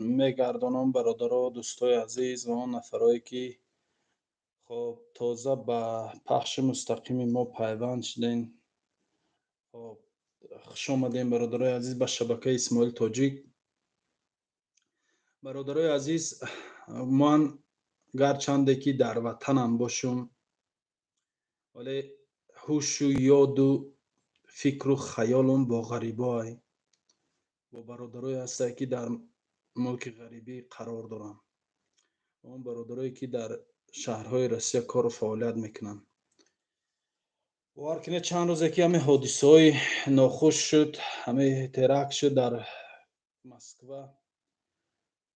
Мегардонам, бародаро, дӯстои азиз ва он нафарое, ки, хоб, тоза ба пахши мустақими мо пайванд шудем. Хоб, хуш омадем, бародарои азиз, ба шабакаи Исмоил Тоҷик. Бародарои азиз, ман гарчанде ки дар ватанам бошум, вале ҳушу ёду фикру хаёлум бо ғарибоай, бо бародарое ҳастае, ки дар мулки ғарибӣ қарор доранд, он бародарое, ки дар шаҳрҳои Россия кору фаъолият мекунанд. Бовар кунед, чанд рӯзе ки ҳамин ҳодисаҳои нохуш шуд, ҳамин теракт шуд дар Москва,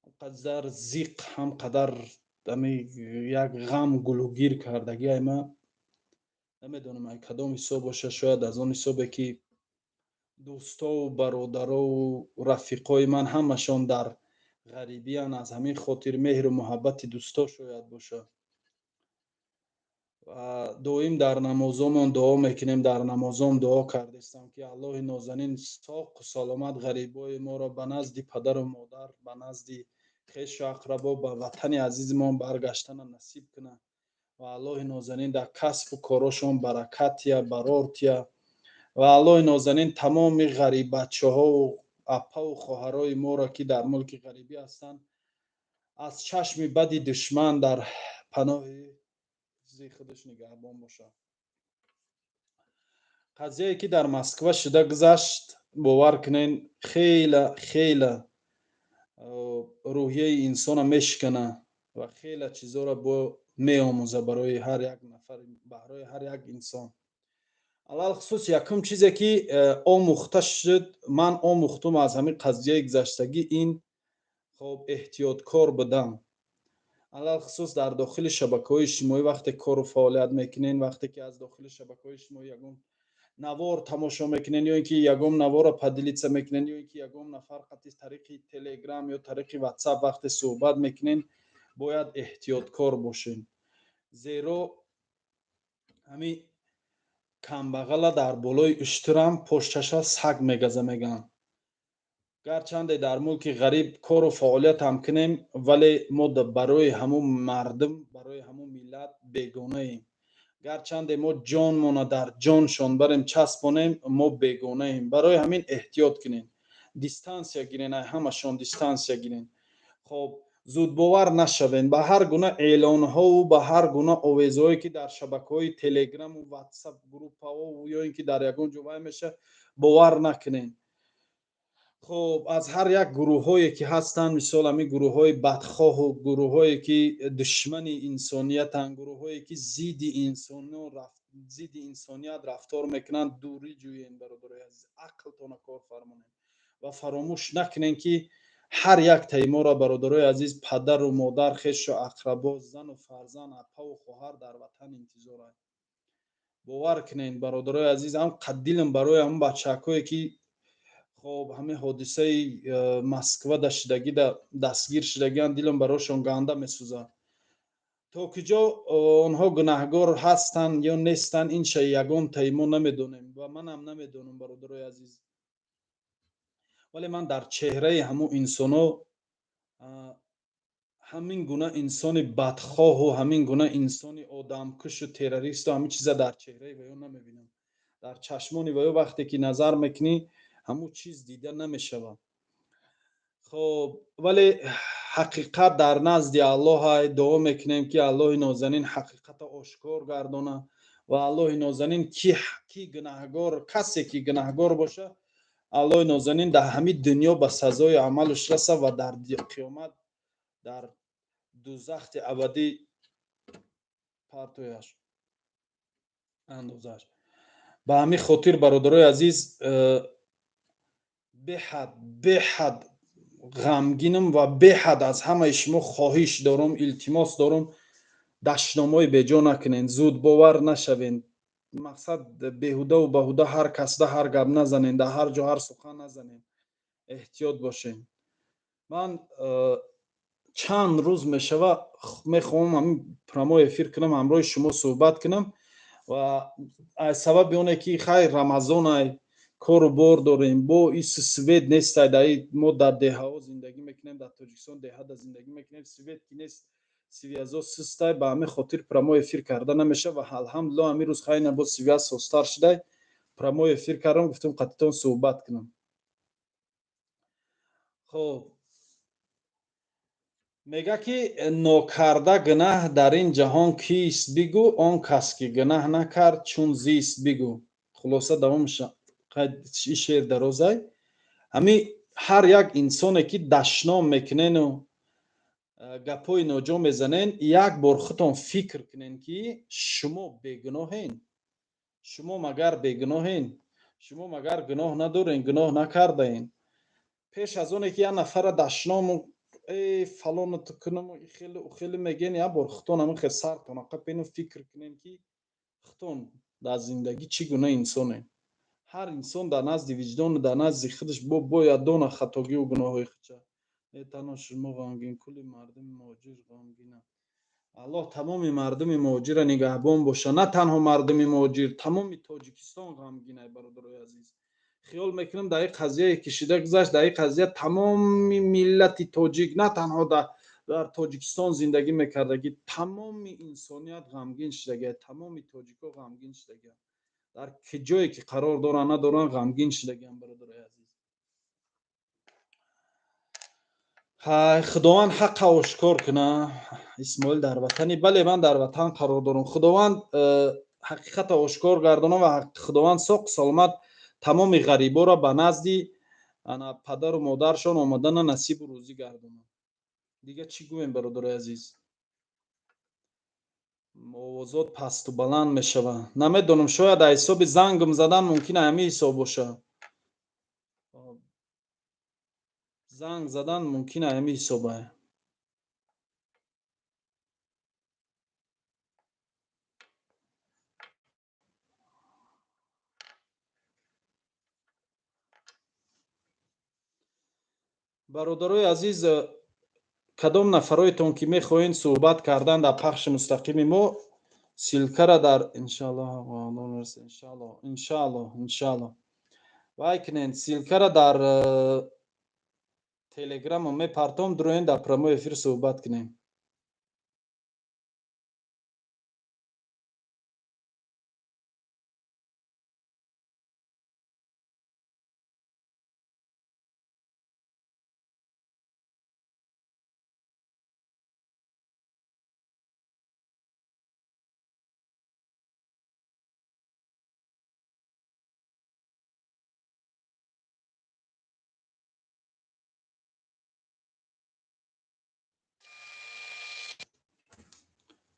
ҳамқадар зиқ, ҳамқадар ҳами як ғам гулугир кардагиай, ма намедонам, ай кадом ҳисоб боша. Шояд аз он ҳисобе, ки дӯстову бародарову рафиқои ман ҳамашон дар ғарибиян, аз ҳамин хотир меҳру муҳаббати дӯсто шояд бошад. Ва доим дар намозомон дуо мекунем, дар намозом дуо кардистам, ки Аллоҳи нозанин соқу саломат ғарибои моро ба назди падару модар, ба назди хешу ақрабо, ба ватани азизмон баргаштана насиб кунад ва Аллоҳи нозанин дар касбу корошон баракатия, барортия ва Аллоҳи нозанин тамоми ғариббачаҳову апаву хоҳарои моро, ки дар мулки ғарибӣ ҳастанд, аз чашми бади душман дар паноҳи худаш нигаҳбон бошад. Қазияе, ки дар Москва шуда гузашт, бовар кунед, хела хела рӯҳияи инсона мешикана ва хела чизҳоро бо меомӯза барои ҳар як нафар, барои ҳар як инсон. Алалхусус якум чизе, ки омӯхта шуд, ман омӯхтум аз ҳамин қазияи гузаштагӣ, ин, хоб, эҳтиёткор будам. Алалхусус дар дохили шабакаҳои иҷтимоӣ вақте кору фаъолият мекунен, вақте ки аз дохили шабакаҳои иҷтимоӣ ягон навор тамошо мекунен ё ин ки ягон наворро поделиться мекунен, ё ин ки ягон нафар қати тариқи Телеграм ё тариқи Ватсап вақте суҳбат мекунен, бояд эҳтиёткор бошем, зеро ҳамин камбағала дар болои уштурам пошташа саг мегаза, мегӯянд. Гарчанде дар мулки ғариб кору фаъолиятам кунем, вале мо барои ҳамун мардум, барои ҳамун миллат бегонаем. Гарчанде мо ҷонмона дар ҷоншон барем часпонем, мо бегонаем. Барои ҳамин эҳтиёт кунем, дистанция гирен, ай ҳамашон дистанция гирен. Хоб, зудбовар нашавен ба ҳар гуна эълонҳову ба ҳар гуна овезҳое, ки дар шабакаҳои Телеграму Ватсап группаҳо ё ин ки дар ягон ҷо вай меша, бовар накунен. Хоб, аз ҳар як гурӯҳҳое, ки ҳастанд, мисол, ҳамин гурӯҳҳои бадхоҳу гурӯҳҳое, ки душмани инсониятанд, гурӯҳҳое, ки зидди инсоният рафтор мекунанд, дурӣ ҷӯен. Бародарои азиз, ақлтона кор фармонед ва фаромӯш накунем, ки ҳар яктаи моро, бародарои азиз, падару модар, хешу ақрабо, зану фарзанд, апаву хоҳар дар ватан интизоранд. Бовар кунед, бародарои азиз, ҳам қаддилам барои ҳамн бачаҳакое, ки, хоб, ҳамин ҳодисаи Москва да шудагида дастгир шудагиан, дилам барошон ганда месӯзад. То куҷо онҳо гунаҳгор ҳастанд ё нестанд, ин шай ягонтаи мо намедонем ва манам намедонам, бародарои азиз. Вале ман дар чеҳраи ҳамун инсоно ҳамин гуна инсони бадхоҳу ҳамин гуна инсони одамкушу террористу ҳамин чиза дар чеҳраи ваё намебинам. Дар чашмони ваё вақте ки назар мекунӣ, ҳамун чиз дида намешавад. Хоб, вале ҳақиқат дар назди Аллоҳ. Дуо мекунем, ки Аллоҳи нозанин ҳақиқата ошкор гардона ва Аллоҳи нозанин ки гунаҳгор, касе ки гунаҳгор боша, Аллоҳи нозанин дар ҳамин дунё ба сазои амалаш раса ва дар қиёмат дар дузахти абадӣ партояш, андозаш. Ба ҳамин хотир, бародарои азиз, беҳад беҳад ғамгинам ва беҳад аз ҳамаи шумо хоҳиш дорум, илтимос дорум: дашномҳои беҷо накунед, зудбовар нашавед, мақсад, беҳудаву баҳуда ҳар касда ҳар гап назанед, дар ҳар ҷо ҳар сухан назанед, эҳтиёт бошед. Ман чанд рӯз мешава, мехоҳам ҳамин прямой эфир кунам, ҳамроҳи шумо суҳбат кунам ва аз сабаби оне, ки хайр, Рамазонай. Кору бор дорем, бо ис свет нестай. Мо дар деҳаҳо зиндагӣ мекунем, дар Тоҷикистон деҳада зиндагӣ мекунем, свет ки нест, связо систай, ба ҳамин хотир прямой эфир карда намешавад. Ва алҳамдулиллоҳ, ҳамин рӯз хайна боз связь созтар шудай, прямой эфир кардам, гуфтам қатитон суҳбат кунам. Хоб, мега ки нокарда гунаҳ дар ин ҷаҳон кист, бигӯ? Он кас ки гунаҳ накард, чун зист, бигӯ. Хулоса, давомша шеър дарозай. Ҳами ҳар як инсоне ки дашном мекунену гапҳои ноҷо мезанен, як бор худтон фикр кунен, ки шумо бегуноҳен? Шумо магар бегуноҳен? Шумо магар гуноҳ надорен, гуноҳ накардаен? Пеш аз оне ки як нафара дашному э фалону ту кунаму хеле хеле мегӯен, як бор худтон ҳамин хел сартон ақабену фикр кунен, ки худтон дар зиндагӣ чӣ гуна инсонем. Ҳар инсон дар назди виҷдону дар назди худаш бо бояд дона хатогиву гуноҳҳои худша. Не танҳо шумо ғамгин, кулли мардуми муҳоҷир ғамгинанд. Аллоҳ тамоми мардуми муҳоҷирра нигаҳбон боша. На танҳо мардуми муҳоҷир, тамоми Тоҷикистон ғамгинай, бародарои азиз. Хиёл мекунам, дар ин қазияе ки шида гузашт, дар ин қазия тамоми миллати тоҷик, на танҳо дар Тоҷикистон зиндагӣ мекардагӣ, тамоми инсоният ғамгин шудагия, тамоми тоҷикҳо ғамгин шудагианд. Дар ҷое ки қарор доранд, надоранд, ғамгин шудагианд, бародарои азиз. Ҳай, Худованд ҳаққа ошкор куна. Исмоил дар ватани? Бале, ман дар ватан қарор дорам. Худованд ҳақиқата ошкор гардона ва Худованд соқ саломат тамоми ғариборо ба назди ана падару модаршон омадана насибу рӯзӣ гардонад. Дига чӣ гӯем, бародарои азиз? Овозот пасту баланд мешавад. Намедонам, шояд аз ҳисоби зангм задан мумкин ҳамин ҳисоб бошад. Занг задан мумкин ҳамин ҳисоба. Бародарои азиз, кадом нафароетон ки мехоҳед суҳбат кардан дар пахши мустақими мо, ссылкара дар иншаллоҳ, иншаллоҳ, иншаллоҳ, иншаллоҳ, вай кунед, ссылкара дар телеграммо мепартом, дуроен, дар прямой эфир суҳбат кунем.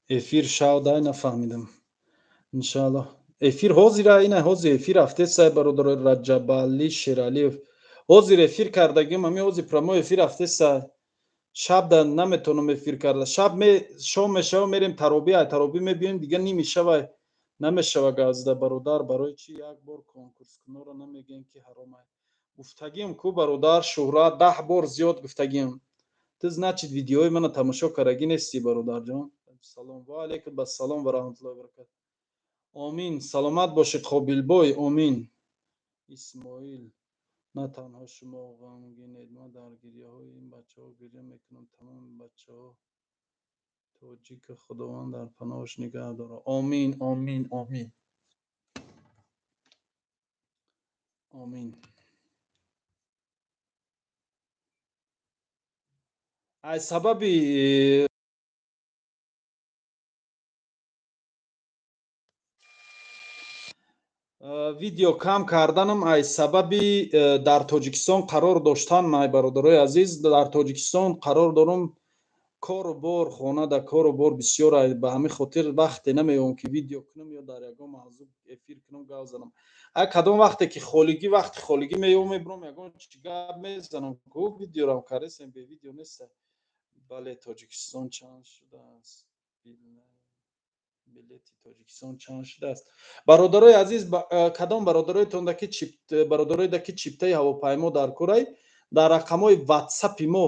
Эфир шав дай, нафаҳмидам. Иншаллоҳ, эфир ҳозира, ина ҳозир эфир рафтесай, бародаро. Раҷабали Шералиев, ҳозир эфир кардагим, ами ҳозир прямой эфир рафтесай. Шаб да наметонам эфир карда, шаб шом мешава, мерем таробӣ, ай таробӣ мебиёем, дига ними шавай, намешава газда. Бародар, барои чӣ як бор конкурскунонро намегӯем, ки ҳаромай? Гуфтагим ку, бародар Шуҳрат, 10 бор зиёд гуфтагим. Ту, значит, видеои мана тамошо кардагӣ нестӣ, бародарҷон. Салом. Ва алайкум ассалом ва раҳматуллоҳи ва баракатуҳ. Омин, саломат бошӣ, Қобилбой, омин. Исмоил, на танҳо шумо ғамгинед, ман дар гирьяҳои ин бачаҳо гирья мекунам. Тамоми бачаҳо тоҷика Худованд дар паноҳаш нигаҳ дорад. Омин, омин, омин, омин. Аз сабаби видео кам карданам, аз сабаби дар Тоҷикистон қарор доштан, май бародарои азиз, дар Тоҷикистон қарор дорам, кору бор, хона да кору бор бисёр, ба ҳамин хотир вақте намеёбам, ки видео кунам ё дар ягон мавзӯъ эфир кунам, гап занам. А кадом вақте ки холигӣ, вақти холигӣ меёбам, мебурам, ягон чи гап мезанам ку, видеорам кардесем, бе видео неста. Бале, Тоҷикистон чанд шудааст? Билети Тоҷикистон чанд шудааст? Бародарои азиз, кадом бародароеда ки чиптаи ҳавопаймо дар курай, дар рақамҳои ватсапи мо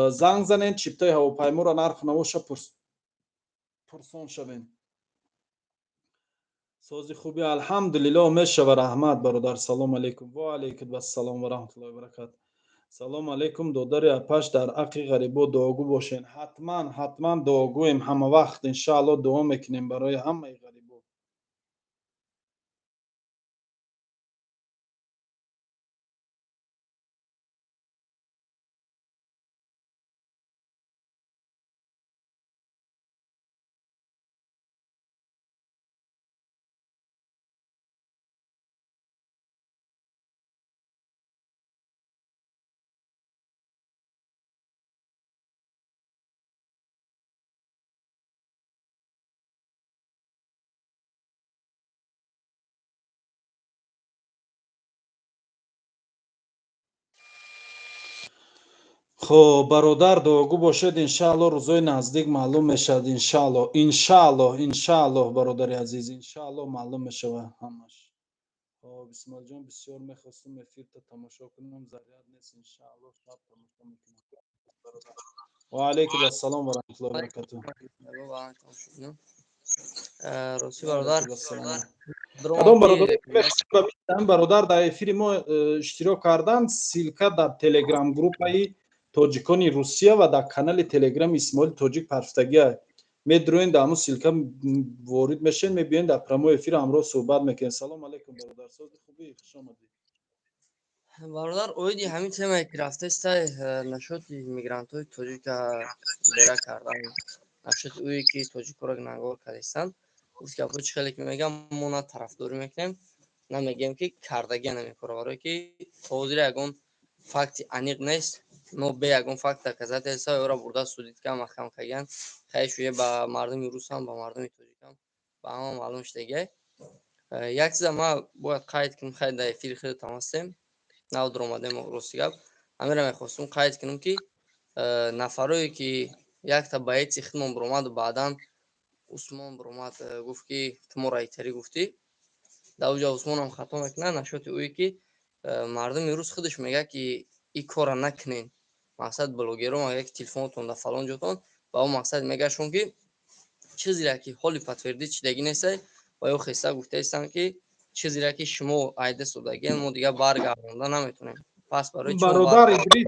занг занед, чиптаи ҳавопайморо нарху навоша пурсон шавем. Сози хуби, алҳамдулиллоҳ, мешава. Раҳмат, бародар. Салом алейкум. Ва алейкум ассалом ва раҳматуллоҳи ва баракатуҳ. Салом алейкум, додари апаш, дар ҳаққи ғарибо дуогӯ бошен. Ҳатман, ҳатман дуогӯем, ҳама вақт, иншааллоҳ, дуо мекунем барои ҳамаи ғарибо. Хоб, бародар, дуогӯ бошед, иншааллоҳ, рӯзои наздик маълум мешавад, иншааллоҳ, иншааллоҳ, иншааллоҳ, бародари азиз, иншааллоҳ, маълум мешавад ҳамаш. Хоб, Исмоилҷон, бисёр мехостум эфирта тамошо кунам, заряд нест, иншааллоҳ, шаб тамошо мекунам. Ва алейкум ассалом ва раҳматуллоҳи ва баракатуҳ. Рости, бародар. Кадом бародар бародар дар эфири мо иштирок кардан, ссылка дар телеграм группаи тоҷикони Русия ва дар канали телеграми Исмоили Тоҷик парфтагия. Медроен, дар ҳамун ссылка ворид мешен, мебиёен, дар прямой эфир ҳамроҳ суҳбат мекунем. Салом алейкум, бародар, сози хубӣ, хуш омадед. Бародар, оиди ҳамин темае ки рафтестай, нашоти мигрантҳои тоҷика бера кардан, нашоти ӯе ки тоҷикҳоро гунаҳгор кардистанд, гуфт гапҳо чӣ хеле ки мегӯям, мо на тарафдорӣ мекунем, на мегӯем ки кардагия намекора, барое ки то ҳозир ягон факти аниқ нест, но бе ягон факт доказательства ӯро бурда судить кан, маҳкам кардагиян. Хеле шуе ба мардуми русам, ба мардуми тоҷикам, ба ҳама маълум шудагиай. Як чиза ман бояд қайд кунам, хеле дар эфири худатон ҳастем, нав дуромадем, рости гап, ҳаминро мехостум қайд кунам, ки нафарое ки якта боеци худмон биромаду баъдан Усмон биромад, гуфт ки ту моро итарӣ гуфтӣ, дар оҷа Усмонам хато мекунад нашоти ӯе ки мардуми рус худаш мегӯяд ки ин корро накунен. Мақсад, блогеро мегӯяд ки телефонотон дар фалон ҷотон, ба он мақсад мегӯяшон ки чизере ки ҳоли подтвердить шидагӣ нестай ва ё хеста гуфтаистанд ки чизере ки шумо айда содагиен, мо дигар баргардонда наметонем. Пас барои Бародар Идрис,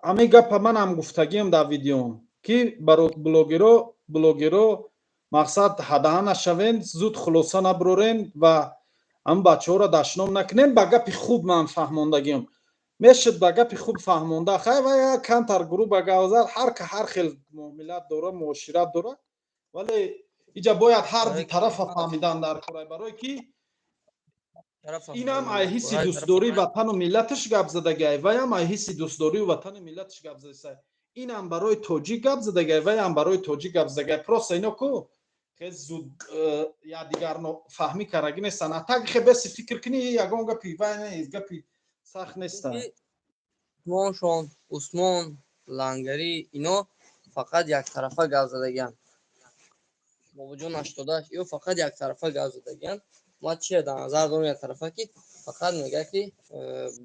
ҳамин гапа манам гуфтагиам дар видеом, ки блогеро мақсад ҳадаҳа нашавен, зуд хулоса набурорен ва ҳамн бачаҳоро дашном накунем. Ба гапи хуб ман фаҳмондагиам мешуд, ба гапи хуб фаҳмонда. Хай, ва камтар грубо гап зад, ҳар ка ҳар хел муомилат дора, муошират дора, вале иҷа бояд ҳар ду тарафа фаҳмидан дар кора, барое ки инам ай ҳисси дӯстдории ватану миллаташ гап задагиай, ваям ай ҳисси дӯстдорию ватану миллаташ гап задасай. Инам барои тоҷик гап задагиай, ваям барои тоҷик гап задагиай. Просто ино ку хе зуд якдигарно фаҳмӣ карагӣ нестанд. А так хе беси фикр кунӣ, ягон гапи вай нест, гапи сахт нестанд. Усмоншон, Усмон Лангарӣ, ино фақат яктарафа гап задагианд. Бобоҷон 88, ё фақат яктарафа гап задагианд. Ма чия дар назар дорам яктарафа? Ки фақат мегӯяд ки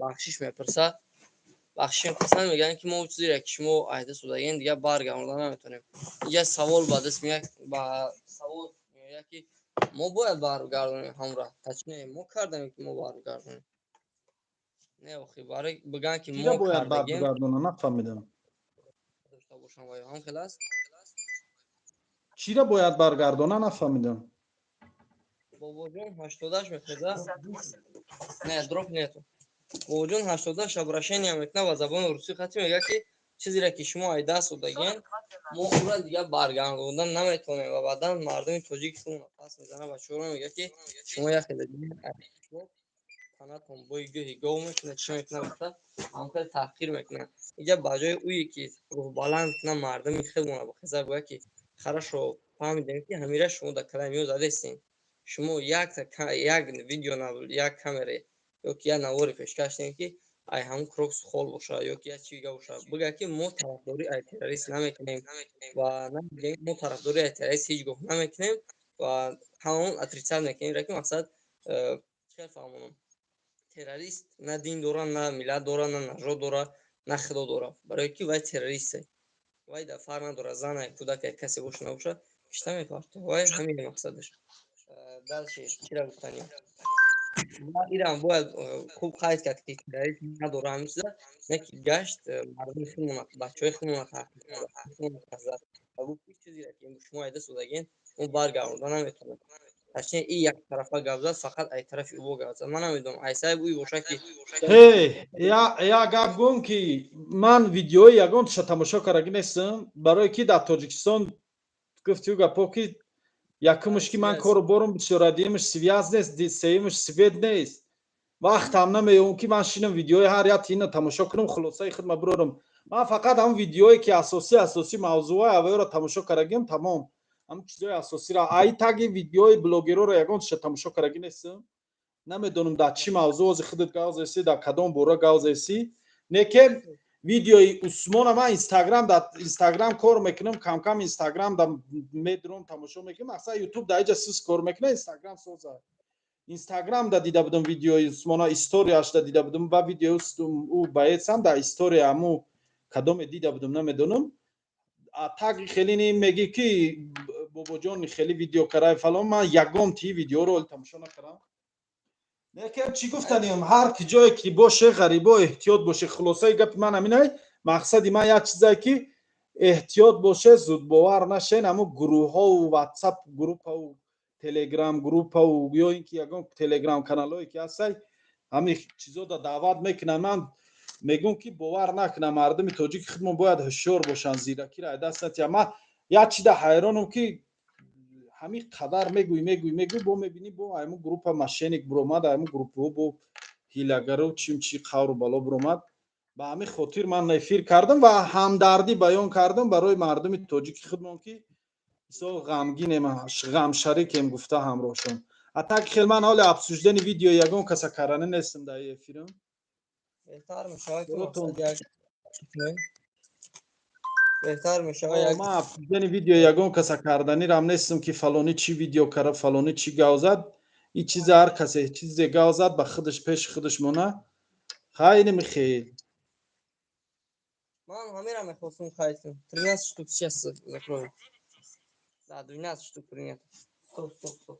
бахшиш мепурсад, бахшиш мепурсанд, мегӯянд ки мо чизере ки шумо айда судагиен, дигар баргардонда наметавонем. Инҷа савол ба даст меяд, ба савол меояд, ки мо бояд баргардонем ҳамра, точнее, мо кардем ки мо баргардонем? Не, охи, барои бигӯянд ки мо бояд кардагем баргардона, нафаҳмидам. Дошта бошам ва ё ҳам хел аст. Чира бояд баргардона, нафаҳмидам. Бобоҷон 88 мехеза, не, дроп нету. Бобоҷон 88 обращение мекунад ба забони русӣ хати, мегӯяд ки чизере ки шумо ай даст додагиен, мо ӯра дигар баргардонда наметавонем. Ва баъдан мардуми тоҷик худро пас мезанад, бачаҳоро мегӯяд ки шумо як хеле танатон бои гӯҳи гов мекунад, чӣ мекунад, гуфта, ҳамхел таҳқир мекунад. Инҷа ба ҷои ӯе ки рӯҳбаланд кунад мардуми хелмона, бахеза гӯяд ки хорошо, фаҳмидем ки ҳамира шумо дар калами ё задестем, шумо якта як видео, як камера ё ки як навори пешкаш кунед, ки ай ҳамун Крокус Холл бошад ё ки як чига бошад, бигӯяд ки мо тарафдорӣ ай террорист намекунем ва намегӯем, мо тарафдорӣ ай террорист ҳеҷ гоҳ намекунем ва ҳамон отрицать мекунем, ки мақсад чӣ фаҳмонам, террорист на дин дора, на миллат дора, на нажод дора, на худо дора, барое ки вай террористе, вай дар фарқ надорад, зана, кӯдаке, касе боша, набошад, кишта мепартояд. Вай ҳамин мақсадаш. Дальше чира гуфтанӣ? Ирам бояд хуб қайд кард, ки терроризм надора ҳамин чиза, не ки гашт мардуми худмона, бачаҳои худмона зад ва гуфт, ки чизеро ки шумо айда содагин, мо баргардонда наметавонем. Точнее, и яктарафа гап зад, фақат ай тарафи ӯ гап зад. Ман намедонам, ай саҳиб ӯй боша ки. Ҳе, я гап гум, ки ман видеои ягонташа тамошо кардагӣ нестам, барое ки дар Тоҷикистон гуфтию гапо, ки якумш, ки ман кору борум бисёра, дуюмш, связь нест, сеюмш, свет нест, вақтам намеёвам, ки ман шинам видеои ҳар як ина тамошо кунам, хулосаи худма бирорам. Ман фақат ҳамн видеое ки асосӣ мавзӯъҳои аваёро тамошо кардагиам, тамом, ҳамн чизои асосиро. Ай таги видеои блогерора ягонташа тамошо кардагӣ нестам, намедонам, дар чӣ мавзӯъ ози худат гав зесӣ, дар кадом бора гав зесӣ. Не ки видеои Усмона ман Инстаграм, дар Инстаграм кор мекунам, камкам Инстаграм да медурам, тамошо мекунам. Аксар Ютуб дар иҷа сиз кор мекунам, Инстаграм соза. Инстаграм да дида будам видеои Усмона, историяш да дида будам ва видеои ӯ баецам дар история ҳаму кадоме дида будам, намедонам. А таги хеле не мегӣ, ки бобоҷон хеле видео карай фалон, ман ягон ти видеоро оли тамошо накардам. Лекин чӣ гуфтанем, ҳар ки ҷое ки боше, ғарибо эҳтиёт боше. Хулосаи гапи ман ҳаминай. Мақсади ман як чизае, ки эҳтиёт боше, зудбовар нашен. Ҳамун гурӯҳҳову Ватсап группаву Телеграм группаву ё ин ки ягон Телеграм каналҳое ки ҳастай, ҳамин чизо да даъват мекунанд. Ман мегӯм, ки бовар накунам. Мардуми тоҷики худмон бояд ҳушёр бошанд, зиракиро даст натиҳанд. Ман як чида ҳайронам, ки ҳамин қадар мегӯй, мегӯй, мегӯй, бо мебинӣ, бо ҳамун группа мошенник буромад, ҳамун группаҳо бо ҳилагару чим чи қавру бало буромад. Ба ҳамин хотир ман эфир кардам ва ҳамдардӣ баён кардам барои мардуми тоҷики худмон, ки мисол ғамгинем, ғамшарикем гуфта ҳамроҳшон. А так хел ман ҳоли обсуждение видео ягон каса карданӣ нестам дар эфирам. Беҳтар мешавад, ки мақсад як беҳтар мешавад як. Ман обсуждение видео ягон каса карданирам нестам, ки фалонӣ чӣ видео кара, фалонӣ чӣ гав зад. Ин чиза ҳар касе чизе гав зад, ба худаш, пеши худаш мона. Хайни михел. Ман ҳамира мехостум қайд кунам. 13 штук сейчас закрою. Да, 12 штук принято. Стоп, стоп, стоп.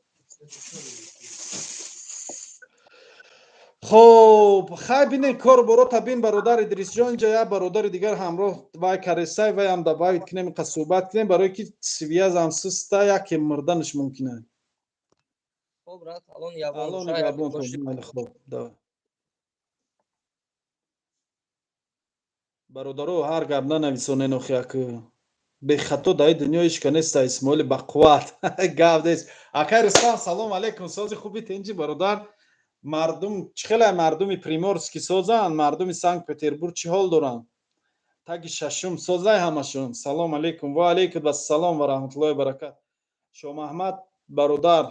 Хоб, хай, бинен, кор борота бин, бародар Идрисҷон. Инҷа як бародари дигар ҳамроҳ вай каресай, вайам добавить кунем, қа суҳбат кунем, барое ки связь ам суста, яке мурданаш мумкин. Хоб, брат, алон ябон. Алон ябон. Хоб, давай, бародаро, ҳар гап нанависонен, охи як бехато дар дунё ҳеч ка неста. Исмоили бақувват гап нест. Акай Рустам, салом алейкум, сози хуби, тинҷи, бародар? Мардум чӣ хеле, мардуми Приморский созанд, мардуми Санкт Петербург чӣ ҳол доранд? Таги шашум созай ҳамашон. Салом алейкум. Ва алейкум ассалом ва раҳматуллоҳи баракат. Шомаҳмад бародар,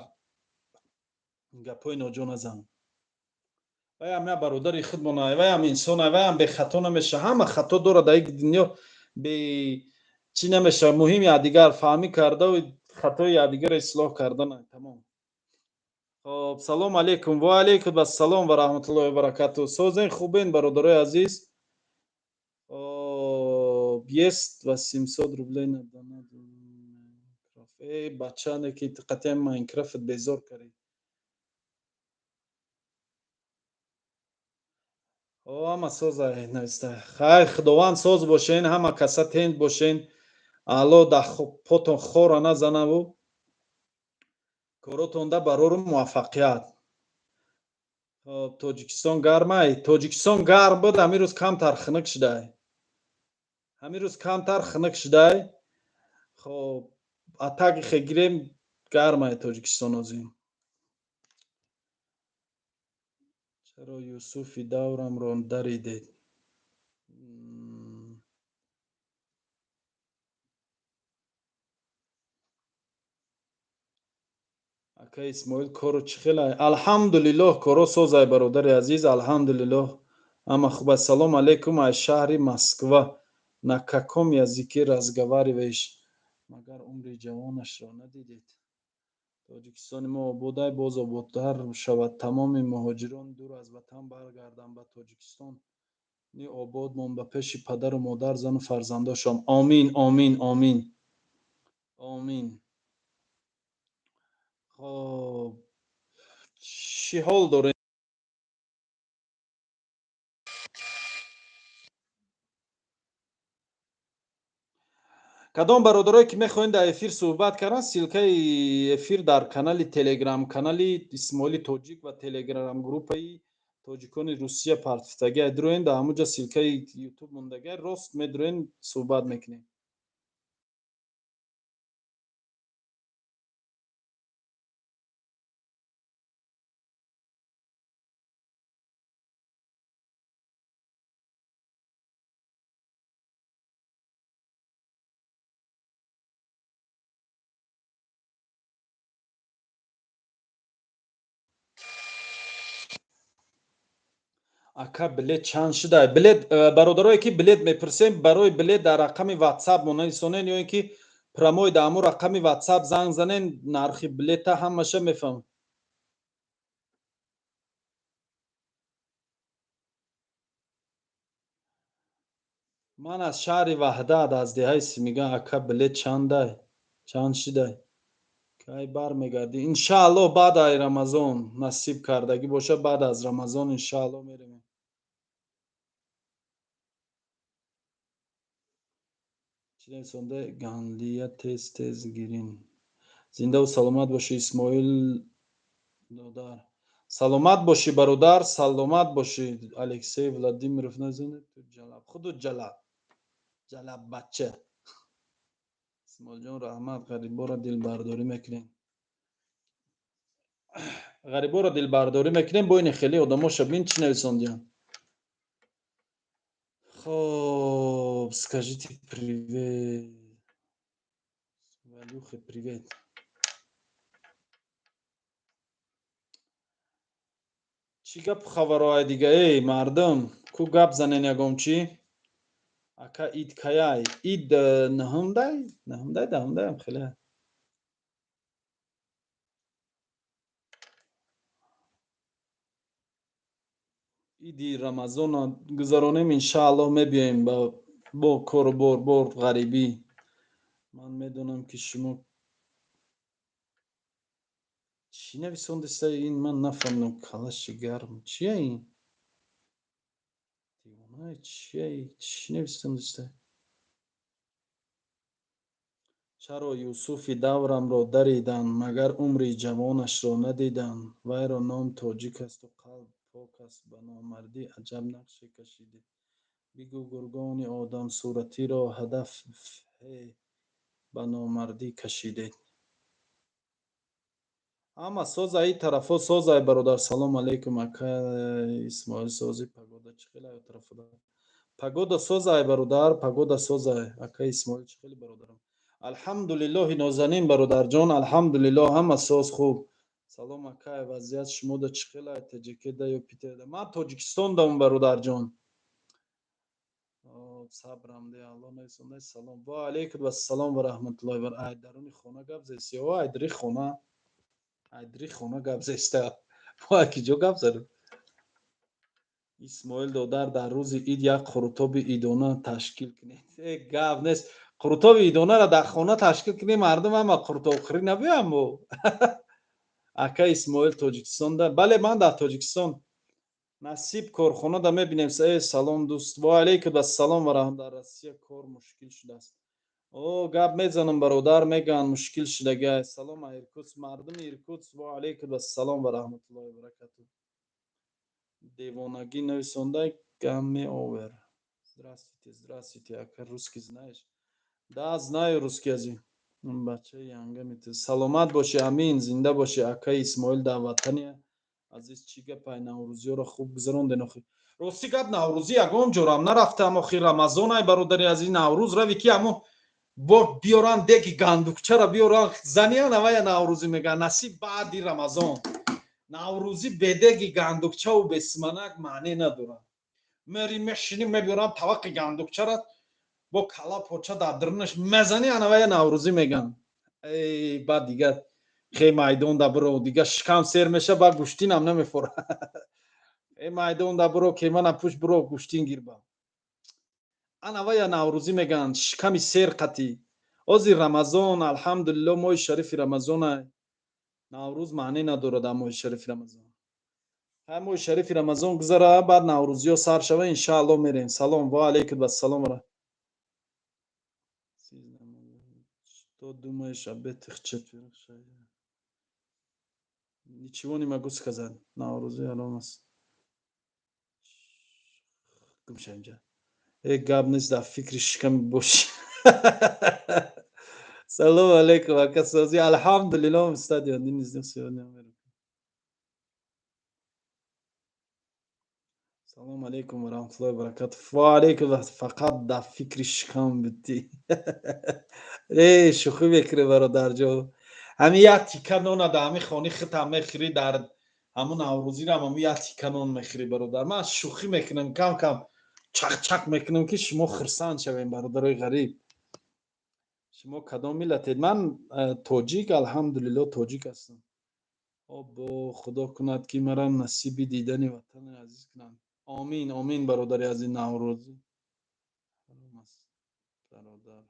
гапҳои ноҷо назан. Ваям я бародари худмона, ваям инсона, ваям бехато намеша, ҳама хато дорад дар ин дунё, бе чӣ намеша. Муҳим якдигар фаҳмӣ кардаву хатои якдигарро ислоҳ кардана, тамом. Хоб, салом алейкум. Ва алейкум ассалом ва раҳматуллоҳи ва баракату. Созен, хубен, бародарои азиз? Хоб, есть 800 рублей на донат? Э, бачане ки қатъиян Майнкрафт безор кардӣ. О, ҳама соза нависта. Хайр, Худованд соз бошен, ҳама каса тенҷ бошен, Алло дар потон хора назанаву коротонда барору муваффақият. Хоб, Тоҷикистон гармай? Тоҷикистон гарм буд, ҳамин рӯз камтар хунук шудай, ҳамин рӯз камтар хунук шудай. Хоб, атаги хе гирем, гармай Тоҷикистон озим. Чаро Юсуфи даврамро даридед? Ака Исмоил, кору чӣ хелай? Алҳамдулиллоҳ, коро созай, бародари азиз, алҳамдулиллоҳ, ҳама хуб аст. Салом алейкум аз шаҳри Москва. На каком языке разговариваешь? Магар умри ҷавонашро надидед? Тоҷикистони мо ободай, боз ободтар шавад, тамоми муҳоҷирон дур аз ватан баргарданд ба Тоҷикистони ободмон, ба пеши падару модар, зану фарзандошон. Омин, омин, омин, омин. Хоб. Чӣ ҳол дорем? Кадом бародарое ки мехоҳед дар эфир суҳбат кардан, ссылкаи эфир дар канали Телеграм, канали Исмоили Тоҷик ва Телеграм группаи тоҷикони Русия партифтагӣ дуроен, дар ҳамуҷа ссылкаи Ютуб мондагӣ, рост медуроен, суҳбат мекунем. Ака, билет чанд шуда? Билет, бародарое ки билет мепурсем, барои билет дар рақами WhatsApp монависонен ё ин ки прямой дар ҳамун рақами WhatsApp занг занен, нархи билета ҳамаша мефаҳмам. Ман аз шаҳри Ваҳдат, аз деҳаи Симиган. Ака, билет чандай? Чанд шидай? Кай бармегардӣ? Иншааллоҳ, баъд аз Рамазон насиб кардагӣ боша, баъд аз Рамазон иншааллоҳ меравем. Чӣ нависонда? Ганлия тез тез гирин. Зиндаву саломат бошӣ, Исмоил додар. Саломат бошӣ, бародар, саломат бошӣ. Алексей Владимиров назанед, ту ҷалаб. Худу ҷалаб. Ҷалаб бача. Исмоилҷон, раҳмат, ғариборо дилбардорӣ мекунем. Ғариборо дилбардорӣ мекунем, бо ини хеле одамоша бин чӣ нависондиянд. Хоб, скажите привет. Валюхе привет. Чӣ гап хабароай дига, эй мардум? Ку гап занен ягон чӣ? Ака, ид каяй? Ид наҳумдай? Наҳумдай, даҳумдаям хеле. Иди Рамазона гузаронем, иншааллоҳ мебиёем бо кору бор, бо ғарибӣ. Ман медонам ки шумо чӣ нависондиста ин, ман нафаҳмидам. Калаши гарм чия ин? Девона чия? Чӣ нависондиста? Чаро Юсуфи даврамро дариданд, магар умри ҷавонашро надиданд? Вайро ном тоҷик асту қалб пок аст, ба номардӣ аҷаб нақше кашидед. Бигӯ гургони одамсуратиро ҳадафе ба номардӣ кашидед. Ҳама соза, ин тарафҳо созай, бародар. Салом алейкум, ака Исмоил, сози, погода чӣ хел ай тарафода? Погода созай, бародар, погода созай. Ака Исмоил, чӣ хели, бародарам? Алҳамдулиллоҳи нозанин, бародарҷон, алҳамдулиллоҳ, ҳама соз, хуб. Салом, акай, вазъият шумода чӣ хел ай, Таҷикеда ё Питерда? Ман Тоҷикистон дам, бародарҷон. Сабрам де, Аллоҳ нависонда. Салом. Ва алейкум ассалом ва раҳматуллоҳи ва. Ай даруни хона гап зести? О, ай дари хона. Ай дари хона гап зеста. Бо ай ки ҷо гап задам? Исмоил додар, дар рӯзи ид як қурутоби идона ташкил кунед. Э, гап нест. Қурутоби идонаро дар хона ташкил кунем, мардум ҳама қурутобхӯрӣ набиям бо. Ака Исмоил, Тоҷикистонда? Бале, ман дар Тоҷикистон. Насиб корхонада мебинем. Э, салом, дӯст. Ва алейкум ассалом ва раҳмат. Дар Россия кор мушкил шудааст. О, гап мезанам, бародар, мегӯянд мушкил шудагай. Салом Иркутск, мардуми Иркутск, ва алейкум ассалом ва раҳматуллоҳи ва баракатуҳ. Девонагӣ нависонда, гамме овер. Здравствуйте, здравствуйте, ака, русский знаешь? Да, знаю русский язык. Бачаи янга мете. Саломат бошӣ, амин, зинда бошӣ, ака Исмоил, дар ватани азиз чӣ гапай, наврӯзиёро хуб гузаронден охир? Рости гап, наврӯзӣ ягон ҷорам нарафтам, охир Рамазон ай, бародари азиз, наврӯз рави ки ҳамон бо биёран деги гандукчара биёран заниян, авая наврӯзӣ мегӯянд. Насиб баъди Рамазон. Наврӯзӣ бедеги гандукчаву бесиманак маъне надорад. Мери мешинӣ, мебиёрам таваққи гандукчара бо кала поча дар дарунаш мезанӣ, анавая наврӯзӣ мегӯянд. Эй, баъд дигар хе майдон да биро, дигар шикам сер меша, баъд гӯштинам намефора. Э, майдон да биро, кемана пӯш, биро гӯштин гирба. Анавая наврӯзӣ мегӯянд, шиками сер қатӣ. Ҳозир Рамазон, алҳамдулилло, моҳи шарифи Рамазонай. Наврӯз маъне надорад дар моҳи шарифи Рамазон. Ҳар моҳи шарифи Рамазон гузара, баъд наврӯзиҳо сар шава, иншаалло мерем. Салом ва алейкум ассалом. Что думаешь об этих четверых? Ничего не могу сказать. Наврӯзи ҳаром аст. Гумша инҷа. Э, гап нест, дар фикри шиками бошӣ. Салом алейкум, ака, сози? Алҳамдулилло, стадион сегодня. Салом алейкум ва раҳматуллоҳи ва баракатуҳ. Ва алейкум. Фақат дар фикри шикам будӣ. Э, шӯхӣ мекунӣ, бародарҷон. Ҳамин як тика нона дар ҳамин хони худам мехӯрӣ, дар ҳамун наврӯзирам ҳамун як тика нон мехӯрӣ, бародар. Ман шӯхӣ мекунам, кам кам чақчақ мекунам, ки шумо хурсанд шавем, бародарои ғариб. Шумо кадом миллатед? Ман тоҷик, алҳамдулилло, тоҷик ҳастам. Обо, худо кунад, ки маро насиби дидани ватани азиз кунанд. Омин, омин, бародари азиз. Наврӯзӣ бародар.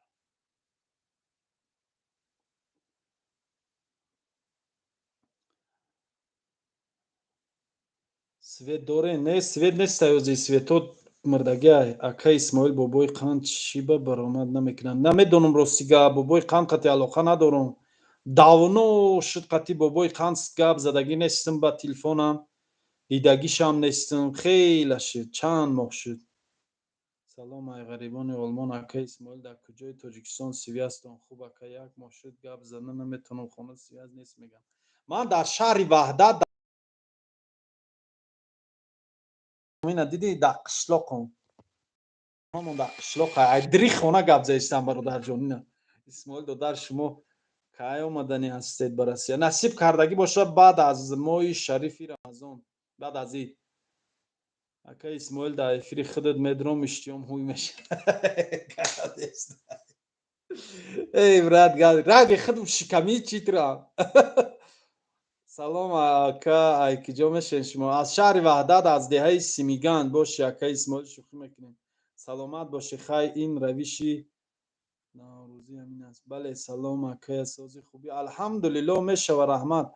Свет дорем? Не, свет нест, ози светҳо мурдагиай. Ака Исмоил, бобои Қанд чӣ ба баромад намекунанд? Намедонам, рости гап, бобои Қанд қати алоқа надорам. Давно шуд, қати бобои Қанд гап задагӣ нестам, ба телефонам дидагишам нестам. Хеле шуд, чанд моҳ шуд. Салом, ай ғарибони Олмон. Ака Исмоил, дар куҷои Тоҷикистон связьтон хуб? Ака, як моҳ шуд, гап зада наметавонам, хона связь нест мегам. Ман дар шаҳри Ваҳдат, ина дидӣ, дар қишлоқам, дар қишлоқ, ай дри хона гап заистам, бародарҷон. Ина Исмоил додар, шумо кай омадани ҳастед ба Россия? Насиб кардагӣ бошад, баъд аз моҳи шарифи Рамазон, баъд аз ид. Ака Исмоил, дар эфири худат медром, иштиём ҳуй мешавад. Эй, брат, раги худм шикамӣ читрам. Салом, ака, ай киҷо мешавед шумо? Аз шаҳри Ваҳдат, аз деҳаи Симиганд. Боши, ака Исмоил, шӯхӣ мекунем. Саломат бошӣ. Хай, ин равиши наврӯзӣ ҳамин аст. Бале. Салом, акая, сози, хубӣ? Алҳамдулилло, мешава, раҳмат.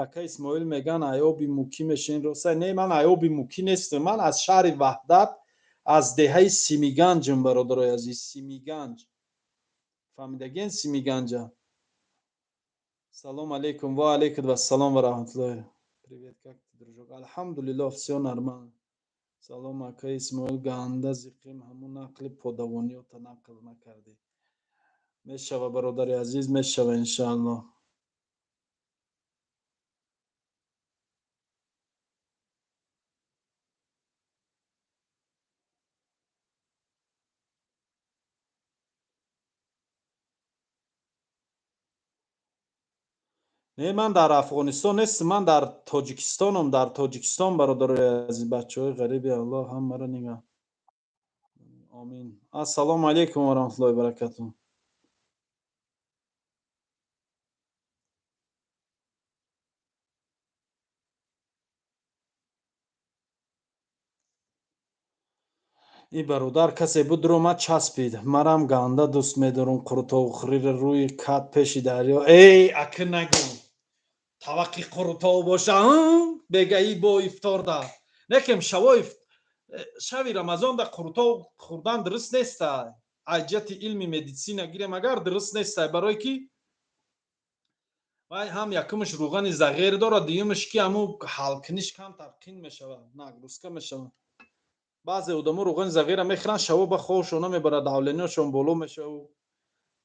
Ака Исмоил, меган айоби мукӣ мешавин, роста? Не, ман айоби мукӣ нестам. Ман аз шаҳри Ваҳдат, аз деҳаи Симиганҷам, бародарои азиз. Симиганҷ, фаҳмидагиен Симиганҷа? Салом алейкум. Ва алейкум вассалом ва раҳматуллоҳи. Привет, как ты, дружок? Алҳамдулилло, всё нормально. Салом, ака Исмоил, ганда зиқим, ҳамун нақли подавониёта нақл накардӣ. Мешава, бародари азиз, мешава, иншааллоҳ. Не, ман дар Афғонистон нестам, ман дар Тоҷикистонам, дар Тоҷикистон, бародарои азиз, бачаҳои ғариби. Аллоҳ ҳамаро нигаҳ. Омин. Ассалому алайкум ва раҳматуллоҳи баракатуҳ. Ин бародар касе буд, дуромад, часпид. Марам ганда дӯст медорам қурутовхӯриро рӯи кат пеши дарё. Эй, ака, нагӯ, таваққи қурутов боша бегаӣ бо ифторда некем шавои шави Рамазонда қурутов хӯрдан дуруст неста. Аз ҷиҳати илми медицина гирем агар, дуруст неста, барое ки вай ҳам якумаш рӯғани зағир дорад, дуюмаш ки ҳамун ҳалкуниш камтар қин мешавад, нагрузка мешавад. Баъзе одамо рӯғани зағира мехӯранд, шаво ба хобшон намебарад, давлениёшон боло мешаву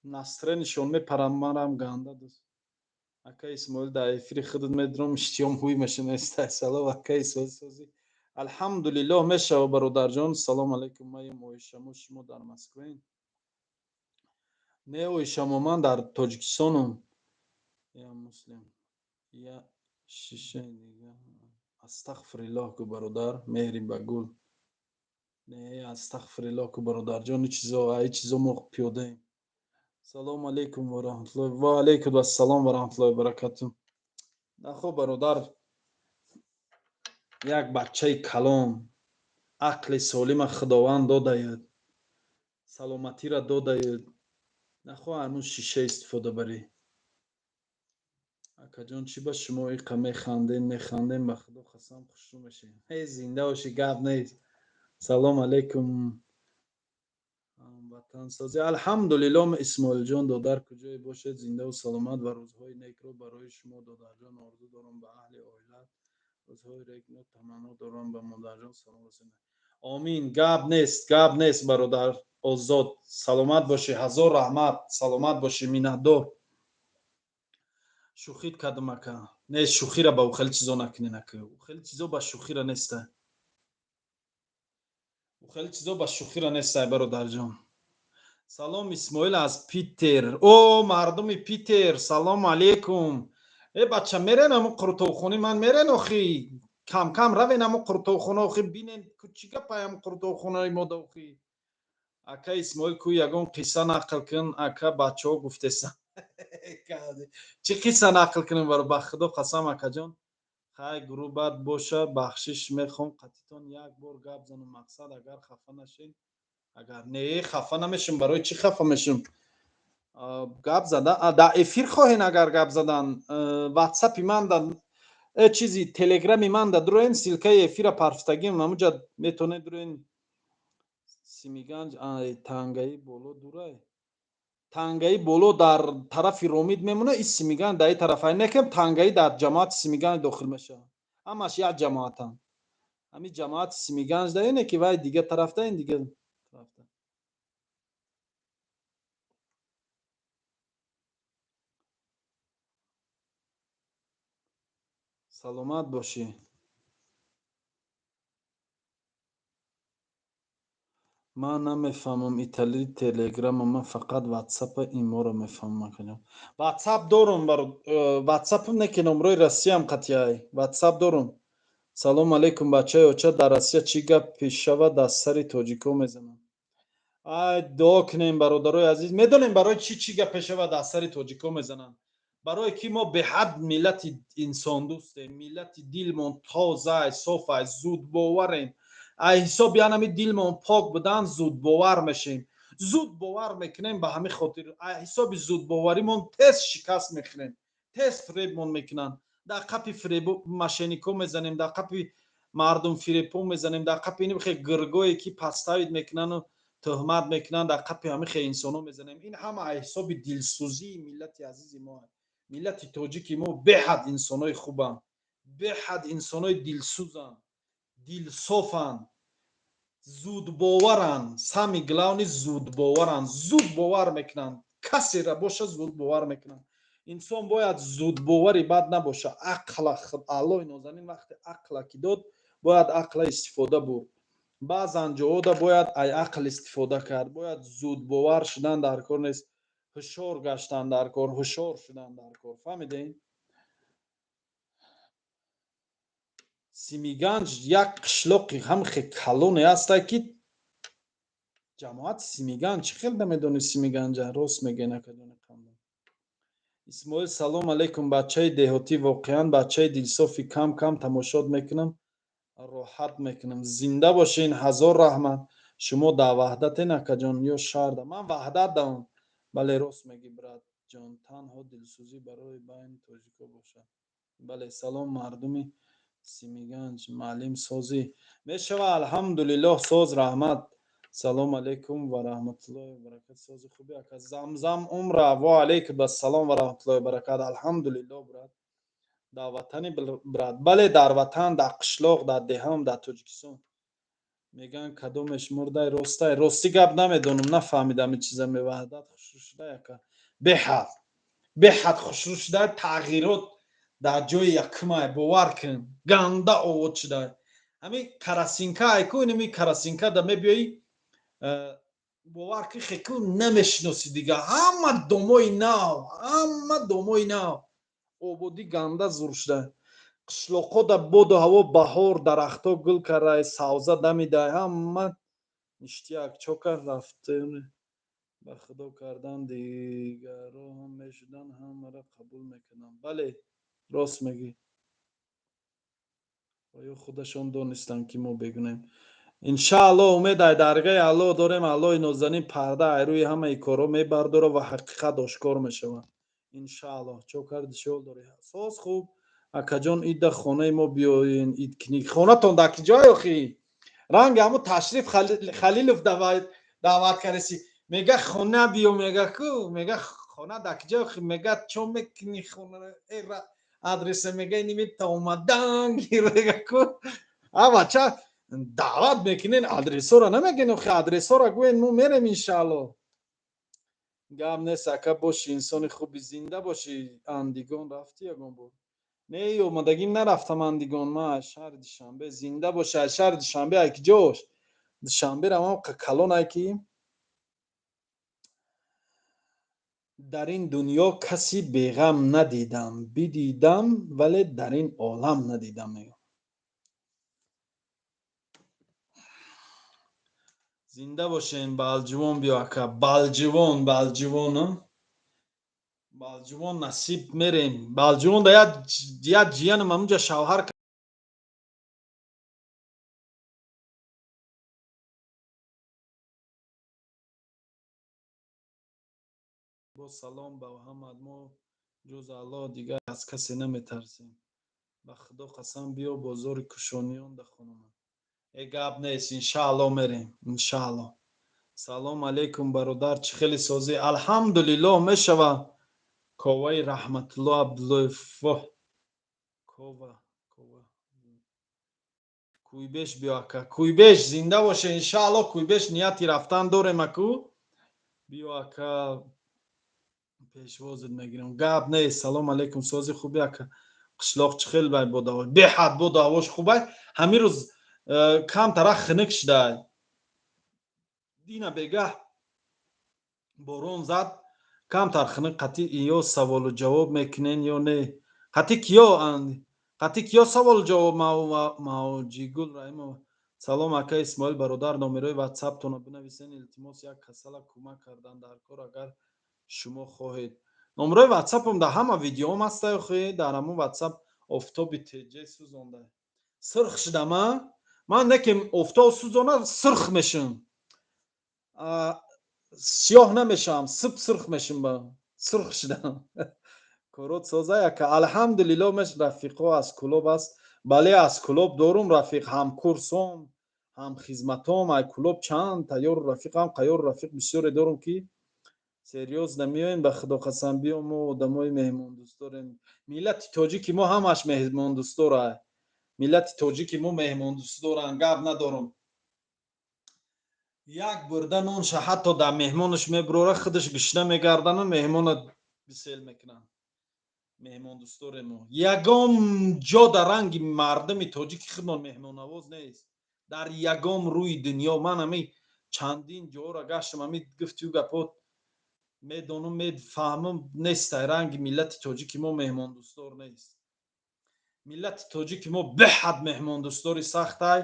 настроениешон мепарад. Марам ганда дӯст. Ака Исмоил, дар эфири худат медурам, иштиём ҳуй мешава. Салом, ака Исмоил, созӣ? Алҳамдулиллоҳ, мешава, бародарҷон. Салом алайкум, маем Оишамо, шумо дар Москваен? Не, Оишамо, ман дар Тоҷикистонам. Я муслим, я шишаи дига. Астағфириллоҳ ку, бародар меҳри ба гул. Не, астағфириллоҳ ку, бародарҷон, чизо, ай чизо мо пиёдаем. Салому алайкум ва раҳматуллоҳи. Ва алайкум ассалом ва раҳматуллоҳи баракатуҳ. Нахо, бародар, як бачаи калон, ақли солима Худованд додаяд, саломатиро додаяд, нахо ҳамун шиша истифода барӣ. Акаҷон, чӣ ба шумо иқа механдем, механдем, ба худо қасам, хушрӯ мешем. Э, зинда бошӣ, гап нест. Салом алейкум, ҳамватансозӣ. Алҳамдулилло, Исмоилҷон додар, куҷое бошед, зиндаву саломат ва рӯзҳои некро барои шумо, додарҷон, орзу дорам. Ба аҳли оила рӯзҳои некро таманно дорам. Ба модарҷон салом расонед. Омин. Гап нест, гап нест, бародар Озод, саломат бошӣ, ҳазор раҳмат, саломат бошӣ, миннатдор. Шӯхит кардам, ака. Не, шӯхира ба хеле чизо накунен, ака, хеле чизо ба шӯхира неста, хеле чизо ба шӯхира нестай, бародарҷон. Салом, Исмоил аз Питер. О, мардуми Питер, салому алейкум. Э, бача, мерен ҳамун қурутовхони ман, мерен охи, камкам равен ҳамун қурутовхона, охи, бинен чӣ гапай ҳамун қурутовхонаи мода, охи. Ака Исмоил, ку ягон қисса нақл кун, ака, бачаҳо гуфтесан. Чӣ қисса нақл кунем? Баро, ба худо қасам, акаҷон, хай, грубат боша, бахшиш мехоҳам. Қатитон як бор гап занам, мақсад, агар хафа нашед. Агар не, хафа намешум. Барои чӣ хафа мешум? Гап зада дар эфир хоҳен, агар гап задан, ватсапи ман да, чизи, телеграми ман да дуроен, ссылкаи эфира парфтагим, ҳамуҷа метавонед дуроен. Симиганҷ тангаи боло дурай, тангаи боло дар тарафи Ромид мемонад, и Симиганҷ дар и тараф. Некем, тангаӣ дар ҷамоати Симиганҷ дохил мешавад, ҳамаш як ҷамоатанд. Ҳамин ҷамоати Симиганҷ да ине ки вай дига тарафда, ин дига тарафда. Саломат бошӣ. Ман намефаҳмам италии телеграма, ман фақат ватсапа, иморо мефаҳмам, акаҷон. Ватсап дорум, ватсапам не ки номрои Россиям қатъяй, ватсап дорум. Салом алейкум, бачаи оча. Дар Россия чӣ гап пешшавад, аз сари тоҷико мезанам. Ай, дуо кунем, бародарои азиз. Медонем, барои чӣ чӣ гап пешавад, аз сари тоҷико мезананд? Барое ки мо беҳад миллати инсондӯстем, миллати дилмон тозай, софай, зудбоварем. Ай ҳисоби анами дилмон пок будан зудбовар мешем, зуд бовар мекунем. Ба ҳамин хотир, ай ҳисоби зудбоваримон тез шикаст мехӯрем, тез фиребмон мекунанд. Дар қапи фиреб мошеннико мезанем, дар қапи мардум фиребҳо мезанем, дар қапи ин хе гиргое ки подставить мекунану тӯҳмат мекунанд, дар қапи ҳамин хе инсонҳо мезанем. Ин ҳама ай ҳисоби дилсӯзии миллати азизи мо. Миллати тоҷики мо беҳад инсонои хубанд, беҳад инсонои дилсӯзанд, дилсофанд, зудбоваранд. Самый главный, зудбоваранд, зуд бовар мекунанд, касера боша, зуд бовар мекунанд. Инсон бояд зудбовари бад набоша. Ақла Аллоҳи нозанин вақте ақла ки дод, бояд ақла истифода бурд. Баъзан ҷоҳода бояд ай ақл истифода кард. Бояд зудбовар шудан дар кор нест, ҳушёр гаштан дар кор, ҳушёр шудан дар кор. Фаҳмидем? Симиганҷ як қишлоқи ҳамхе калоне ҳаста ки ҷамоати Симиганҷ, чӣ хел намедони Симиганҷа? Рост мегӯен, акаҷони қандон. Исмоил, салом алейкум, бачаи деҳотӣ, воқеан бачаи дилсофи. Кам кам тамошот мекунам, роҳат мекунам. Зинда бошен, ҳазор раҳмат. Шумо дар Ваҳдатен, акаҷон, ё шаҳрда? Ман Ваҳдат давм. Бале, рост мегӣ, братҷон, танҳо дилсӯзӣ барои байни тоҷико бошад. Бале. Салом, мардуми Симиганҷ. Маълим, созӣ мешава? Алҳамдулиллоҳ, соз, раҳмат. Салом алейкум ва раҳматуллоҳи ва баракат. Сози, хуби, ака? Замзам умра. Ва алейкум ассалом ва раҳматуллоҳи ва баракат. Алҳамдулиллоҳ, брат. Дар ватани, брат? Бале, дар ватан, дар қишлоқ, дар деҳам, дар Тоҷикистон. Мегӯянд, кадомеш мурдай, ростай? Рости гап, намедонам, нафаҳмидам ин чиза. Меваҳдат хушрӯ шудай, ака, беҳад, беҳад хушрӯ шудай. Тағйирот дар ҷои якумай, бовар кун, ганда овод шудай. Ҳамин Карасинка айку, инами Карасинка да мебиёӣ, бовар кун, хеку намешиносӣ дига. Ҳама домои нав, ҳама домои нав, ободӣ ганда зур шуда. Қишлоқҳо да боду ҳаво баҳор, дарахтҳо гул кардай, савза дамидай, ҳама ништяк. Чока рафте ба худо кардан, дигарро ҳам мешудан, ҳамаро қабул мекунам. Бале, рост мегӯӣ. Оё худашон донистанд, ки мо бегунаем? Иншааллоҳ, умед ай даргаи Аллоҳ дорем. Аллоҳи нозанин парда ай рӯи ҳамаи корҳо мебардорад ва ҳақиқат ошкор мешавад. Иншааллоҳ. Чо карди, шол дорӣ? Соз, хуб, акаҷон. Ида хонаи мо биёен, ид кунӣ. Хонатон дар киҷой охи? Ранги ҳамо Ташриф Халилов даъват кардаси, мега хона биё, мега ку, мега хона дар киҷой охи, мега чо мекунӣ хона, адреса мега, нимита омадан гир, мега ку. А бача даъват мекунен, адресора намегӯен охи, адресора гӯен, мо мерем, иншааллоҳ. Гап нест, ака, боши, инсони хуби, зинда бошӣ. Андигон рафтӣ ягон бор? Не, омадагим нарафтам Андигон, ман аз шаҳри Душанбе. Зинда боши. Аз шаҳри Душанбе ай киҷош? Душанбе рамам калон ай ки. Дар ин дунё каси беғам надидам, бидидам, вале дар ин олам надидам, мегӯям. Зинда бошем. Балҷувон биё, ака, Балҷувон, Балҷувон, Балҷувон насиб мерем. Балҷувон да як ҷиянам ҳамунҷа шавҳар. Бо салом ба ҳамад, мо ҷуз Аллоҳ дигар аз касе наметарсем. Ба Худо қасам, биё бозори Кушониён да хонумам. Э, гап нест, иншааллоҳ мерем, иншааллоҳ. Салом алейкум, бародар, чӣ хеле созӣ? Алҳамдулиллоҳ, мешава. Коваи Раҳматулло Абдуллоев, воҳ, кова, кова. Куйбеш биё, ака, Куйбеш. Зинда боше, иншааллоҳ, Куйбеш нияти рафтан дорем, аку. Биё, ака, пешвозит мегирам, гап нест. Салом алейкум, сози, хуби, ака? Қишлоқ чӣ хел бай? Бодаҳош беҳад, бодаҳош хубай. Ҳамин рӯз камтара хунук шудай, дина бегаҳ борон зад, камтар хунук. Қатъи ё саволу ҷавоб мекунен ё не? Қатъи киё, қатъи киё саволу ҷавоб? Мавҷигул Раҳимова, салом, ака Исмоил бародар, номерои ватсаптонро бинависен, илтимос, як касала кӯмак кардан дар кор, агар шумо хоҳед. Номерои ватсапам дар ҳама видеоам ҳаста охи, дар ҳамон ватсап. Офтоби теҷе сӯзонда, сирх шудам. А ман не ки офтоб сӯзона, сирх мешам, сиёҳ намешавам, сиб сирх мешам, ба сирх шудам. Корот соза, яка? Алҳамдулилло. Меш рафиқо аз Кулоб аст? Бале, аз Кулоб дорум рафиқ, ҳамкурсом, ҳамхизматом ай Кулоб чанд тайёру рафиқам, қайёру рафиқ бисёре дорум, ки серьёзно меоем. Ба Худо қасам, биё, мо одамои меҳмондӯст дорем. Миллати тоҷики мо ҳамаш меҳмондӯстдора, миллати тоҷики мо меҳмондӯст доранд, гап надорум. Як бурда нонша ҳатто дар меҳмонаш мебурора, худаш гушна мегардану меҳмона бисел мекунанд. Меҳмондӯстдорем мо. Ягон ҷо дар ранги мардуми тоҷики худмон меҳмоннавоз нест дар ягон рӯи дунё. Ман ҳами чандин ҷоро гаштам, ҳами гуфтию гапҳо медонам, мефаҳмам, нестай ранги миллати тоҷики мо меҳмондӯстдор нест. Миллати тоҷики мо беҳад меҳмондӯстдори сахтай,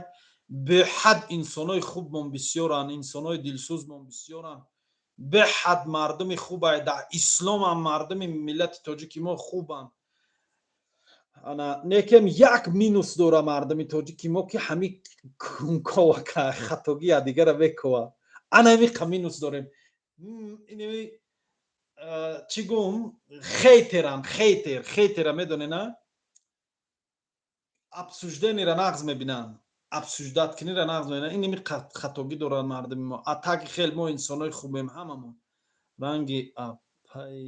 беҳад инсонои хубмон бисёранд, инсонои дилсӯзмон бисёранд, беҳад мардуми хубай. Дар исломам мардуми миллати тоҷики мо хубанд. Ана некем як минус дора мардуми тоҷики мо, ки ҳами кункова, хатогӣ дигара мекова. Ана ҳамиқа минус дорем. Инами чӣ гум, хейтерам, хейтер, хейтера медонена, обсуждениера нағз мебинанд, обсуждать кунира нағз мебинанд. Инами хатогӣ дорад мардуми мо. А так хел мо инсонои хубем ҳамамон. Ранги апай.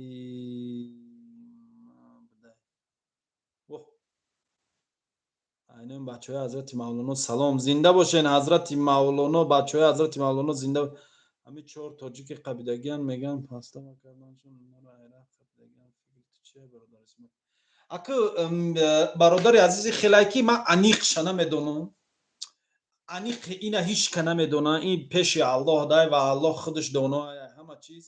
Айнон бачаҳои Ҳазрати Мавлоно, салом, зинда бошен. Ҳазрати Мавлоно, бачаҳои Ҳазрати Мавлоно, зинда. Ҳами чор тоҷики қабидагиан меган, пастама карданшон қабидагиан. Фикри ту чия, бародар Исмоил? Аку, бародари азизи, хелай ки ман аниқша намедонам, аниқ ина ҳичка намедона, ин пеши Аллоҳ дай ва Аллоҳ худаш доно ҳама чиз.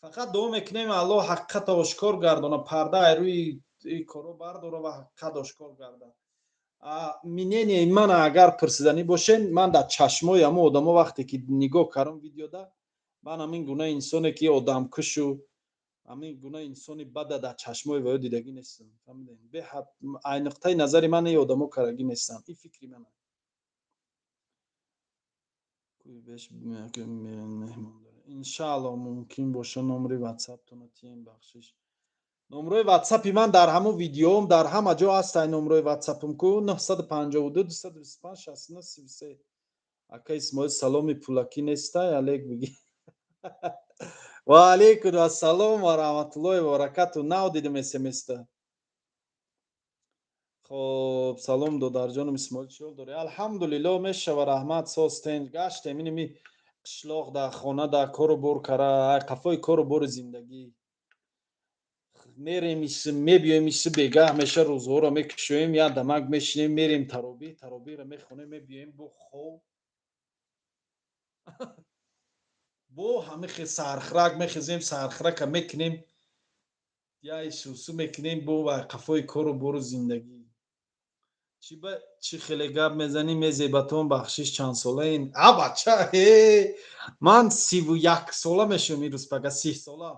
Фақат дуо мекунем, Аллоҳ ҳақиқата ошкор гардона, парда ай рӯи коро бардора ва ҳақиқат ошкор гардад. Мнение мана агар пурсиданӣ бошен, ман дар чашмои ҳамо одамо вақте ки нигоҳ кардам видеода, ман ҳамин гуна инсоне ки одамкушу ҳамин гуна инсони бада дар чашмои ваё дидагӣ нестам. Фаҳмидем, беҳад ай нуқтаи назари ман ин одамо карагӣ нестам. Ин фикри ман. Иншаалло, мумкин боша, номери ватсаптона тием, бахшиш. Номрои ватсапи ман дар ҳамон видеоам дар ҳама ҷо ҳастай. Номрои ватсапам ку 952 225 69 33. Ака Исмоил, саломи пулакӣ нестай, алек бигӣ. Ва алайкум ассалом ва раҳматуллоҳи ва баракату. Нав дидим смста. Хоб, салом, додарҷонам Исмоил, чӣ ҳол дорӣ? Алҳамдулилло, мешава, раҳмат, созтен. Гаштем иними қишлоқ, дар хона, дар кору бор кара, қафои кору бори зиндагӣ. Мерем, мебиёем, иси бегаҳ меша, рӯзҳоро мекушоем, як дамак мешинем, мерем таробӣ, таробиро мехонем, мебиёем, бо хоб, бо ҳами сархрак мехезем, сархрака мекунем, я исусу мекунем, бо қафои кору бору зиндагӣ. Чӣ ба чӣ хеле гап мезанӣ, мезебатон, бахшиш, чандсолаин? А бача, ман 31 сола мешавам ирӯз пага, 30 сола.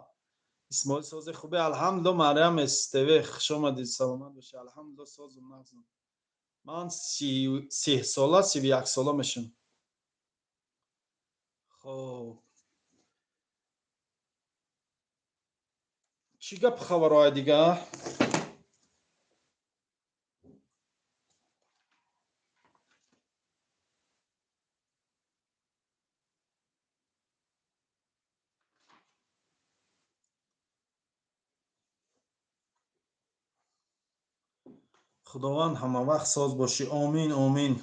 Исмоил, сози хубе, алҳамдулилла. Мариям СТВ, хуш омадед, саломат бошед. Алҳамдулилла, созум, нағзам. Ман 30 сола, 31 сола мешавам. Хоб, чӣ гап, хабарҳои дига? Худованд ҳамавақт соз бошӣ, омин, омин.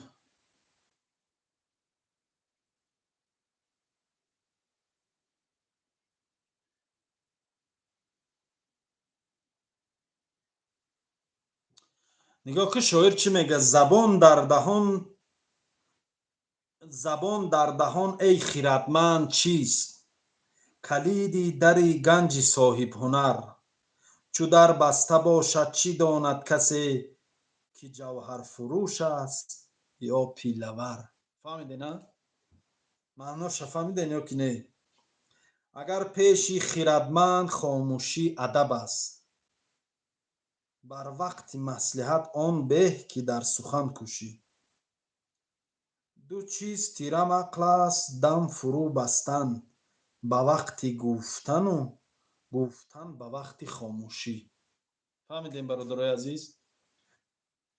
Нигоҳ ки шоир чӣ мегӯяд: забон дар даҳон, забон дар даҳон, эй хиратманд, чист? Калиди дари ганҷи соҳибҳунар. Чу дар баста бошад, чӣ донад касе, ки ҷавҳарфурӯш аст ё пилавар? Фаҳмиде, на? Маъноша фаҳмиден ё ки не? Агар пеши хиратманд хомӯшӣ адаб аст, бар вақти маслиҳат он беҳ, ки дар сухан кӯшӣ. Ду чиз тирам ақл аст: дам фурӯ бастан ба вақти гуфтану гуфтан ба вақти хомӯшӣ. Фаҳмидем, бародарои азиз?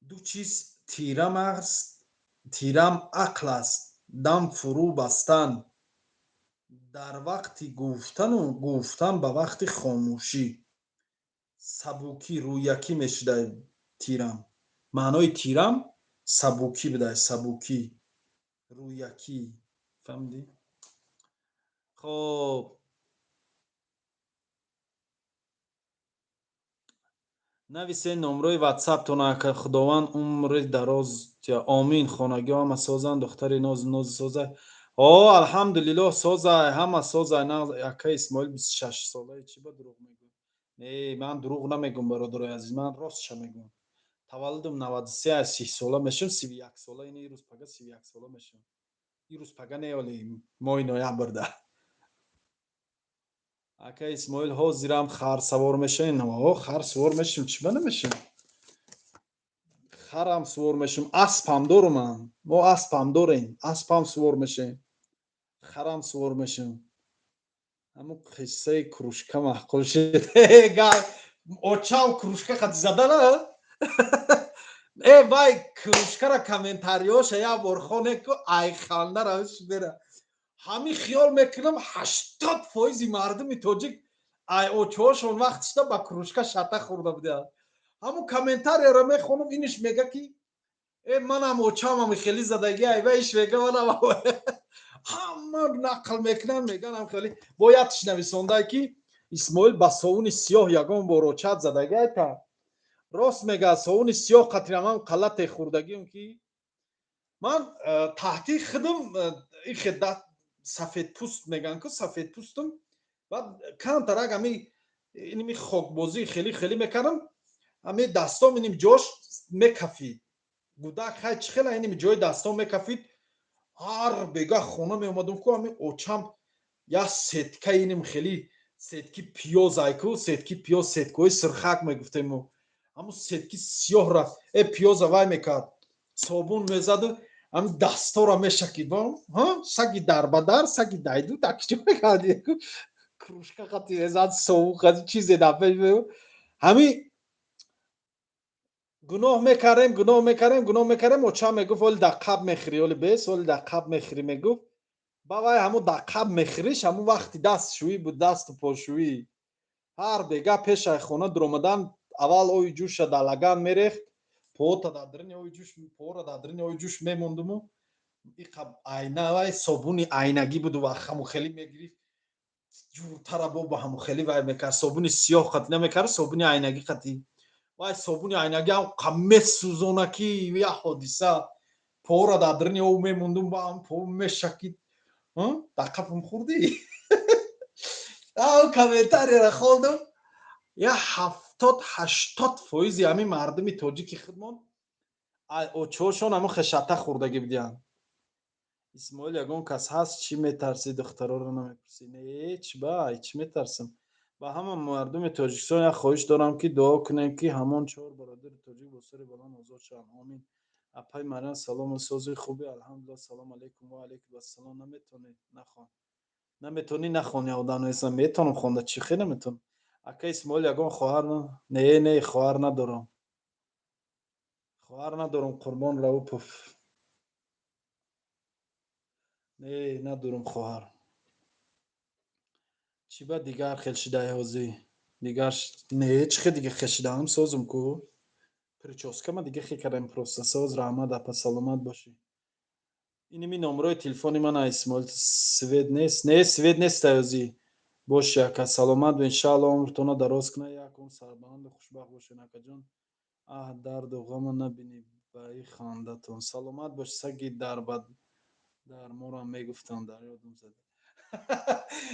Ду чиз тирам аст, тирам ақл аст: дам фурӯ бастан дар вақти гуфтану гуфтан ба вақти хомӯшӣ. Сабукӣ, рӯякӣ мешудай тирам. Маънои тирам сабукӣ будай, сабукӣ, рӯякӣ. Фаҳмидӣ? Хоб, нависе номрои ватсаптон, ака. Худованд умри дароз, омин. Хонагиҳо ҳама созанд? Духтари ноз ноз созай? О, алҳамдулиллоҳ, созай, ҳама созай. Ака Исмоил 26 солаи, чӣ ба дурӯғ мегӯ? Не, ман дурӯғ намегӯм, бародарои азиз, ман ростша мегӯм. Таваллудам 93, 30 сола мешавам, 31 сола. Ин ирӯз пага 31 сола мешавам. Ирӯз пага не, оли моҳи ноябрда. Ака Исмоил, ҳозирам хар савор мешавем? О, хар сувор мешавем, чӣ ба намешавем? Харам сувор мешавем, аспам дорум ман. Мо аспам дорем, аспам сувор мешавем, харам сувор мешавем. Ҳамун қиссаи кружка маъқул шуд. Очам кружка қати задана. Э вай, кружкара комментариёша як бор хоне ку, ай ханда равиш бера. Ҳамин хиёл мекунам, 80 фоизи мардуми тоҷик ай очоҳошон вақтишда ба кружка шата хӯрда буданд. Ҳамун комментарияро мехонам, иниш мега, ки э, манам очамам хеле задаги, ай ваиш мега, манам. Ҳама нақл мекунанд, меганам хеле. Бояд нависондай, ки Исмоил ба совуни сиёҳ ягон бор очат задаги. Айта рост мега, совуни сиёҳ қатирамам қалате хӯрдагиам, ки ман таҳти худам ихе сафедпӯст меган ку, сафедпӯстум. Баъд камтарак ами иними хокбозӣ хеле хеле мекардам, ами дастом иним ҷош мекафид. Гудак хай, чӣ хела иними ҷои дастом мекафид. Ҳар бегаҳ хона меомадам ку, ами очам як сетка, иним хеле сетки пиёз айку, сетки пиёз, сеткаҳои сирхак мегуфтему, ҳамун сетки сиёҳ рафт, э, пиёза вай мекард, собун мезаду ҳамин дастора мешакид. Саги дарбадар, саги дайду такчо мекард, кружка қати мезад, совун қати чизе дафе. Ҳами гуноҳ мекардем, гуноҳ мекардем, гуноҳ мекардем. Очам мегуфт: «Оли дар қаб мехӯрӣ, оли бес, оли дар қаб мехӯрӣ», мегуфт. Ба вай ҳамун дар қаб мехӯриш, ҳамун вақти дастшӯӣ буд, дасту пошӯӣ. Ҳар бега пешаи хона дуромадан аввал ои ҷӯша дар лаган мерехт, пота дар даруни ои ҷӯш, пора дар даруни ои ҷӯш мемондуму иқа айна вай собуни айнагӣ буду ва ҳамухелӣ мегирифт, ҷуртара бо ба ҳамухелӣ вай мекард. Собуни сиёҳ қатӣ намекард, собуни айнагӣ қатӣ. Вай собуни айнагӣ ҳам қа месӯзона, ки як ҳодиса. Пора дар даруни об мемондум, ба ҳам по мешакид. Дар қафм хӯрдӣ? Ав комментарияра хондам, як 70-80 фоизи ҳамин мардуми тоҷики худмон очошон ҳамон хешата хӯрдагӣ будиянд. Исмоил, ягон кас ҳаст? Чӣ метарсӣ, духтароро намепурсӣ? Не, чӣ ба чӣ метарсам? Ба ҳама мардуми Тоҷикистон як хоҳиш дорам, ки дуо кунем, ки ҳамон чор бародари тоҷик бо сари баланд озод шаванд. Омин. Апай Марьям, салому, сози, хуби? Алҳамдулилла. Салом алейкум. Ва алейкум ассалом. Наметонӣ, нахон, наметонӣ, нахон. Одам нестам, метавонам хонда, чӣ хел наметавонам. Ака Исмоил, ягон хоҳар? Не, не, хоҳар надорам, хоҳар надорам. Қурбон Раупов, не, надорам хоҳар. Чӣ ба дигар хел шидаи ҳозӣ? Дигар не, чӣ хел дига хел шидаам? Созум ку, прическама дига хел кардем просто. Соз, раҳмат, апа, саломат бошӣ. Иними номерои телефони мана. Исмоил, свет нест? Не, свет нест ҳозӣ. Боши, ака, саломат. Иншаалло, умртона дароз кунад, якум сарбаланду хушбахт бошед, акаҷон. Аҳ, дарду ғамо набинӣ ба и хандатон. Саломат бош. Саги дарбад дар морам мегуфтам, дар ёдум зада.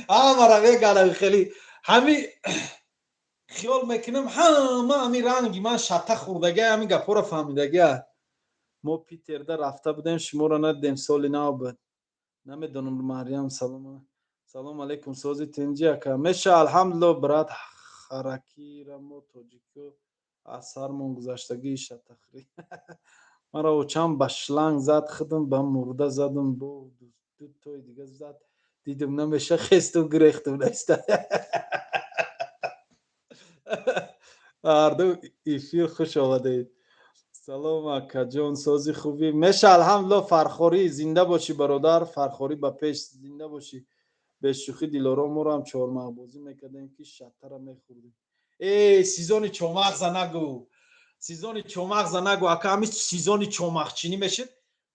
Ҳамара меганам, хеле ҳами хиёл мекунам, ҳама ҳами ранги ман шата хӯрдагия, ҳами гапҳоро фаҳмидагия. Мо Питерда рафта будем, шуморо надидем, соли нав буд, намедонам. Марьям, салом. Салом алейкум, сози, тинҷи, ака? Меша, алҳамдулилло, брат. Харакира мо тоҷико аз сармон гузаштагии шатахӯрӣ. Маро очам ба шланг зад, худам ба мурда задам, бо дутои дига зад. Дидум, намеша, хесту гирехтум наиста. Ҳарду эфир хуш омадед. Салом, акаҷон, сози, хубӣ? Меша, алҳамдулилло. Фархорӣ, зинда бошӣ, бародар. Фархорӣ, ба пеш, зинда бошӣ. Бешӯхӣ, Дилором, моро ҳам чормағбозӣ мекардем, ки шатара мехӯрдем. Э, сезони чормағза нагӯ, сезони чормағза нагӯ, ака. Ҳами сезони чормағчинӣ мешид,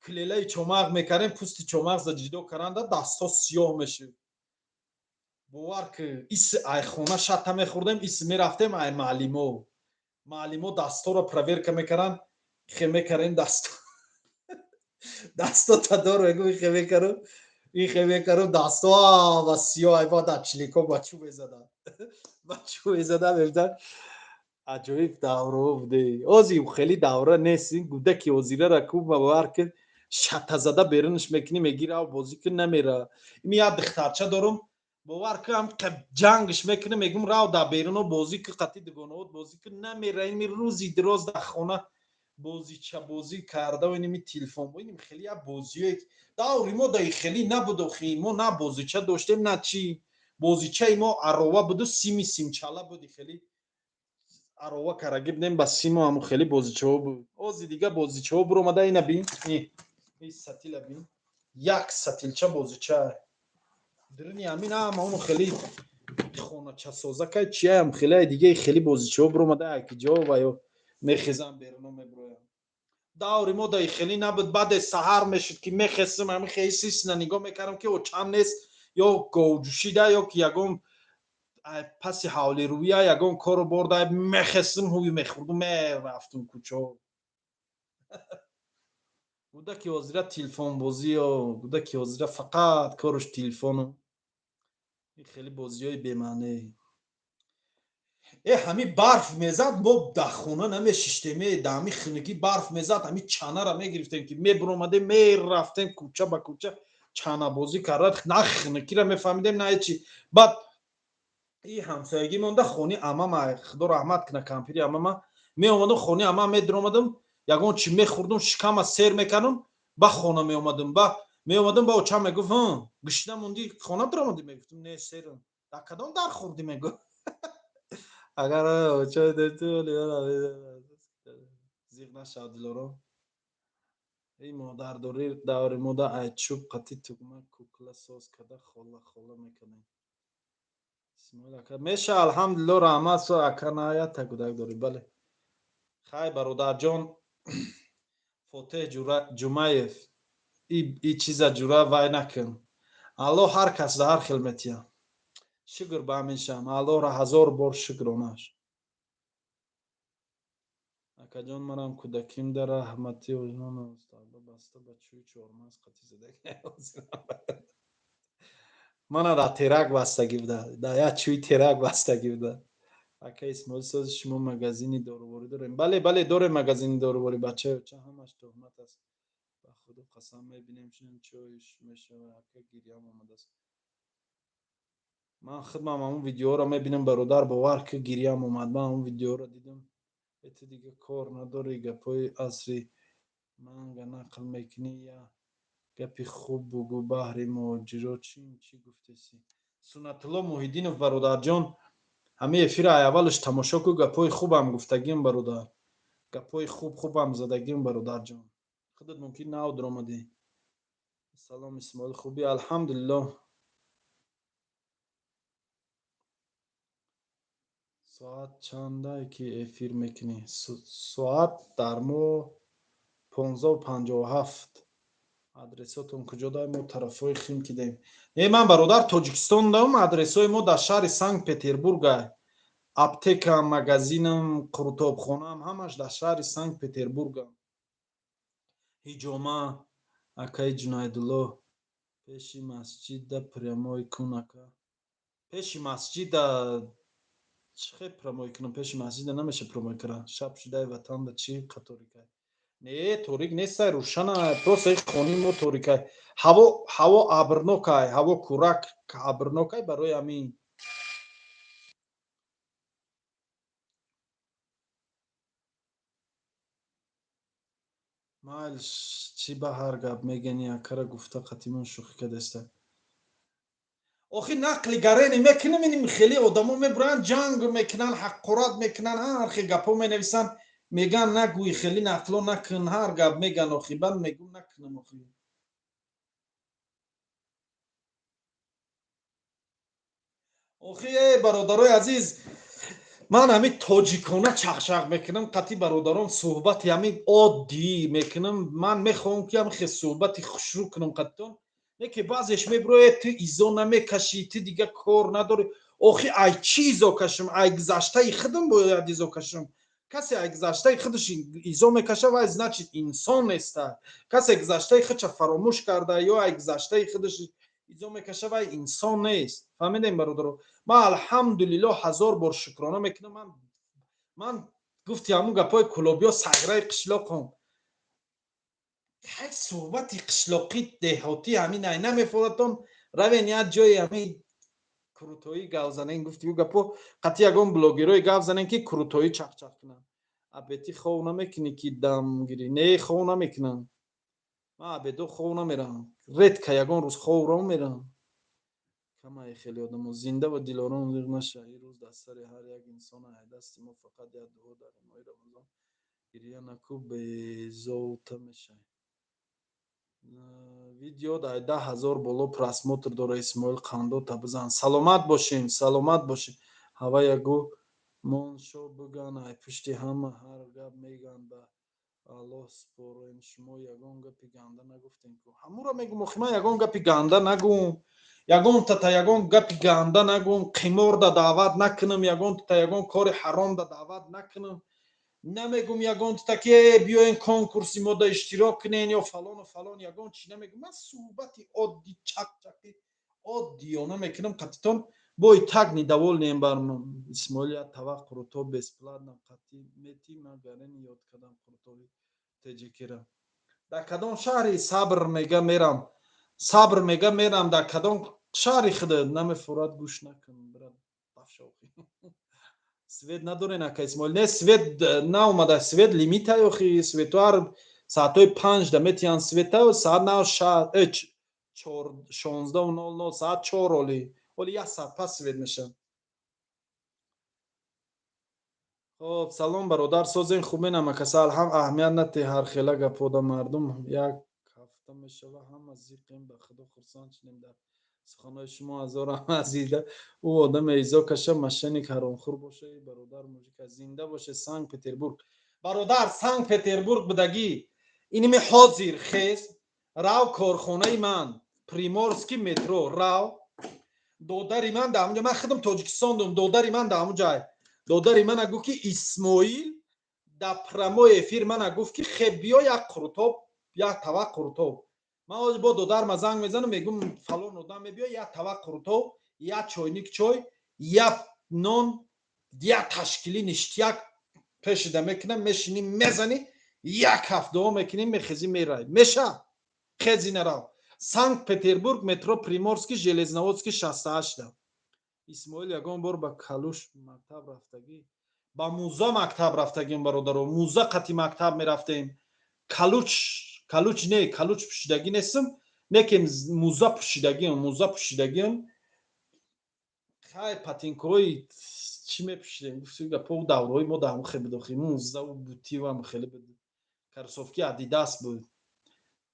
килелаи чормағ мекардем, пӯсти чормағза ҷидо каранда дастҳо сиёҳ мешуд. Бовар ки, ис ай хона шата мехӯрдем, ис мерафтем ай маълимо, маълимо дастҳоро проверка мекарданд. Хе мекардем дасто, дастота дор, мегӯ, ихе мекару, ихе мекару, дасто ва сиёҳ. Ай ба дар чилико ба чӯ мезаданд, ба чӯ мезаданд, мегуфтанд. Аҷоиб давраҳо буде. Ози хеле давра нест. Ин гудаки ҳозирара ку, бовар ки, шатазада берунаш мекунӣ, мегӣ: «Рав, бозӣ кун», намера. Ими як духтарча дорум, бовар ки, ҳам ҷангш мекунам, мегӯм: «Рав, дар беруно бозӣ ку, қати дугонаҳот бозӣ кун», намера. Ими рӯзи дироз дар хона бозича бозӣ карда, иними телефон, иним хеле як бозиое. Даври мо даи хеле набуд охи. Мо на бозича доштем, на чӣ. Бозичаи мо арова буду сими симчала буди, хеле арова карагӣ будем ба симу, ҳаму хеле бозичаҳо буд. Ози дига бозичаҳо буромада. Ина бин, и сатила бин, як сатилча бозича дирини ҳамин ҳама ону хеле хоначасозакай чияям, хеле дигаи хеле бозичаҳо буромада, яки ҷо ва ё мехезам, беруно мебуроям. Даври мо даи хеле набуд. Баъде саҳар мешуд, ки мехестам, ҳами хеле сисна нигоҳ мекардам, ки очам нест, ё говҷӯшида, ё ки ягон паси ҳавлирӯя ягон кору борда. Мехестам, ҳуй мехӯрдум, мерафтум кӯчо. Гудаки ҳозира телефонбозиё, гудаки ҳозира фақат кораш телефону ин хеле бозиҳои бемаъне. Э, ҳами барф мезад, мо дар хона намешиштем. Э, дар ҳами хунукӣ барф мезад, ҳами чанара мегирифтем, ки мебуромадем, мерафтем кӯча ба кӯча чанабозӣ карда, на хунукиро мефаҳмидем, на ҳечи. Баъд и ҳамсоягӣ монда, хони амама, худо раҳмат куна, кампири амама, меомадам хони ама, медиромадам, ягон чи мехӯрдум, шикама сер мекардам, ба хона меомадам, ба меомадам, ба очам мегуфт: «Гушна мондӣ, хона диромадӣ?» Мегуфтум: «Не, серам». «Дар кадом дар хӯрдӣ?» мегуфт. Агар чой дошти, зиқ нашав, Дилоро. Эй, модардорӣ даври мода ай чӯб қати тугма кукла соз карда, хола хола мекардем. Исмоил ака, меша, алҳамдулилло, раҳмат. Со ака, на якта кӯдак дорӣ? Бале. Хай, бародарҷон Фотеҳ Ҷумаев, и чиза ҷура вай накун. Аллоҳ ҳар кас да ҳар хел метиҳад. Шукр ба ҳамешам, Аллоҳро ҳазор бор шукронаш. Акаҷон, манам кӯдаким да раҳмати баста ба чӯи чормағз қати задаги. Мана дар терак бастагӣ буда, дар як чӯи терак бастагӣ буда. Ака Исмоил, сози, шумо магазини доруворӣ дорем? Бале, бале, дорем магазини доруворӣ. Бачаёча, ҳамаш туҳмат аст, ба худо қасам, мебинем, чой мешава. Ака, гирьям омадааст. Ман худмам ҳамун видеоро мебинам, бародар, бовар ки, гирьям омад. Ман ҳамун видеоро дидам. Ту дига кор надорӣ, гапҳои асри манга нақл мекунӣ. Я гапи хуб бугӯ баҳри муҳоҷиро. Чӣ гуфтесӣ, Суннатулло Муҳиддинов? Бародарҷон, ҳамин эфира аввалаш тамошо ку, гапҳои хубам гуфтагим, бародар, гапҳои хуб хубам задагим. Бародарҷон, худат мумкин нав даромадӣ. Салом, Исмоил, хубӣ? Алҳамдулилло. Соат чандае ки эфир мекунӣ? Соат дар мо 15:57. Адресотон куҷо дай? Мо тарафҳои Химки даем. Не, ман, бародар, Тоҷикистон дам. Адресҳои мо дар шаҳри Санкт Петербурга. Аптекам, магазинам, қурутобхонаам, ҳамаш дар шаҳри Санкт Петербурга. Ҳиҷома. Акаи Ҷунайдулло, пеши масҷида прямой кун. Ака, пеши масҷида чӣ хел прямой кунам? Пеши масҷида намеша прямой кара. Шаб шудаи, ватанда чӣ қаторикай? Не, торик нестай, рӯшана. Просто хони мо торикай, ҳаво абрнокай, ҳаво курак абрнокай, барои ҳамин. Майл, чӣ ба ҳар гап мегани? Акара гуфта қатимон шӯхӣ кадаста. Охи, нақли гарени мекунем, иним хеле одамо мебуранд, ҷанг мекунанд, ҳаққорат мекунанд, ҳар хел гапҳо менависанд, меган нагӯй, хеле нақло накун, ҳар гап меган. Охи, баъд мегӯм накунам охи. Охи, э бародарои азиз, ман ҳамин тоҷикона чақчақ мекунам, қатъи бародарон суҳбати ҳамин оддӣ мекунам. Ман мехоҳам, ки ҳамин хел суҳбати хушрӯ кунам қатитон, не ки баъзеш мебирояд: ту изо намекашӣ, ту дига кор надорӣ. Охи, ай чӣ изо кашам? Ай гузаштаи худам бояд изо кашам. Касе ай гузаштаи худаш изо мекаша, вай, значит, инсон неста. Касе гузаштаи худша фаромӯш карда ё ай гузаштаи худаш изо мекаша, вай инсон нест. Фаҳмидем, бародаро? Ман, алҳамдулилло, ҳазор бор шукрона мекунам. Ман гуфти ҳамун гапҳои кулобиё, саграи қишлоқам. Ҳай, суҳбати қишлоқӣ, деҳотӣ ҳамин ай намефоратон. Равен як ҷои ҳамин крутоӣ гап занен, гуфти ӯ гапо қатъи ягон блогерои гап занен, ки крутоӣ чақчақ кунанд. Абети хов намекунӣ, ки дам гирӣ? Не, хов намекунам. Ман абедо хов намерам, редко ягон рӯз ховро мерам. Камае хеле одамо. Зинда ва дилорон, зиқ наша. Ин рӯз дар сари ҳар як инсон ай дасти мо фақат як дуо дар моҳи Рамазон. Гирия наку, безовта мешавӣ. Видео дар 10 000 боло просмотр дора. Исмоил, қандота бизан. Саломат бошем, саломат бошем. Ҳава ягу моншо биган, ай пушти ҳама ҳар гап меган, ба Аллоҳ спорем. Шумо ягон гапи ганда нагуфтем ку? Ҳамуро мегум. Охи, ман ягон гапи ганда нагум, ягон тата ягон гапи ганда нагум, қиморда даъват накунам, ягон тата ягон кори ҳаромда даъват накунам. Намегум ягон тата, ки биёен конкурси мода иштирок кунен ё фалону фалон, ягон чи намегум. Ман суҳбати оддӣ, чақчақи оддиёна мекунам қатитон. Бо и так недовольный ем бар Исмоил. Я тавақ қурутоб бесплатно қатӣ мети. Ман гарени ёд кардам қурутоби теҷикира. Дар кадом шаҳри? Сабр мега, мерам. Сабр мега, мерам. Дар кадом шаҳри худа намефурад, гӯш накун, брат, бафшохи. Свет надорен, ака Исмоил? Не, свет наомада. Свет лимита, охи, свету ҳар саатҳои 5 да метиҳанд света. Саат на 16:00, саат 4, оли як саат пас свет мешавад. Хоб, салом, бародар, созен, хубен, амакаса? Алҳам, аҳамият натӣ ҳар хела гапода мардум. Як ҳафта мешава, ҳама зиқем, ба худо хурсанд шудем дар суханҳои шумо, ҳазорам азида. Ӯ одаме изо каша, мошенник, ҳаромхӯр боша. Бародар, мужика, зинда боше. Санкт Петербург, бародар, Санкт Петербург будагӣ. Иними ҳозир хез, рав корхонаи ман, Приморский метро рав, додари ман дар ҳамунҷа. Ман худам Тоҷикистон дум, додари ман дар ҳамунҷай. Додари мана гуфт, ки Исмоил дар прямой эфир мана гуфт, ки хеб, биё, як қурутоб, як тавақ қурутоб. Ман ҳозир бо додарма занг мезанам, мегум, фалон одам мебиё, як тавақ қурутоб, як чойник чой, як нон, як ташкилӣ ништяк пешида мекунам, мешинӣ, мезанӣ, як ҳафт дуо мекунӣ, мехезӣ, мерай. Меша, хези, нарав. Санкт Петербург, метро Приморский, Железноводский 68-да. Исмоил, ягон бор ба калуш мактаб рафтагӣ? Ба муза мактаб рафтагим, бародаро, муза қати мактаб мерафтем. Калуч, калуч не, калуч пӯшидагӣ нестам, неки муза пӯшидагиам, муза пӯшидагиам. Хай, патинкаҳои чӣ мепӯшидем? Гуфти гапо, давраҳои мо дар ҳамон хел буд охи, музаву бутивам хеле буд. Кроссовки Адидас буд,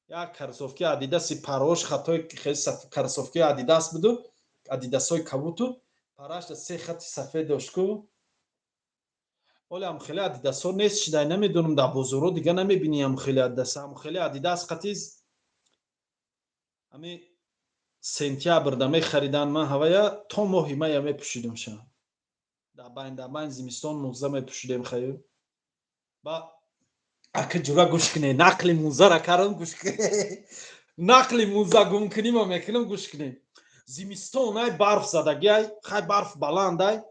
як кроссовки Адидаси парош хатои хеле, кроссовки Адидас буду, Адидасҳои кабуту парашда се хати сафед дошт ку. Ҳоле ҳам хеле Адидасҳо нест шидай, намедонам, дар бозорҳо дига намебинӣ ҳам хеле Адидас. Ҳам хеле Адидас қатиз ҳами сентябрда мехаридан, ман ҳавая то моҳи мая мепӯшидам ша. Дар байн зимистон муза мепӯшидем. Хаю, ба ака ҷура, гӯш кунед, нақли музара кардам, гӯш кунед, нақли муза гум кунима мекунам, гӯш кунед. Зимистон ай, барф задагиай, хай, барф баландай.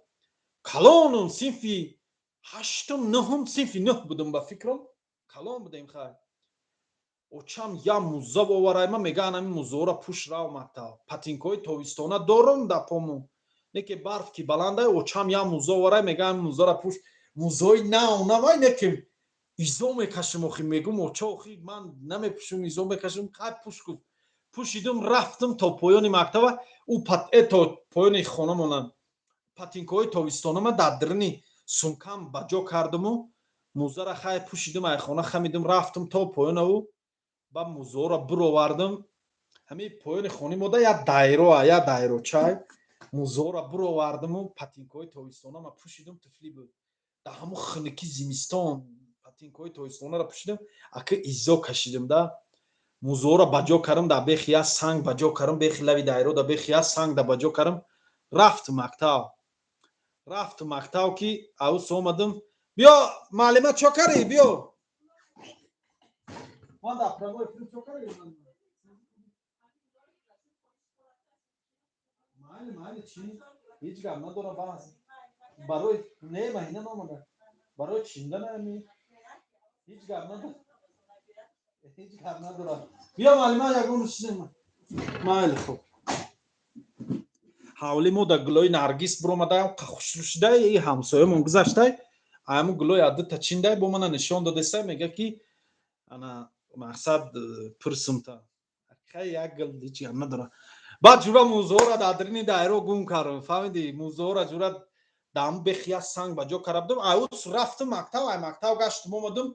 Калонум, синфи ҳаштум, нуҳум, синфи нӯҳ будум, ба фикрам, калон будем. Хай, очам я муза боварай, ма мега, анами музаора пӯш, рав мактаб. Патинкҳои тобистона дорум дар пому, неки барф ки баландай, очам я муза оварай, мега, ами музара пӯш. Музои нав навай, неки изо мекашим охи. Мегум, оча, охи, ман намепӯшум, изо мекашим. Хай, пӯш, гуфт. Пӯшидум, рафтум то поёни мактаба, ӯ то поёни хонамонам. Патинкҳои тобистонама дар даруни сумкам ба ҷо кардуму музара хай пӯшидум, ай хона хамидум, рафтум то поёнаву ба музоро буровардум. Ҳамин поёни хони мода як дайроа, як дайрочай. Музоро буровардуму патинкҳои тобистонама пӯшидум. Туфли буд. Дар ҳамун хунуки зимистон патинкҳои тобистонаро пӯшидам, ака, изо кашидим да. Музоро ба ҷо кардам, дар бехи як санг ба ҷо кардам, бехи лави дайро, дар бехи як санг да ба ҷо кардам, рафтум мактаб. Рафтум мактаб, ки аус омадам, биё, муаллима, чо карӣ, биё. Ман дар прямой эфир чо карӣ? Майли, майли, чӣ, ҳеҷ гап надорам. Баъз барои не, маҳина наомада, барои чинда нами, ҳеҷ гап надорам, ҳеҷ гап надорам. Биё, муаллима, ягон чизе. Майли, хуб. Ҳавли мо дар гулои наргис биромадаам, хушрӯ шудай. И ҳамсоямон гузаштай, айму гулои аддута чиндай, бо мана нишон додеса, мега, ки ана мақсад пурсумта. Хай, як гул, ҳеҷ гап надорам. Баъд ҷура музоора дар дарини дайро гум кардам, фаҳмидӣ? Музоора ҷура дар бехи як санг ба ҷо карда будам. Айус рафтам мактаб, ай мактаб гаштам, омадам,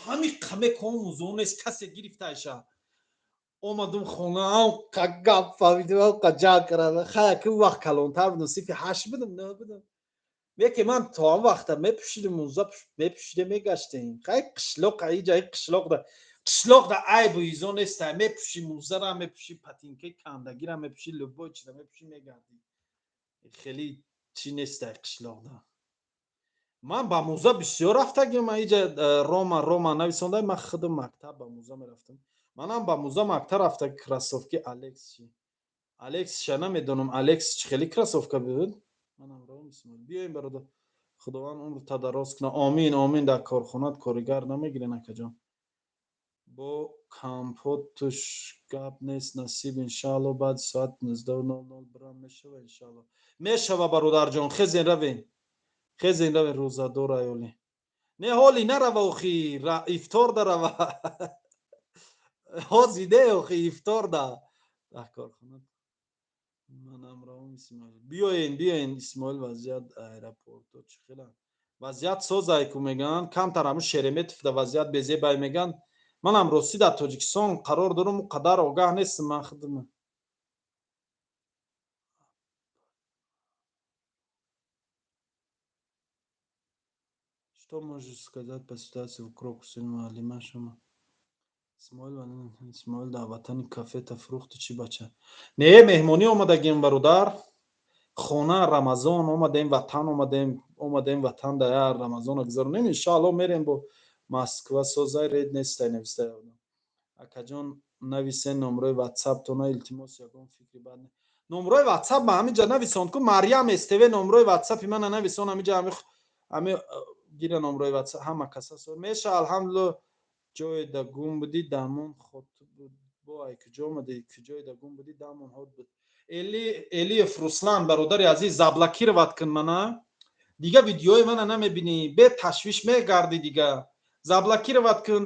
ҳами қаме ком музоо нест, касе гирифтайша. Омадам хона, ка гап, фаҳмидим, ка ҷанг кардам. Хай, ки вақт калонтар будам, синфи ҳашт будам, нӯҳ будам. Меки ман то он вақта мепӯшидим, муза мепӯшида мегаштем. Хай, қишлоқ, иҷаи қишлоқда, қишлоқда айбу изо неста. Мепӯши музара, мепӯши, патинкаи кандагира мепӯши, любой чиза мепӯши, мегардӣ, хеле чӣ нестай қишлоқда. Ман ба муза бисёр рафтагим. Ман иҷа Рома, Рома нависонда, ман худам мактаб ба муза мерафтам. Манам ба муза мактаб рафта. Кроссовки Алекс чи? Алекс ша намедонам, Алекс чӣ хеле кроссовка буд. Манам равам, Исмоил, биёем, бародар. Худованд умрта дароз кунад, омин, омин. Дар корхонат коригар намегирен, акаҷон? Бо компотуш гап нест, насиб, иншаалло. Баъди соат 19:00 бирам, мешава? Иншаалло, мешава, бародарҷон. Хезен, равем, хезен, равем. Рӯзадор аёли не, ҳоли нарава охи, ифтор дарава, ҳози не, охи, ифтор да. Дар корхона манам равам, Исмоил, биёен, биёен. Исмоил, вазъият аэропорто чӣ хела? Вазъият созай ку мегӯянд, камтар ҳамун Шереметьев да вазъият безебай мегӯянд. Манам ростӣ дар Тоҷикистон қарор дорам, он қадар огаҳ нестам ман худам. Что можешь сказать по ситуации в Крокусе, муаллима шумо? Исмоил, Исмоил дар ватани кафета фурӯхти чӣ бача? Не, меҳмонӣ омадагим, бародар. Хона Рамазон омадем, ватан омадем, омадем ватан да я Рамазона гузаронем. Иншоалло мерем бо Москва. Созай ред нестай навистай одам. Акаҷон, нависен номрои ватсаптона, илтимос, ягон фикри бад не. Номрои ватсап ма ҳаминҷа нависон ку, Марьям СТВ номрои ватсапи мана нависон ҳаминҷа, ҳами гира номрои ватсап ҳама каса меша. Алҳамдулилло, ҷое да гум будӣ, дамон хот буд. Бо ай куҷо омадӣ, куҷое да гум будӣ, дамон хот буд. Элиев Руслан, бародари азиз, заблокировать кун мана, дига видеои мана намебинӣ, бе ташвиш мегардӣ. Дига заблокировать кун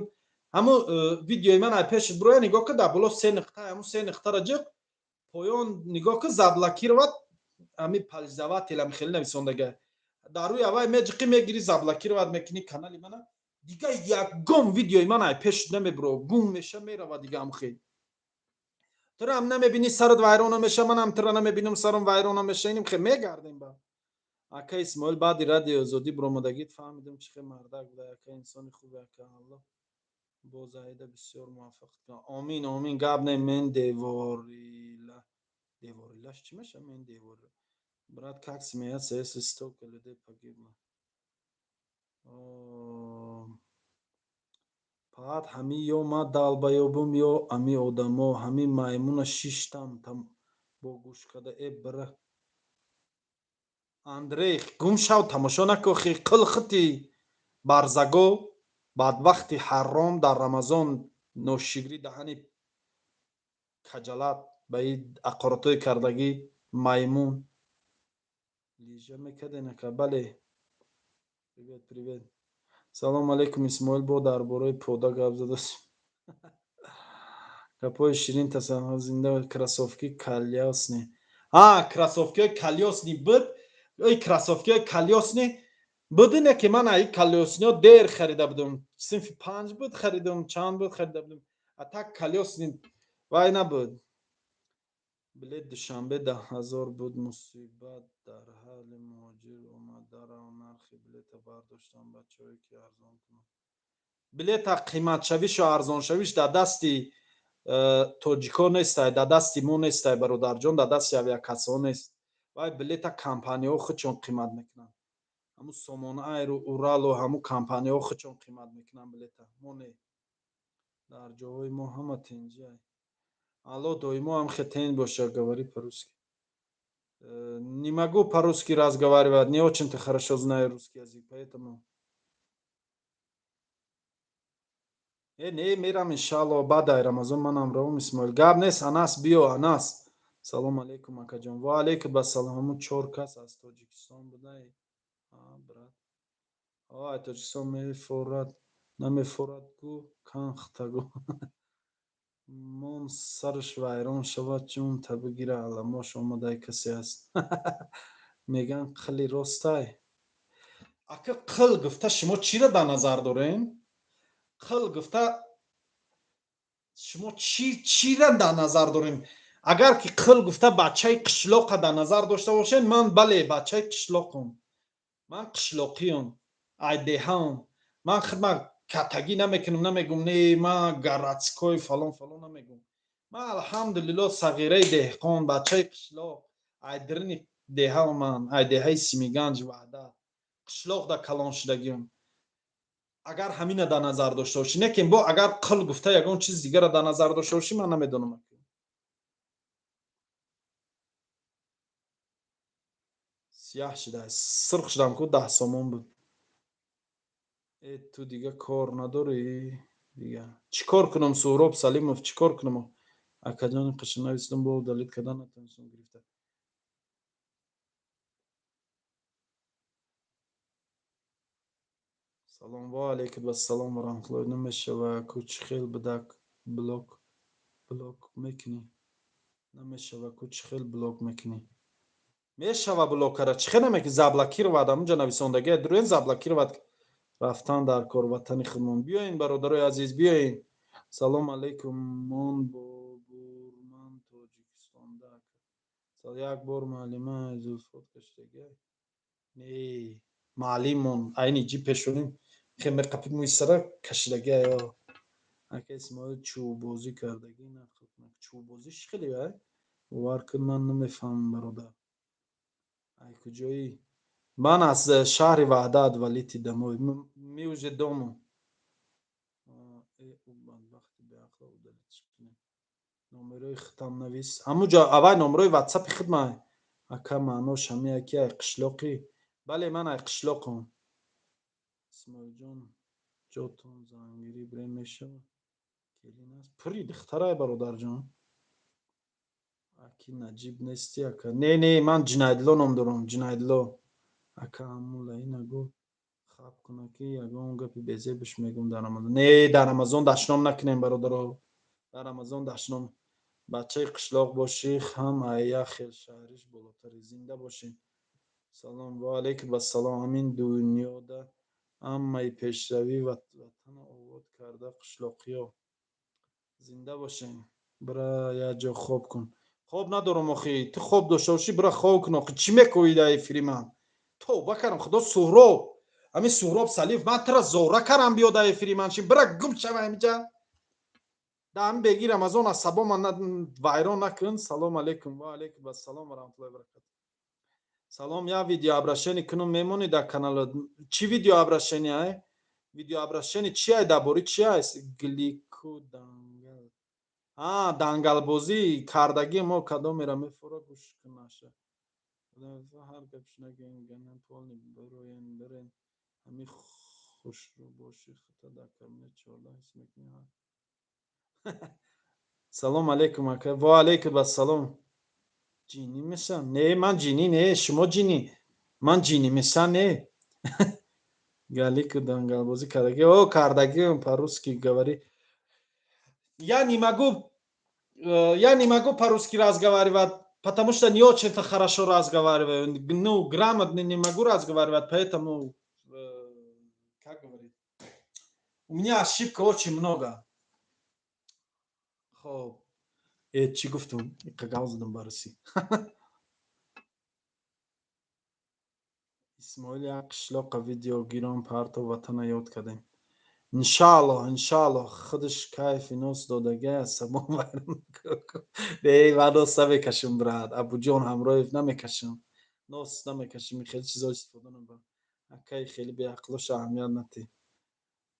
ҳамун видеои мана, ай пешит буроя, нигоҳ кун, дар боло се нуқта, ҳамун се нуқтара ҷиқ, поён нигоҳ кун, заблокировать ҳами пользователь ами хеле нависондага, дар рӯи аввай меҷиқӣ, мегирӣ, заблокировать мекунӣ канали мана. Дига ягон видеои ман ай пеш намебуро, гум меша, мерава. Дига ам хел тура ҳам намебинӣ, сарат вайрона меша, манам тура намебинам, сарам вайрона меша, иним хел мегардем. Ба ака Исмоил, баъди радиои Озодӣ биромадагит фаҳмидам, чӣ хел мардак буда. Ака, инсони хубе, ака. Алло боз аида бисёр муваффақ кунад. Омин, омин, гап не. Мен деворила, деворилаш чӣ меша? Мен деворила. Брат, как смеяться, если столько людей погибло? Фақат ҳами ё ман далбаёбум, ё ами одамо, ҳами маймуна шиштам бо гӯш карда. Э бира, Андрей, гум шав, тамошо накун. Хи қилхити барзаго, бадбахти ҳарром, дар Рамазон ношигрӣ, даҳани каҷалат ба и ақоратҳои кардагӣ, маймун. Лижа мекарден, ака? Бале. Привет, привет. Салом алейкум, Исмоил, бо дар бораи пода гап задастем. Гапҳои ширин тасаввур зинда. Кроссовки колёсный, а кроссовкиҳои колёсный буд. Ой, кроссовкиҳои колёсный будине, ки ман аи колёсныйҳо дер харида будам, синфи панҷ буд харидам, чанд буд харида будам, а так колёсный вай набуд. Билет Душанбе 10 000 буд. Мусибат дар ҳалли муҳоҷир омадарав, нархи билета бардоштан, бачаҳое ки арзон кунанд билета. Қиматшавишу арзоншавиш дар дасти тоҷико нестай, дар дасти мо нестай, бародарҷон, дар дасти авиакассаҳо нест. Вай билета компанияҳо худшон қимат мекунанд, ҳамун Сомон Айру, Уралу, ҳамун компанияҳо худшон қимат мекунанд билета, мо не. Дар ҷоҳои мо ҳама тинҷиай. Алло доимо ҳам хетен боша. Говори по-русски. Не могу по-русски разговаривать, не очень-то хорошо знаю русский язык, поэтому не мерам, иншалло, баъд ай Рамазон манам равом. Исмоил, гап нест. Анас, биё, Анас. Салом алейкум, акаҷон. Ва алейкум ассалом. Ҳамун чор кас аз Тоҷикистон будай, брат? Ай Тоҷикистон мефорад, намефорад, гу канхтагу мон сараш вайрон шавад, ҷунта бигира, аламош омадай. Касе ҳаст, меган қили ростай. Ака, қил гуфта шумо чиро дар назар дорем? Қил гуфта шумо чира дар назар дорем? Агар ки қил гуфта бачаи қишлоқа дар назар дошта бошед, ман бале, бачаи қишлоқам, ман қишлоқиам, ай деҳаам. Ман хидмат катагӣ намекунам, намегум, не, ман городской фалон фалон намегум. Ман, алҳамдулилло, сағираи деҳқон, бачаи қишлоқ, ай дирини деҳаам, ман ай деҳаи Симиганҷ, Ваҳдат, қишлоқ да калон шудагиам. Агар ҳамина дар назар дошта бошӣ, некин бо агар қил гуфта ягон чиз дигара дар назар дошта бошӣ, ман намедонам. Сияҳ шуда, сурх шудам ку, 10 сомон буд. Э, ту дига кор надорӣ? Дига чӣ кор кунам, Суҳроб Салимов, чӣ кор кунам? Акаҷони қишр, нависдум, бо удалить кардан натавонистам, гирифта. Салом. Ва алайкум ассалом ва раҳматуллоҳи. Намешава ку, чӣ хел будак блок мекунӣ? Намешава ку, чӣ хел блок мекунӣ? Мешава блок кара, чӣ хел намеки, заблокировать ҳамунҷа нависондагия, дуруен заблокировать. Рафтан дар кор ватани худмон. Биёин, бародарои азиз, биёин. Салом алейкум, мон Бобурман, Тоҷикистонда. Як бор муаллима Зулфот каштага. Не, муаллиммон айни ҷи пешоним хе меқапид, мӯи сара кашидагия. Ё ака Исмоил, чӯббозӣ кардагӣ? Нақл кунак, чӯббозӣ чӣ хеле? Ай, бовар кун, ман намефаҳмам, бародар. Ай куҷоӣ? Ман аз шаҳри Ваҳдат. Валите домой, мы уже дома. Бадбахти беақла, удалить кунем. Номерои худам навис ҳамуҷо, аввай номерои ватсапи худма. Ака, маънош ҳамия ки ай қишлоқӣ? Бале, ман ай қишлоқам. Исмоилҷон, ҷотон зангирӣ бирем, мешавад? Келин аст, пури духтарай, бародарҷон. Аки Наҷиб нести, ака? Не, не, ман Ҷинайдло ном дорам, Ҷинайдло. Ака, ҳамун лаина гуфт, хаб куна, ки ягон гапи безебш мегӯм дар Рамазон. Не, дар Рамазон дашном накунем, бародаро, дар Рамазон дашном. Бачаи қишлоқ бошӣ ҳам ай як хел шаҳриш болотари. Зинда бошем. Салом. Ва алайкум ассалом. Ҳамин дунёда ҳамаи пешравӣ ватана обод карда қишлоқиё. Зинда бошем. Бира, як ҷо хоб кун. Хоб надорам охи, ту хоб дошта бошӣ, бира, хоб кун. Охи, чӣ мекӯӣ дар эфири ман? Тавба кардам, худо, Суҳроб, ҳамин Суҳроб Салиф, ман тура зора кардам, биё дар эфири ман шин. Бира, гум шава ҳамиҷа. Дар ҳамин беги Рамазон асабо ман вайрон накун. Салом алейкум. Ва алейкум ассалом ва раҳматуллоҳи баракату. Салом, як видеообращение кунум, мемонӣ дар канал? Чӣ видеообращение ай? Видеообращение чи ай, дар бораи чи аст? Глику дангал, а дангалбозӣ кардагии мо кадомеро мефора, гӯш кунаша. Ҳар гапш нагӯем, ганам полный бироен, бирен. Ҳами хушрӯ бошӣ, хута дар кабинет 14 ҳис мекунӣ. Салом алейкум, ака. Ва алейкум ассалом. Ҷинӣ мешам? Не, ман ҷинӣ не, шумо ҷинӣ, ман ҷинӣ мешам? Не. Галику дангалбозӣ кардагӣ? О, кардагиам. По-русски говори. Я не могу по-русски разговаривать, потому что не очень-то хорошо разговариваю, ну, грамотно не могу разговаривать, поэтому, как говорит, у меня ошибка очень много. Хоб, э, чӣ гуфтум? Иқа гав задам барасӣ. Исмоил, як қишлоқа видеогирон парто, ватана ёд кардем. Иншаалло, иншаалло. Худаш кайфи нос додагӣ, асабон вайрон. Не, ман нос намекашам, брат. Абуҷон Ҳамроев, намекашам, нос намекашам, хеле чизо истифода набарам. Акаи, хеле беақлоша аҳамият натӣ.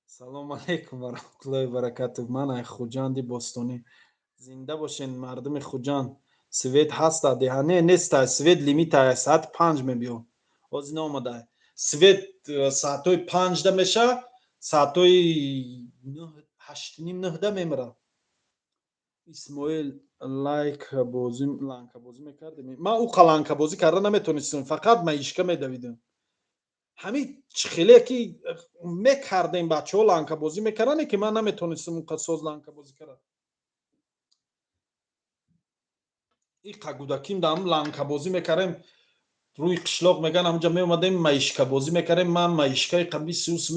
Салому алайкум ва раҳматуллоҳи баракату. Ман ай Хуҷанди бостонӣ. Зинда бошен, мардуми Хуҷанд. Свет ҳаста деҳа? Не, неста свет, лимита. Соати 5 мебиё, ҳозир наомада свет. Соатҳои 5-да меша, соатҳои 8:30, 9-да мемирад. Исмоил, лайк бозӣ, ланкабозӣ мекардем? Ман ӯ ланкабозӣ карда наметонистам, фақат маишка медавидам. Ҳамин хеле ки мекардем, бачаҳо ланкабозӣ мекардане, ки ман наметонистам он қад соз ланкабозӣ кард. Иқа гудаким даам ланкабозӣ мекардем, рӯи қишлоқ меган, ҳамҷа меомадем, маишкабозӣ мекардем. Ман маишкаи қаби сус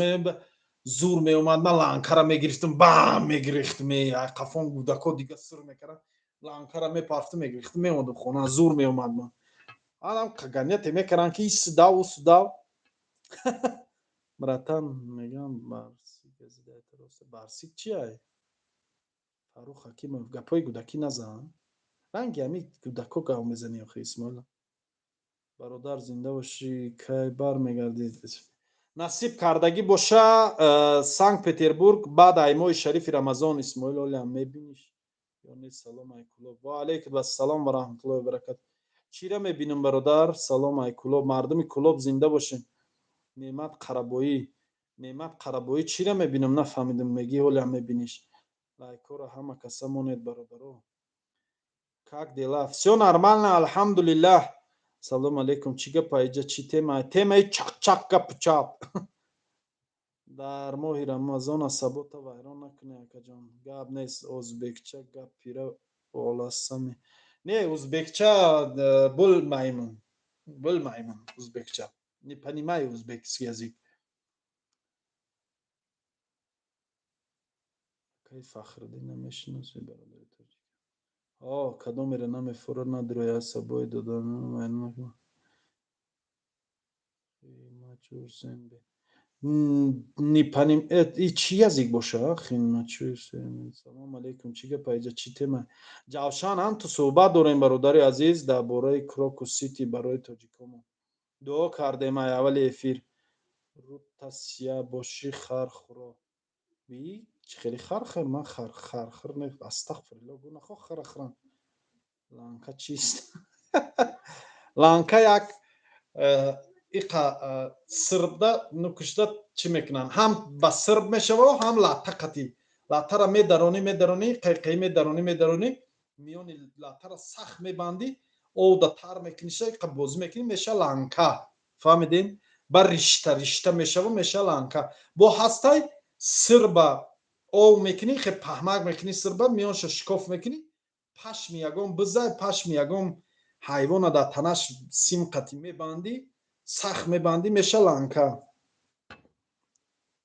зур меомад, ман ланкара мегирифтам, бам мегирифтм, қафон гудако дига сир мекардам, ланкара мепарфтам, мегирифтам, меомадам хона, зур меомад. Ман анам каганияте мекардам, ки исудав, усудав. Братан, мегам, барсик газидароста. Барсик чи ай? Фаррух Ҳакимов, гапҳои гудакӣ назан, ранги ҳами гудако гап мезанӣ охи. Исмоил бародар, зинда бошӣ. Кай бармегардӣ? Насиб кардагӣ боша, Санкт Петербург баъд ай моҳи шарифи Рамазон. Исмоил, олиам мебиниш ё не? Салом, ай Кулоб. Ва алайкум ассалом ва раҳматуллоҳи ва баракату. Чира мебинам, бародар? Салом, ай Кулоб. Мардуми Кулоб, зинда бошем. Неъмат Қарабоӣ, Неъмат Қарабоӣ, чира мебинам, нафаҳмидам. Мегӣ, ҳолиам мебиниш. Лайкҳоро ҳама каса монед, бародаро. Как дела? Все нормально, алҳамдулиллаҳ. Салом алейкум. Чӣ гапа иҷа, чӣ тема? Темаи чақчақ, гапу чап. Дар моҳи Рамазон асабота вайрон накунӣ, акаҷон. Гап нест. Ӯзбекча гап пира оласами? Не, ӯзбекча бул маймун. Bilmayman o'zbekcha. Не понимаю узбекский язык. Акаи Фахриддин намешиноси, бародари тоҷик? О, кадомеро намефурад, надроя сабои дода. Не поним, и чӣ язык боша? Салом алейкум, чӣ гапа иҷа, чӣ тема? Ҷавшан, ҳам ту суҳбат дорем, бародари азиз, дар бораи Крокус Сити барои тоҷикомо. Дуо кардем ай аввали эфир. Рутасия боши хархӯро. Би чӣ хеле хархӯр, ман хархӯр не, астағфируллоҳ, гу нахоҳ харахӯрам. Ланка чист? Ланка як иқа сирбда нукушда чӣ мекунанд? Ҳам ба сирб мешава, ҳам латта қатӣ. Латтара медаронӣ, медаронӣ, қайқай медаронӣ, медаронӣ, миёни латтара сахт мебандӣ, овда тар мекуниша, иқа бозӣ мекунӣ, меша ланка. Фаҳмидин? Ба ришта, ришта мешава, меша ланка. Бо ҳастай сирба ов мекунӣ, хе паҳмак мекунӣ сирба, миёнша шикоф мекунӣ, пашми ягон бизай, пашми ягон ҳайвона дар танаш сим қатӣ мебандӣ, сахт мебандӣ, меша ланка.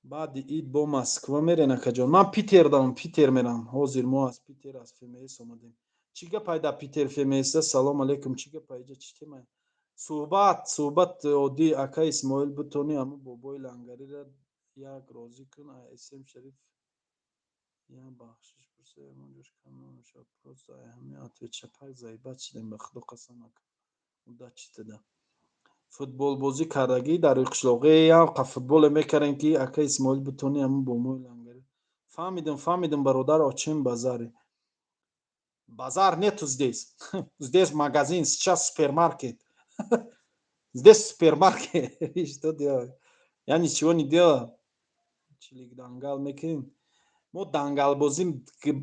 Баъди ид бо Москва мерен, акаҷон? Ман Питер дам, Питер мерам. Ҳозир мо аз Питер, аз ФМС омадем. Чӣ гапай дар Питер ФМС? Салом алейкум, чӣ гапай иҷа, чӣ тема? Суҳбат, суҳбат оддӣ. Ака Исмоил, бутони ҳамун бобои лангариро як розӣ кун, АСМ Шариф я бахшиш пурса, ягон ҷош кам намешавад. Просто ай ҳамин ответчапак заебать шидем, ба худо қасам, ака. Удачи тада. Футболбозӣ кардагӣ дар қишлоқеам қа футболе мекардем, ки ака Исмоил бутони ҳамун бобои лангари. Фаҳмидам, фаҳмидам, бародар, очем базаре. Базар нету здесь. Здесь магазин, сейчас супермаркет. Здесь супермаркет. Что делать? Я ничего не делаю. Чилик дангал мекунем. Мо дангалбозӣ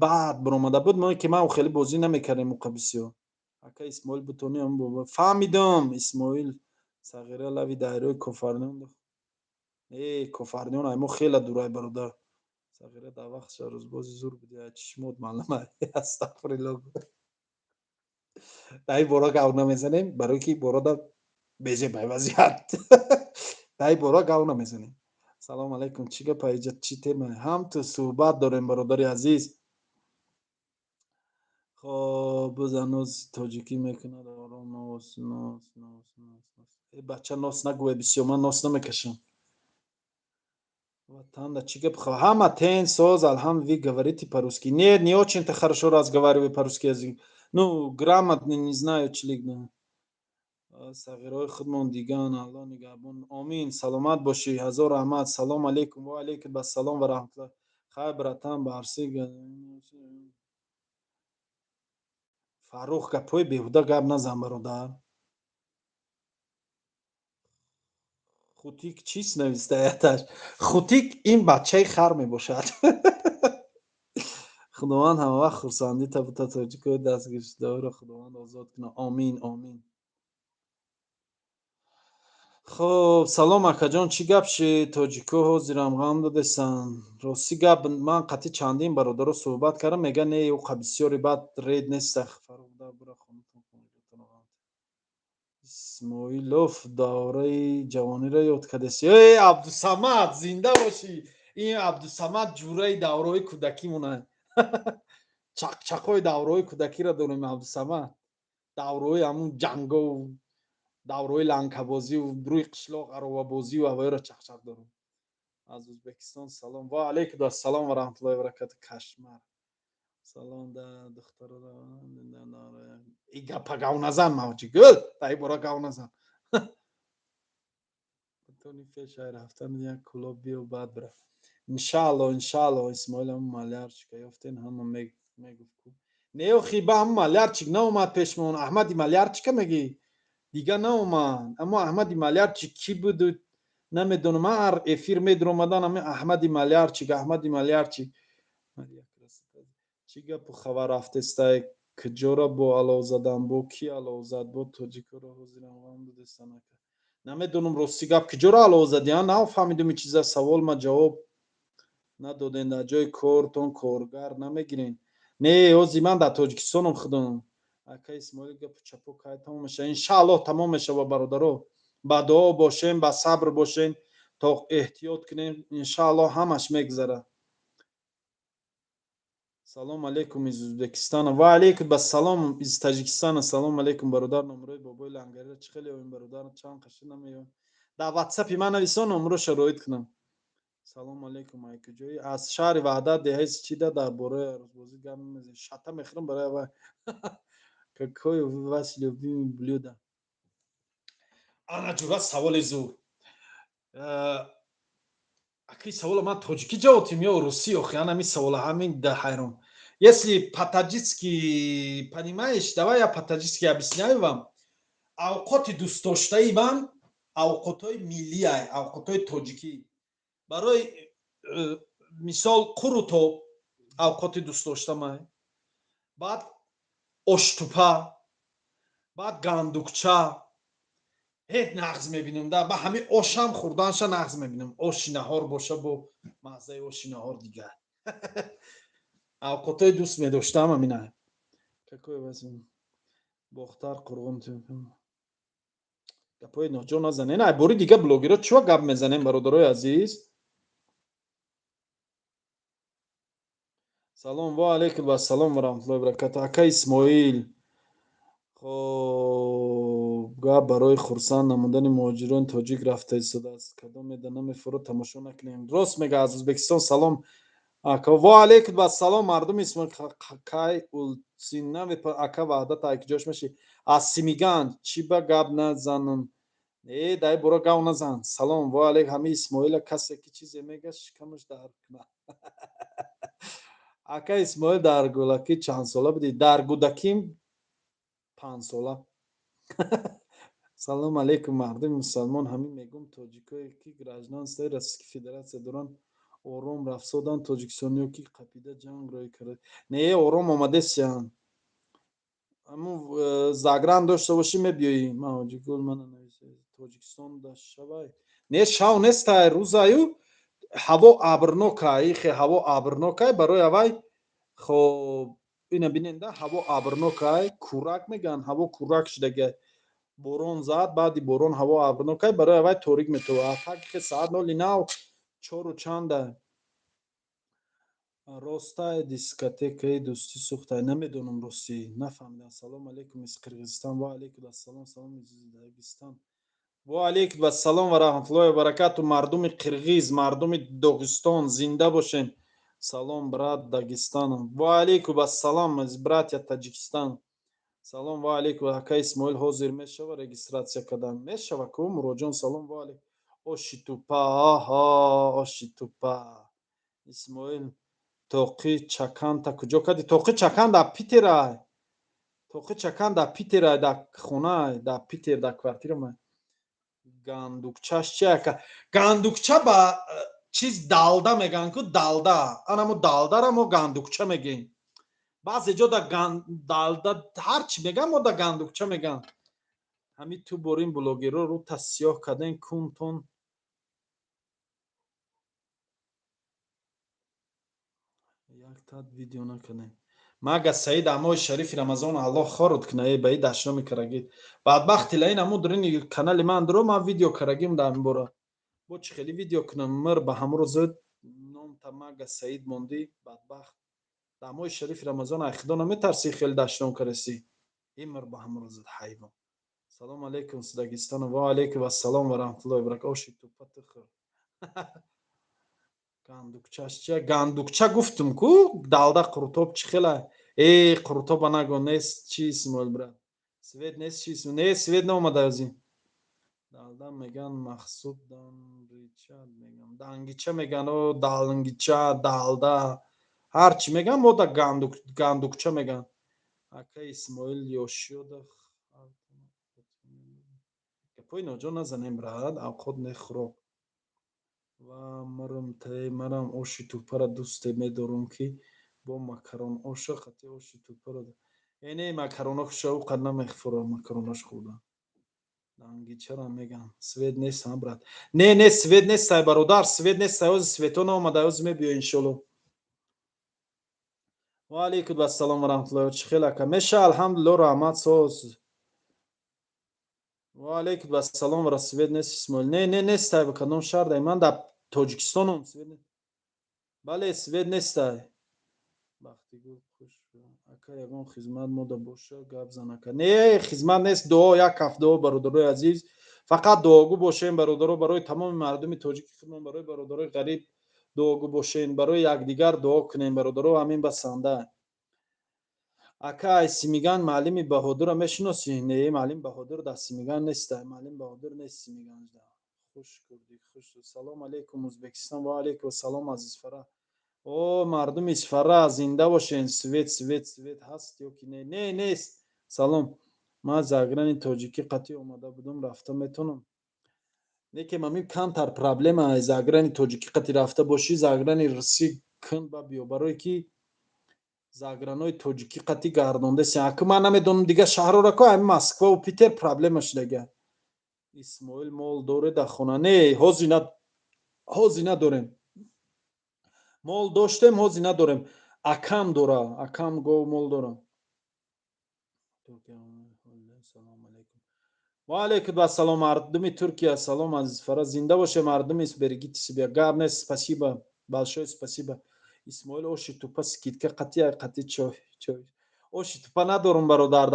баъд баромада буд, мо ки ман хеле бозӣ намекардем уқа бисёр. Ака Исмоил бутони ҳамун бобо. Фаҳмидам, Исмоил сағира лави дайрои Кофарнион. Э, Кофарнион ай мо хеле дурай, бародар. Сағира дар вақт шаҳрӯзбози зур буди, ай чишмот маълум. Астағфируллоҳ. Дар ин бора гап намезанем, барои ки борода безебай вазъият. Дар ин бора гап намезанем. Салом алейкум, чӣ гапа иҷа, чӣ тема? Ҳам ту суҳбат дорем, бародари азиз. Хоб, боз ҳанӯз тоҷикӣ мекунад, ором нос, нос, нос, нос, нос. Э, бача, нос нагӯе бисёр, ман нос намекашам. Ватанда чӣ гап? Ҳама тен соз, алҳамд, вы говорите по-русски? Нет, не очень-то хорошо разговариваю по-русски язык. Ну, грамотно не знаю, чилик. Сағираҳои худмон диган, Аллоҳ нигаҳбон. Омин, саломат бошӣ, ҳазор раҳмат. Салом алейкум, ва алейкум ассалом ва раҳматуллоҳ. Хайр, братан, барси. Фаррух, гапҳои беҳуда гап назан, бародар. Хутик чист навистаяташ? Хутик ин бачаи хар мебошад. Худованд ҳамавақт хурсандӣ табута, тоҷикои дастгиршудаҳоро Худованд озод кунад. Омин, омин. Хоб, салом, акаҷон, чӣ гап шид? Тоҷико ҳозирам ғам додесанд. Ростӣ гап, ман қатъи чандин бародаро суҳбат кардам, мегӯянд не, ӯ қа бисёри бад ред неста. Фаррух да бура хонатон. Исмоилов давраи ҷавониро ёд кардеси. Э, Абдусамад, зинда бошӣ. Ин Абдусамад ҷураи давраҳои кӯдакимона. Чақчақҳои давраҳои кӯдакиро дорем, Абдусамад. Давраҳои ҳамун ҷангову давраҳои ланкабозиву рӯи қишлоқ аровабозиву ҳавоиро чақчақ дорем. Аз Ӯзбекистон салом. Ва алайкум ассалом ва раҳматуллоҳи ва баракату. Кашмар. Салом да духтаро. И гапа гав назан, мавҷи гул. Дар ин бора гав назан. Бутони пешай рафтан як кӯлоб биё, баъд бира. Иншаалло, иншаалло, Исмоил ҳамун малярчика ёфтен, ҳама мегуфт ку. Не, охи, ба ҳамун малярчик наомад пешмон. Аҳмади малярчика мегӣ? Дига наомад. Аммо Аҳмади малярчик кӣ буду намедонам. Ман ҳар эфир медуромадан ҳамин Аҳмади малярчик, Аҳмади малярчик. Чӣ гапу хабар рафтестай? Куҷора бо алов задан? Бо кӣ алов зад? Бо тоҷикоро ҳозирам ғам додестан, ака. Намедонам, рости гап, куҷоро алов задӣ? А нафаҳмидум ин чиза, савол ма ҷавоб надоден. Дар ҷои кортон коргар намегирен? Не, ҳозир ман дар Тоҷикистонам худам. Ака Исмоил, гапу чапо кай тамом мешава? Иншааллоҳ, тамом мешава, бародаро. Ба дуо бошем, ба сабр бошем, то эҳтиёт кунем, иншааллоҳ, ҳамаш мегузарад. Салом алейкум из Узбекистана. Ва алейкум ассалом из Таджикистана. Салом алейкум, бародар. Номрои бобои лангарира чӣ хеле ёбем, бародар? Чанд қаши намеёбем. Дар ватсапи ман нависон, номро шароит кунам. Салом алейкум, ай куҷоӣ? Аз шаҳри Ваҳдат, деҳаи Сичида. Дар бораи арӯзбозӣ гап мезанем, шата мехӯрам барои вай. Какое у вас любимое блюдо? Ана ҷура, саволи зур. Аки, савола ман тоҷикӣ ҷавоб тим ё русӣ? Охи, ана ми савола ҳамин да ҳайрон. Если по-таджикски понимаешь, давай я по-таджикски объясняю вам. Авқоти дӯстдоштаи ман авқотҳои миллиай, авқотҳои тоҷикӣ. Барои мисол, қурутоб авқоти дӯстдоштамай, баъд оштупа, баъд гандукча. Ҳеҷ нағз мебинам да, ба ҳамин ошам хӯрданша нағз мебинам. Оши наҳор боша, бо маззаи оши наҳор дигар. Авқотҳои дӯст медоштам ҳамина. Какой вас Бохтар, Қурғон. Гапҳои ноҷо назанен. Ай бори дига блогерро чива гап мезанем, бародарои азиз? Салом. Ва алейкум ассалом ва раҳматуллоҳи баракату, ака Исмоил. Хоб, гап барои хурсанд намудани муҳоҷирони тоҷик рафта истодааст. Кадомеда намефурод, тамошо накунем. Рост мега. Аз Ӯзбекистон салом, ака. Ва алейкум ассалом, мардуми Исмоил. Кай улсина, ака Ваҳдат, ай куҷош меши? Аз Симиган. Чӣ ба гап назанам? Э, дай бора гав назан. Салом, ва алейк. Ҳами Исмоила касе ки чизе мега, шикамаш дард кунад. Ака Исмоил, дар гулакӣ чандсола будӣ? Дар гудаким 5 сола. Салом алейкум, мардуми мусалмон. Ҳамин мегум, тоҷикое ки гражданствои Российской Федерация доранд, ором рафсоданд, тоҷикистониё ки қапида ҷанг рӯй карда. Не, ором омадесиян. Ҳамун загран дошта бошӣ, мебиёӣ. Ман ҳоҷигул, мана Тоҷикистон да шавай. Не, шав нестай, рӯзаю ҳаво абрнокай, ихе ҳаво абрнокай, барои авай. Хоб, ина биненда, ҳаво абрнокай, кӯрак мегӯянд, ҳаво кӯрак шудагай. Борон зад, баъди борон ҳаво абрнокай, барои авай торик метова. Так хе саат ноли нав чору чанда. Ростай, дискотекаи дӯстӣ сӯхтай? Намедонам, ростӣ нафаҳмидам. Салом алейкум из Қирғизистон. Ва алейкум ассалом. Салом из Дагистон. Ва алейкум ассалом ва раҳматуллоҳи ва баракату, мардуми қирғиз, мардуми Доғистон, зинда бошен. Салом, брат, Дагестан. Ва алейкум ассалом, братья Таджикистан. Салом, ва алейкум. Ака Исмоил, ҳозир мешава регистрация кардан? Мешава ку, Муроҷон. Салом, ва алейкум. Оши тупа, аҳа, оши тупа. Исмоил, тоқи чаканта куҷо кардӣ? Тоқи чакан дар Питерай, тоқи чакан дар Питерай, дар хонай, дар Питер, дар квартирама. Гандукчаш чи, ака? Гандукча ба чиз далда мегӯянд ку, далда. Анамо далдара мо гандукча мегӯем. Баъзе ҷо да далда ҳарчи мегӯянд, мо да гандукча мегӯянд. Ҳами ту борин блогерро рӯта сиёҳ карден кунтон. Яктат видео накардем. Мага Саид, амои шарифи Рамазон Аллоҳ хорот куна, э ба и дашноми карагид. Бадбахти лаин аму дурини канали ман дуро, ман видео карагим дар ин бора. Бо чӣ хеле видео кунам, мир ба ҳамро зуд номта Мага Саид мондӣ, бадбахт. Дар моҳи шарифи Рамазон ай Худо наметарсӣ, хеле дашном карасӣ. Э, мир ба ҳамро зуд, ҳайвон. Салом алейкум с Дагестана. Ва алейкум ассалом ва раҳматуллоҳи ва баракатуҳ. Оши тупа тихӯр. Гандукчаш чия? Гандукча гуфтум ку, далда, қурутоб чӣ хела? Э, қурутоба наго, нест чи, Исмоил брат? Свет нест чи? Не, свет наомада аз ин. Далда меган, махсуд данрича меган, дангича меган, о далнгича, далда, ҳарчи меган, мо да гандукча меган. Ака Исмоил, ёшиёда гапҳои ноҷо назанем, брат, авқот не хӯрок. Ва мирм те, манам оши тупара дӯсте медорам, ки бо макарон оша қати оши тупара. Э, не, макароноша уқад намехӯрам, макаронош хӯрдам. Дангичара меган. Свет нест, ҳа, брат? Не, не, свет нестай, бародар, свет нестай, ҳозир свето наомада, ҳозир мебиё, иншолло. Ва алейкум ассалом ва раҳматуллоҳи. Чӣ хел, ака? Меша, алҳамдулилло, раҳмат, соз. Ва алейкум ассалом ва свет нест, Исмоил? Не, не, нестай. Ба кадом шаҳр дай? Ман дар Тоҷикистонам, свет не. Бале, свет нестай. Бахтигул, хуш ака, ягон хизмат мода боша, гап зан, ака. Не, хизмат нест, дуо, як ҳафт дуо, бародарои азиз, фақат дуогӯ бошем, бародаро, барои тамоми мардуми тоҷики худмон, барои бародарои ғариб дуогӯ бошем, барои якдигар дуо кунем, бародаро, ҳамин басанда. Ака, ай Симиган маълими Баҳодурро мешиносӣ? Не, маълим Баҳодур дар Симиган неста, маълим Баҳодур нест Симиганҷда. Хуш курдӣ, хуш. Салом алейкум, Ӯзбекистон. Ва алейкум ассалом, аз Исфара. О, мардуми Исфара, зинда бошен. Свет, свет, свет ҳаст ё ки не? Не, нест. Салом, ман заграни тоҷикӣ қатъӣ омада будам, рафта метавонам? Некем ҳамин камтар проблема, заграни тоҷикӣ қатъӣ рафта бошӣ, заграни русӣ кун ба биё, барое ки загранои тоҷикӣ қатъӣ гардондаси. Ака, ман намедонам дигар шаҳрҳоро, ко ҳамин Москваву Питер проблема шудага. Исмоил, мол доре дар хона? Не, ҳози надорем. Мол доштем, ҳози надорем. Акам дора, акам гов мол дора. Салом алейкум. Ва алейкум ассалом, мардуми Туркия, салом аз Исфара. Зинда боше, мардуми, берегите себя. Гап нест, спасибо большое, спасибо. Исмоил, оши тупа скидка қатъи қатъи чой чой. Оши тупа надорум, бародар,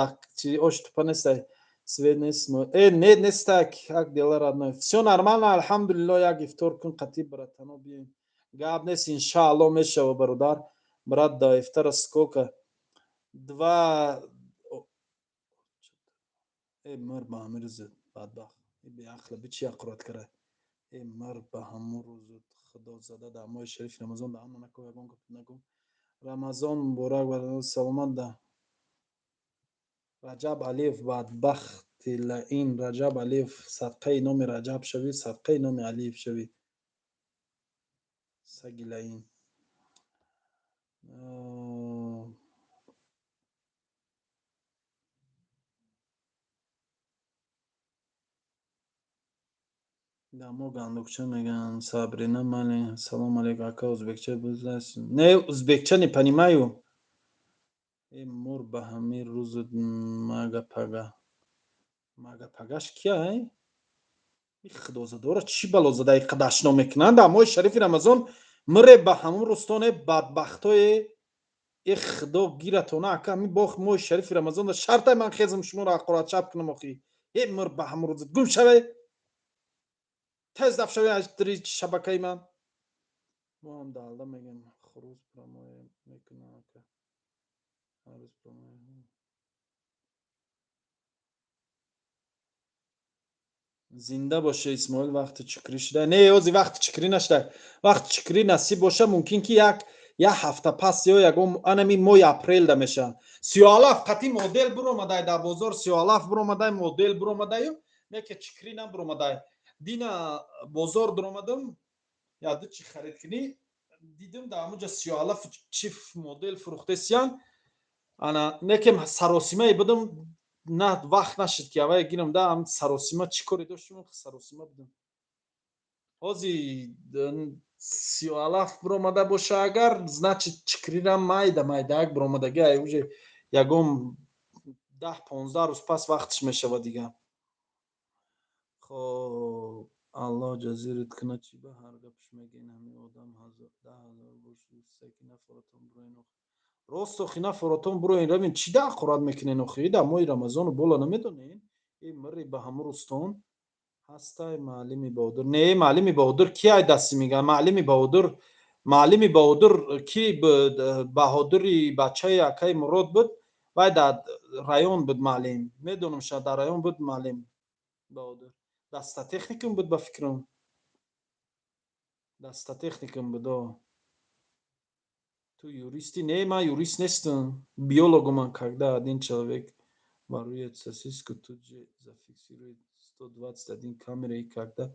оши тупа нестай. Свет нест? Э, не, нестай. Как дела, родной? Все нормально, алҳамдулилло. Як ифтор кун қатъи братано, биёем. Гап нест, иншаалло, мешава, бародар. Брат, до ифтара сколько? Два. Э, мар ба ҳамин рӯзи бадбахт, беақла, бичи ақурат кара. Э, мар ба ҳамун рӯзу худо зада дар моҳи шарифи Рамазон даҳана нако, ягон гап нагум. Рамазон муборак, саломат. Да Раҷаб Алиев, бадбахти лаин Раҷаб Алиев, садқаи номи Раҷаб шавӣ, садқаи номи Алиев шавӣ, саги лаин. Дамо гандукча мегӯянд. Сабрина мали, салом алейкум, ака, ӯзбекча не? Узбекча не понимаю. Э, мур ба ҳамин рӯзу мага пага мага пагаш кия? И худозадора чӣ бало зада иқа дашно мекунанд дар моҳи шарифи Рамазон? Мире ба ҳамун рӯстоне, бадбахтое, э, худо гиратона. Ака, ҳамин бо моҳи шарифи Рамазон шартай ман хезам шуморо ҳақоратчап кунам охи. Э, мир ба ҳамун рӯзат, гум шаве, тез даф шаве аз шабакаи ман. Мо ҳам далда мегем, хурӯз прямой мекунам, ака, ҳар рӯз прямой. Зинда боше, Исмоил. Вақти чикрӣ шуда? Не, ози вақти чикрӣ нашуда. Вақти чикрӣ насиб боша, мумкин ки як ҳафта пас ё ягон анами моҳи апрелда мешавад. Сиёалаф қатъи модел биромадай дар бозор, сиёалаф биромадай, модел биромадаю, неке чикрӣ набиромадай. Дина бозор дуромадам, яду чи харид кунӣ, дидим дар ҳамуҷа сиёалаф чи модел фурӯхтесиян. Ана некем саросимае будам, на вақт нашид ки аввай гирам. Да ам саросима чӣ коре доштем, саросима будам. Ҳози сиёалаф биромада боша агар, значит, чикрирам майда майдаак биромадаги, ай уже ягон 10-15 рӯз пас вақташ мешавад дига. Хоб, Аллоҳ ҷазират кунад. Чӣ ба ҳар гапш мегӯен, ҳамин одам 10,000 бош ки нафаратон бироен. Рост, охи, нафаратон бироен, равен, чӣ да ҳақорат мекунен охи дар моҳи Рамазону бола намедонен? Э, мири ба ҳамун рӯстон. Ҳастай маълими Баҳодур? Не, маълими Баҳодур ки ай дасти мегӯяд? Маълими Баҳодур, маълими Баҳодур ки? Баҳодури бачаи акаи Мурод буд, вай дар район буд маълим, медонам, шояд дар район буд маълим Баҳодур. Дастатехникум буд, ба фикрам, дастатехникум буд. О, ту юристи? Не, ман юрист нестам, биологуман. Когда один человек ворует сосиску, тут же зафиксирует 121 камера, и когда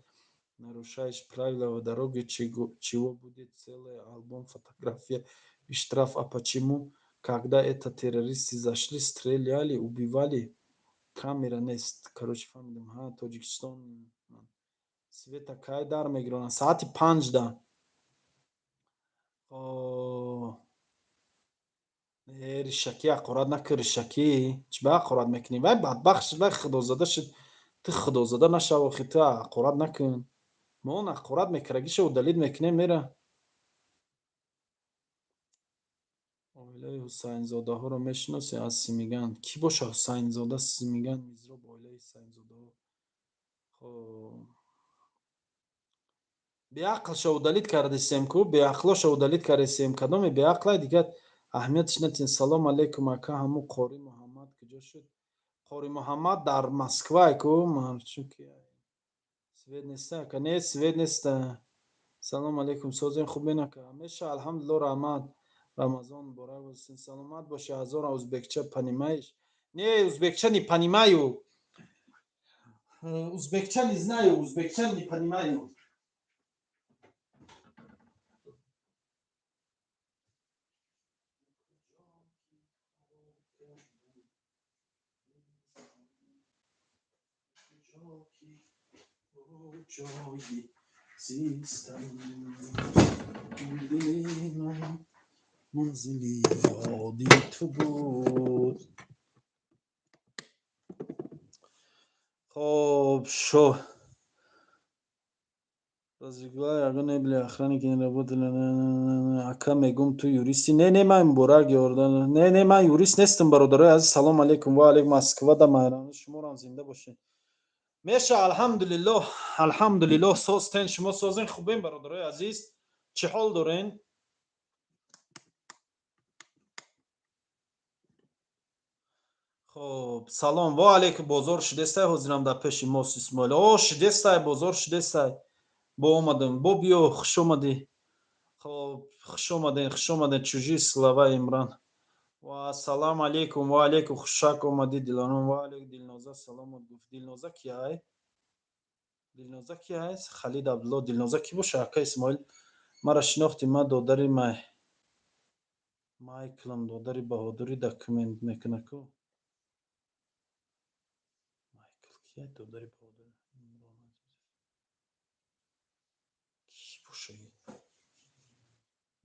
нарушаешь правила дороги, чего будет целый альбом фотография и штраф. А почему, когда это террористы зашли, стреляли, убивали, камера нест? Короче, фаҳмидам. Ҳа, Тоҷикистон. Света кай дар мегиронанд? Саати 5-да. Ришакӣ ҳақорат накун, ришакӣ. Чӣ ба ҳақорат мекунӣ? Вай бадбахт шуд, вай худозада шуд. Ту худозада нашав, охи ту ҳақорат накун. Мо он ҳақорат мекардагиша удалить мекунем, мера. Оилаи Ҳусайнзодаҳоро мешиносӣ аз Симиган? Кӣ боша Ҳусайнзода, Симиган, Мизроб, оилаи Ҳусайнзодаҳо? Хоб. Беақлша удалить кардесем ку, беақлоша удалить кардесем. Кадоме беақлай дигар аҳамиятш натин. Салом алейкум ака, ҳамун Қори Муҳаммад куҷо шуд? Қори Муҳаммад дар Москвай ку, марчуки. Свет неста ака? Не, свет неста. Салом алейкум, созем хубен ака? Ҳамеша алҳамдулилло, раҳмат. Рамазон муборак бошед. Саломат бошед. Ҳазора узбекча понимаешь? Не, узбекча не понимаю. Узбекча не знаю, узбекча не понимаю. Ҷои зистам дили ман манзили ёди ту буд. Хоб, шо разжигла ягон не были охранники, не работали. Ака, мегум, ту юристи? Не, не, ман муборак ёрда. Не, не, ман юрист нестам, бародарои азиз. Салом алейкум. Ва алейкум. Москва да майран. Шуморам зинда бошед. Меша, алҳамдулиллоҳ, алҳамдулиллоҳ, созтен, шумо созен, хубен, бародарои азиз? Чӣ ҳол дорен? Хоб, салом, ва алейкум. Бозор шидестай? Ҳозирам дар пеши мос Исмоил. О, шидестай, бозор шидестай. Бо омадам. Бо биё, хуш омадӣ. Хоб, хуш омаден, хуш омаден. Чужие слова, Имран. Ва салам алейкум, ва алейкум, хушак омадӣ, Дилонон, ва алейкум. Дилноза саломат гуфт. Дилноза ки ай? Дилноза ки ай? Халид Абдулло, Дилноза ки боша, ака Исмоил? Мара шинохтӣ, ман додари Майклам, додари Баҳодури документ мекуна ку. Майкл ки ай, додари Баҳодур? Ки боша?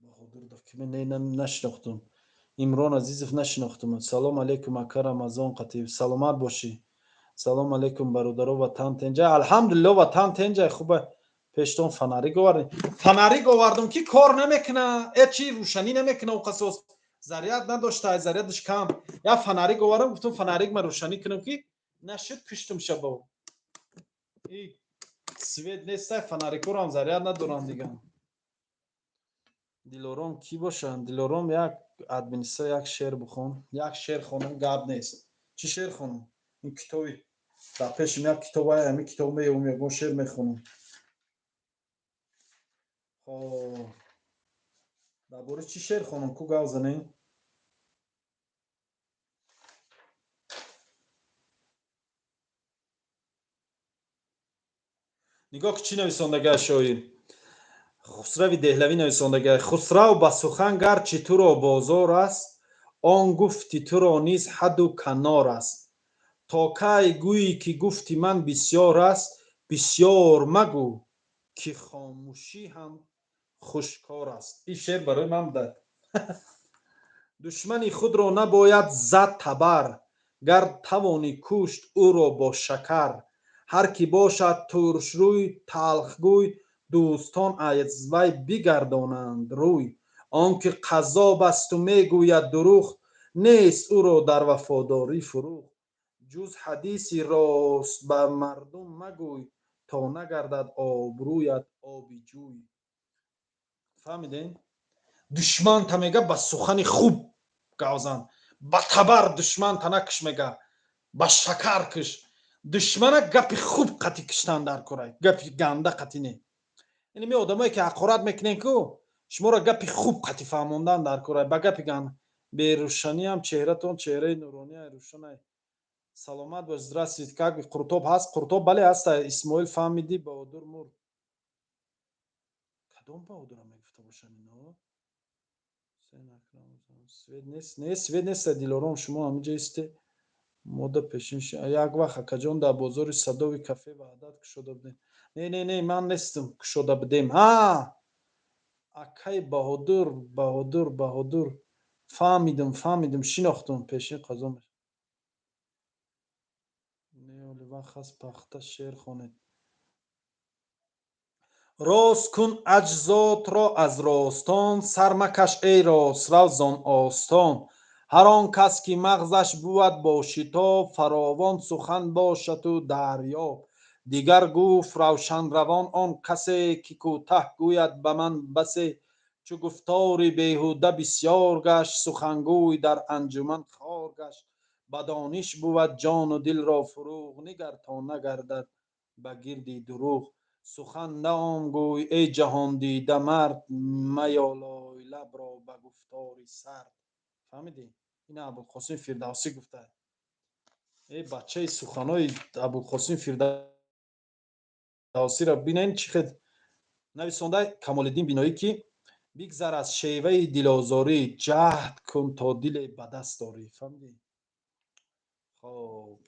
Баҳодур документ не, нашинохтум. Имрон Азизов нашинохтум. Салом алейкум ака, Рамазон қатиб. Саломат бошӣ. Салом алейкум бародаро, ватан тенҷа. Алҳамдулилло, ватан тенҷа, хуба. Пештон фонарик овардем. Фонарик овардум ки кор намекуна. Э чи рӯшанӣ намекуна, уқасос. Заряд надошта, зарядаш кам. Я фонарик овардам, гуфтум фонарик ма рӯшанӣ кунам ки нашуд, куштум шабо. И свет нестай, фонарикорам заряд надорам дигар. Дилором кӣ бошанд? Дилором як администратор, як шеър бихон. Як шеър хонум, гап нест. Чӣ шеър хонум? Ин китоби дар пешим як китоб ай, ҳамин китоб меёбум, ягон шеър мехонам. Хоб, дар бораи чӣ шеър хонум? Ку гап занем? Нигоҳ ки чӣ нависондагиа шоир. Хусрави Деҳлавӣ нависондагиа. Хусрав ба сухан гарчи туро бозор аст, он гуфти туро низ ҳадду канор аст. То кай гӯӣ ки гуфти ман бисёр аст, бисёр магӯ ки хомӯшӣ ҳам хушкор аст. Ин шеър барои ман буда. Душмани худро набояд зад табар, гар тавонӣ кушт ӯро бо шакар. Ҳар кӣ бошад туршрӯй, талхгӯй, дӯстон аз вай бигардонанд рӯй. Он ки қазоб асту мегӯяд дурӯғ, нест ӯро дар вафодорӣ фурӯғ. Ҷуз ҳадиси рост ба мардум магӯй, то нагардад обрӯят оби ҷӯй. Фаҳмидем? Душманта мега ба сухани хуб гавзан. Ба табар душманта накиш мега, ба шакар киш. Душмана гапи хуб қатӣ киштан дар курай, гапи ганда қатӣ не. Ин ми одамое ки ҳақорат мекунен ку, шуморо гапи хуб қатӣ фаҳмондан дар курай, ба гапи ганда. Берӯшаниам чеҳратон чеҳраи нуронӣ рӯшанай. Саломат бош, здравствуйте, как вы? Қуртоб ҳаст? Қуртоб бале ҳаст. Исмоил фаҳмидӣ, Баҳодур мурд. Кадом Баҳодурам мегуфта бошам ино? Свет нест? Не, свет нест, Дилором, шумо ҳаминҷа исте. Мода пешин як вақт акаҷон дар бозори Садови кафе Ваҳдат кушода будем. Не, не, не, ман нестам кушода будем. Ҳа! Акай Баҳодур, Баҳодур, Баҳодур. Фаҳмидум, фаҳмидум, шинохтум, пешин қазо мешавад. Не, оли вақт ҳаст, пахта шеър хонед. Рост кун аҷзотро аз ростон, сар макаш эй рострав зон остон. Ҳар он кас ки мағзаш бувад бо шитоб, фаровон сухан бошаду дарёб. Дигар гуфт равшанравон он касе, ки кӯтаҳ гӯяд ба ман басе. Чу гуфтори беҳуда бисёр гашт, сухангӯй дар анҷуман хор гашт. Ба дониш бувад ҷону дилро фурӯғ, нигар то нагардад ба гирди дурӯғ. Сухан наом гӯй эй ҷаҳондида мард, маёлой лабро ба гуфтори сард. Фаҳмидӣ? Ина Абулқосим Фирдавсӣ гуфта. Эй бачаи, суханои Абулқосим Фирдавсиро бинен, чӣ хел нависонда Камолиддин Биноӣ, ки бигзар аз шеваи дилозорӣ, ҷаҳд кун то диле ба даст орӣ. Фаҳмидӣ? Хоб,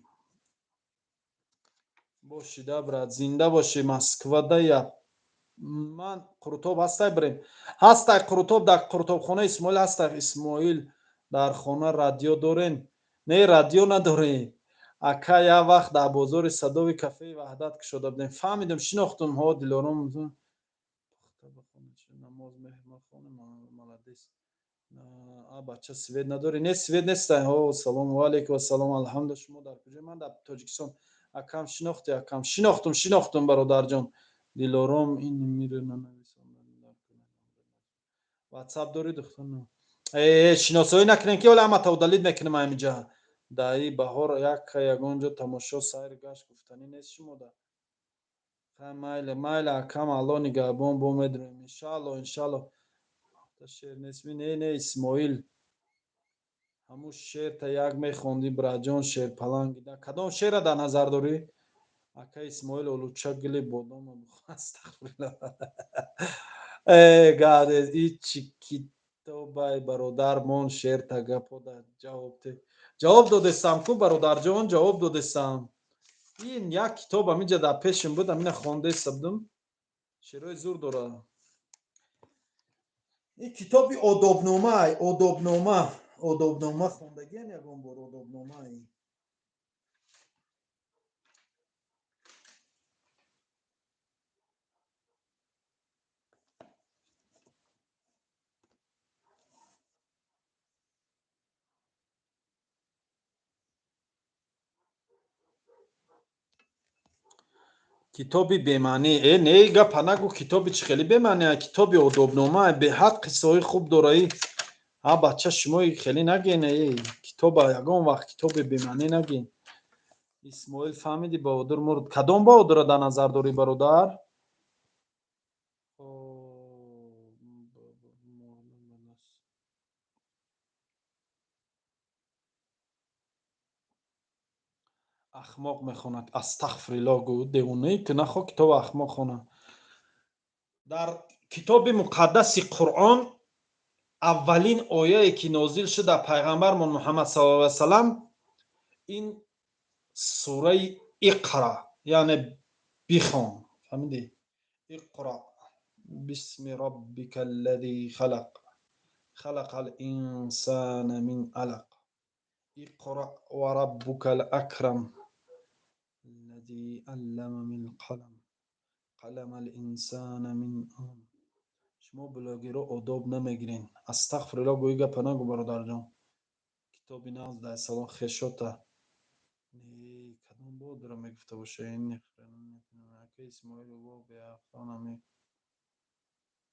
бошида, брат, зинда бошӣ. Москвадая ман Қурутоб ҳастай, бирем. Ҳастай Қурутоб, дар Қурутобхона Исмоил ҳастай. Исмоил, дар хона радио дорен? Не, радио надорем. Ака, як вақт дар бозори Садови кафеи Ваҳдат кушода будем. Фаҳмидум, шинохтум. Ҳо, Дилором, намоз молодец. А бача, свет надорӣ? Не, свет нестай. Ҳо, салому алейкум, вассалом, алҳамду. Шумо дар куҷо? Ман дар Тоҷикистон. Акам, шинохти? Акам, шинохтум, шинохтум, бародарҷон. Дилором, ин миро ватсап дорӣ, духтар? Э, шиносоӣ накунем, ки ола ҳамата удалить мекунем ҳаминҷа. Даи баҳор як ягон ҷо тамошо, сайр, гашт гуфтанӣ нест шумода? Майле, майле, акам, Алло нигаҳбон, бо медурем, иншаалло, иншаалло. Шер нестми? Не, не, Исмоил, ҳамун шерта як мехондӣ, браҷон, шерпалангида. Кадом шера дар назар дорӣ, ака Исмоил? Олуча гили бодома, астағфирулло. Э, гаде, ичи китобай, бародармон, шерта гапода ҷавоб те. Ҷавоб додестам ку, бародарҷон, ҷавоб додестам. Ин як китоб аминҷа дар пешим буд, амина хондаеста будум, шерои зур дорад ин китоби одобнома. Одобнома, одобнома хондагиам ягон бор? Одобнома. Китоби бемаънӣ? Э, не, гапа нагӯ. Китоби чӣ хеле бемаънӣ? Китоби одобнома беҳад қиссаҳои хуб дораи. А бача, шумои хеле наген, э китоба ягон вақт китоби бемаънӣ нагин. Исмоил, фаҳмиди, Баҳодур мурд. Кадом Баҳодурро дар назар дорӣ, бародар? Ахмоқ мехонад. Астағфириллоҳ, гӯ, девонаи ту, нахо китоби ахмоқ хона. Дар китоби муқаддаси Қуръон аввалин ояе ки нозил шуд дар пайғамбармон Муҳаммад саллаллоҳу алайҳи васалам, ин сураи Иқра, яъне бихон. Фаҳмидӣ? Иқра бисми роббика аллази халақ, халақа ал инсана мин алақ, иқра ва раббука ал акрам, аллази аллама билқалам, аллама ал инсана мин. Шумо блогерро одоб намегирен. Астағфируллоҳ, гӯи, гапа нагӯ, бародарҷон. Китоби нағз дар салон хешота. Кадом Баҳодурро мегуфта боша? Ака Исмоил,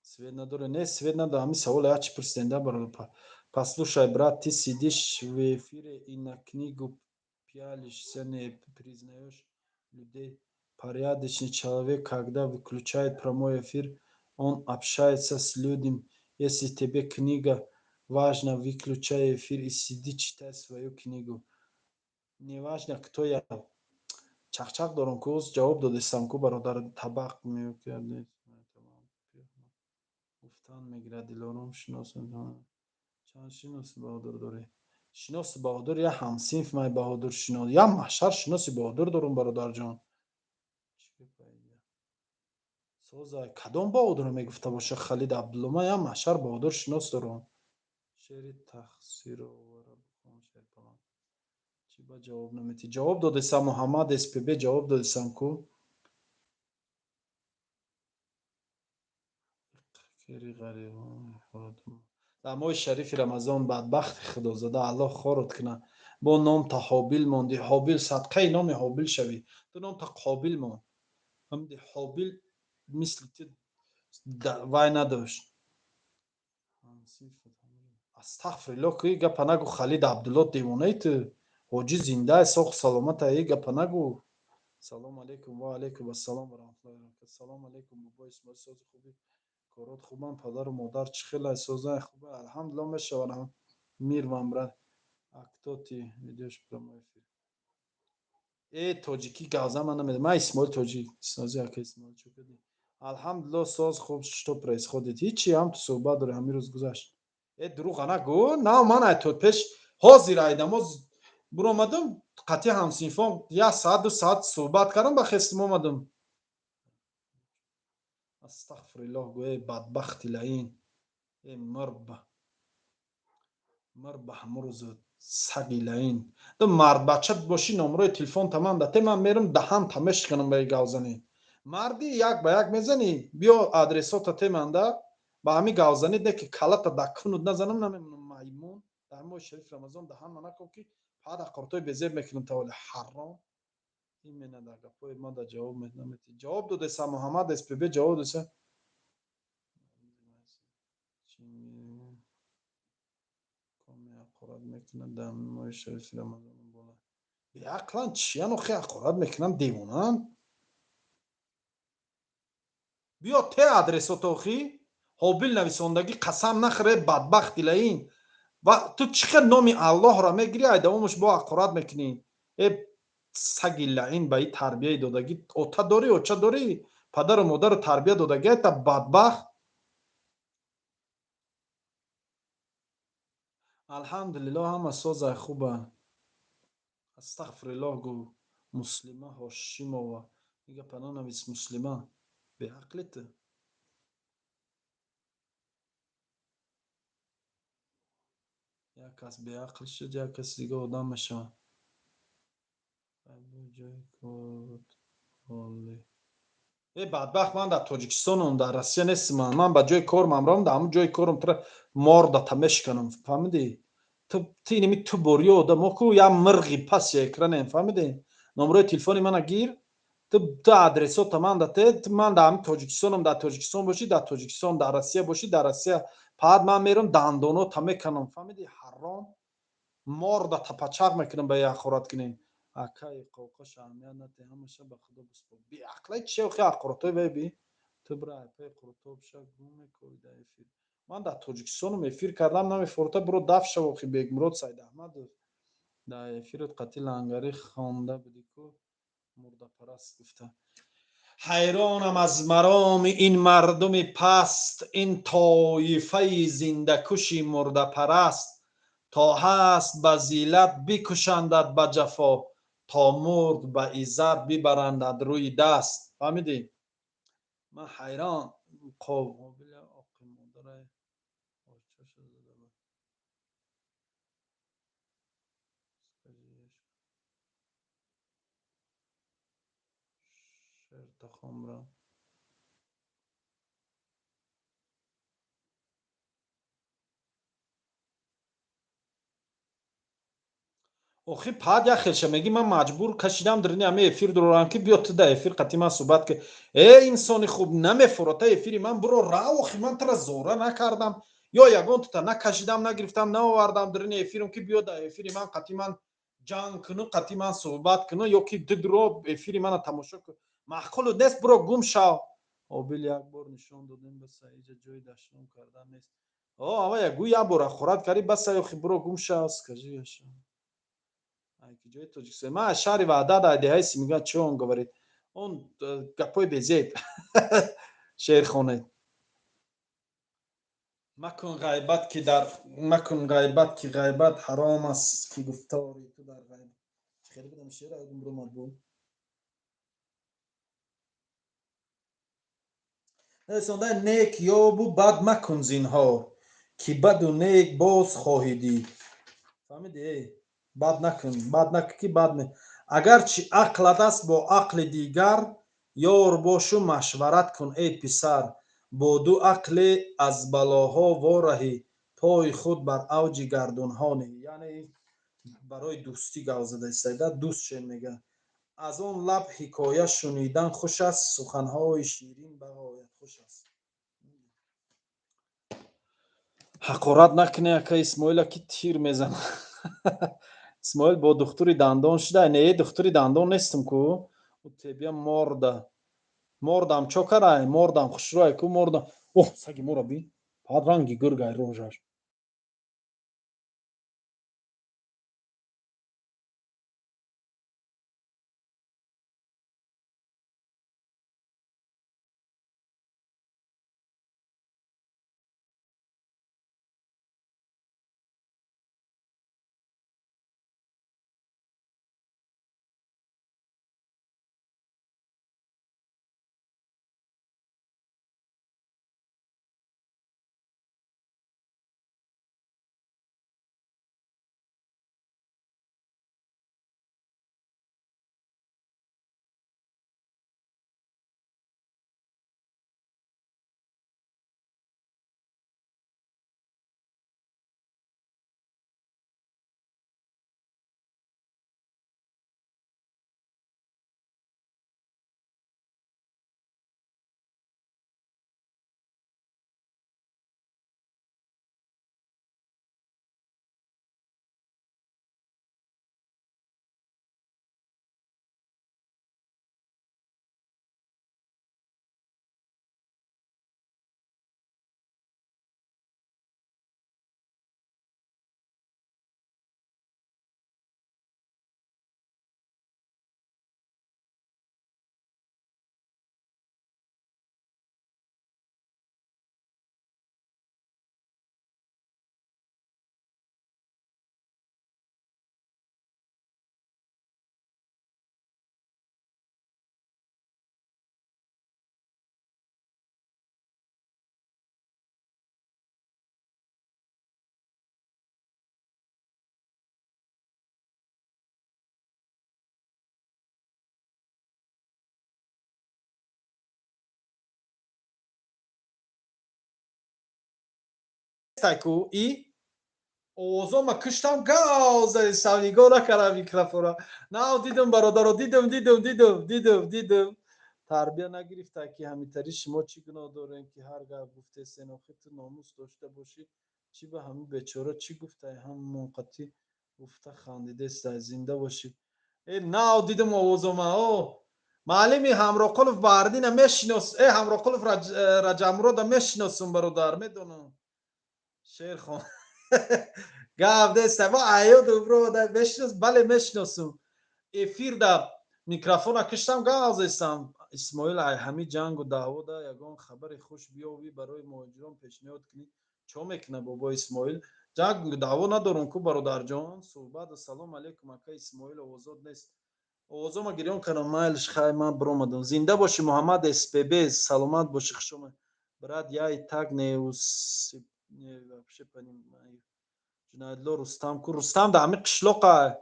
свет надоре? Не, свет надо. Ҳамин саволе ячи пурсиденда, бародар. Послушай, брат, ты сидишь в эфире и на книгу пялишься, не признаешь людей. Порядочный человек, когда выключает прямой эфир, он общается с людьми. Если тебе книга важна, выключай эфир и сиди, читай свою книгу. Неважно, кто я. Чақчақ дорам ку, ҷавоб додестам ку, бародар. Табақ гуфтан мегирад. Дилором, шинос чанд шиноси Баҳодур дорӣ? Шиноси Баҳодур, я ҳамсинф май Баҳодур шинос, я маҳшар шиноси Баҳодур дорум, бародарҷон. Соза, кадом Баҳодурро мегуфта боша? Халид Абдулло, ман я маҳшар Баҳодур шинос дорум. Шеъри тахсировара бихон, Шерпаланг. Чӣ ба ҷавоб наметӣ? Ҷавоб додесам, Муҳаммад СПБ, ҷавоб додесам ку. Дар моҳи шарифи Рамазон бадбахти худозада, Аллоҳ хорот кунад. Бо номта Ҳобил монди. Ҳобил, садқаи номи Ҳобил шавӣ. Ту номта Қобил мон. Фаҳмидӣ? Ҳобил мисли ту вай надошт. Астағфируллоҳ, ки гапа нагӯ, Халид Абдулло, девонаи ту. Ҳоҷӣ зинда, соғ саломат, эй гапа нагӯ. Салом алейкум, ва алейкум ассалом ва раҳматуллоҳи ва баракатуҳ. Салом алейкум, бобои Исмоил, сози хубӣ? Корот хубам, падару модар чӣ хелай, созай хубай? Алҳамдулиллоҳ, мешавад. Мир вам, брат. А кто ты ведёшь прямой эфир? Э, тоҷикӣ гавза ман намедонам. Ман Исмоил тоҷик. Сози ака Исмоил, чӣ кардӣ? Алҳамдулиллоҳ, соз хуб, что происходит? Ҳичи, ҳам ту суҳбат дорем, ҳамин рӯз гузашт. Э, дурӯға нагӯ, на ман ай то пеш ҳозир ай намоз буромадам, қатъи ҳамсинфон як саат, 2 саат суҳбат кардам, ба хестим омадам. Астағфируллоҳ, гӯ, э бадбахти лаин. Э мирба. Мирба ҳамун рӯзу саги лаин. Ту мардбача бошӣ, номрои телефон тамам да те, ман мерам даҳан тамешканам ба гавзанӣ. Марди як ба як мезанӣ, биё адресота те манда, ба ҳамин гавзанӣ не ки калата да кунуд назанам, намемонам, маймун. Дар моҳи шариф Рамазон даҳан ма накун ки пад ақортои безеб мекунам, таволи ҳаром. Именно дар гапҳои ма да ҷавоб наметӣ. Ҷавоб додеса, Муҳаммад СПБ, ҷавоб додеса. Коми ҳақорат мекунад дар моҳи шарифи Рамазон бола. Беақлан чиян охи ҳақорат мекунанд, девонанд? Биё те адресото охи. Ҳобил нависондагӣ қасам нахӯре, бадбахти лаин. Ва ту чӣ хел номи Аллоҳро мегирӣ, ай давомаш бо ҳақорат мекунӣ? Э саги лаин, ба ин тарбияи додагӣ ота дорӣ, оча дорӣ, падару модару тарбия додагӣ айта, бадбахт. Алҳамдулиллоҳ, ҳама созай хуба. Астағфируллоҳ, гӯ, Муслима Ҳошимова. Ин гапа нанавис, Муслима. Беақли ту. Як кас беақл шуд, як каси дига одам мешавад. Э бадбахт, ман дар Тоҷикистонам, дар Россия нестам. Ман ба ҷои кормам равам, дар ҳамун ҷои корам тура мордата мешиканам, фаҳмидӣ? Ту инами ту бориё одамо ку як мирғи паси экранем, фаҳмидӣ? Номрои телефони мана гир, ту адресота ман да те, ман дар ҳамин Тоҷикистонам, дар Тоҷикистон бошӣ, дар Тоҷикистон, дар Россия бошӣ, дар Россия. Паъд ман мерам дандонота меканам, фаҳмидӣ? Ҳаром. Мордата пачақ мекунам ба ҳақорат кунӣ. Акаи қоқаш аҳамият надиҳ, ҳамаша ба худо биспор. Беақлай чи охи ҳақоратҳои вай би? Ту бира айпаи қурутоб ша, гум мекови дар эфир. Ман дар Тоҷикистонам, эфир кардам намефорта, биро даф шав охи Бегмурод Сайдаҳмадов. Дар эфирот қатъи лангарӣ хонда будӣ ку, мурдапараст гуфта. Ҳайронам аз мароми ин мардуми паст, ин тоифаи зиндакуши мурдапараст. То ҳаст ба зиллат бикушандад ба ҷафо, то мурд ба иззат бибарандад рӯи даст. Фаҳмидӣ? Ман ҳайрон. Қобил оқи модарай очаша зада буд. Шертахомра. Охи пад як хелша мегӣ, ман маҷбур кашидам дарини ҳамин эфир дорам ки биё ту дар эфир қатъи ман суҳбат ки. Э инсони хуб, намефорота эфири ман, биро рав охи, ман тура зора накардам ё ягон тута накашидам, нагирифтам, наовардам дарини эфирам ки биё дар эфири ман қатъи ман ҷанг куну, қатъи ман суҳбат куну ё ки ту дуро эфири мана тамошо кун. Маъқулу нест, биро гум шав. Ҳобил як бор нишон додем, баса иҷа ҷои дашном кардан нест. О, ава гӯ як бор ҳақорат кардӣ, баса охи, биро гум шав, скажи яша. Ҷои Тоҷикистон. Ман аз шаҳри Ваҳдат, аз деҳаи Симиган. Чӣ он говорит? Он гапҳои безеб. Шеър хонед. Макун ғайбат ки дар макун ғайбат ки ғайбат ҳаром аст, ки гуфтори ту дар ғайбат. Хеле будам шеър ёдам биромад бу. Нависонда нек ёбу бад макун зинҳор, ки баду нек боз хоҳӣ дид. Фаҳмидӣ? Бад накун, бад накун, ки бад не. Агарчи ақлат аст, бо ақли дигар ёр бошу машварат кун, эй писар. Бо ду ақле аз балоҳо вораҳӣ, пои худ бар авҷи гардунҳо ниҳӣ. Яъне барои дӯстӣ гап зада истода, дӯст шен мега. Аз он лаб ҳикоя шунидан хуш аст, суханҳои ширин бағоят хуш аст. Ҳақорат накунӣ, ака Исмоила, ки тир мезана. Исмоил бо духтури дандон шуда. Не, духтури дандон нестам ку. У тебия морда. Мордам чо карай? Мордам хушрӯай ку, мордам. Оҳ, саги мора бин. Фақат ранги гургай рожаш. Ку и овозома куштам, гав задистам, нигоҳ накардам микрофонро. Нав дидам, бародаро, дидам, дидам, дидам, дидам, дидам. Тарбия нагирифта ки ҳамитари шумо чӣ гуноҳ дорем, ки ҳар гап гуфтесен? Охир ту номус дошта бошӣ, чӣ ба ҳамин бечора чӣ гуфтай? Ҳам монқатӣ гуфта хандидестай. Зинда бошӣ. Э, нав дидам овозома. О, маълими Ҳамроқулов Баҳриддина мешинос. Э, Ҳамроқулов Раҷабмурода мешиносум, бародар, медонам. Шерхон гап неста, мо аёду брода мешинос, бале мешиносум. Эфирда микрофона киштам, гап зестам. Исмоил, ай ҳами ҷангу даъвода ягон хабари хуш биёвӣ, барои муҳоҷирон пешниҳод кунӣ. Чо мекуна бобо Исмоил? Ҷанг даъво надорум ку, бародарҷон. Суҳбат. Ассалому алайкум, ака Исмоил, овозот нест. Овозома гирён кардам, майлиш, хай, ман биромадам. Зинда бошӣ, Муҳаммад СПБ, саломат бошӣ, хуш омад. Брат, я и так не усип, не вообще понимаю. Ҷунадло Рустам ку? Рустам да ҳами қишлоқа.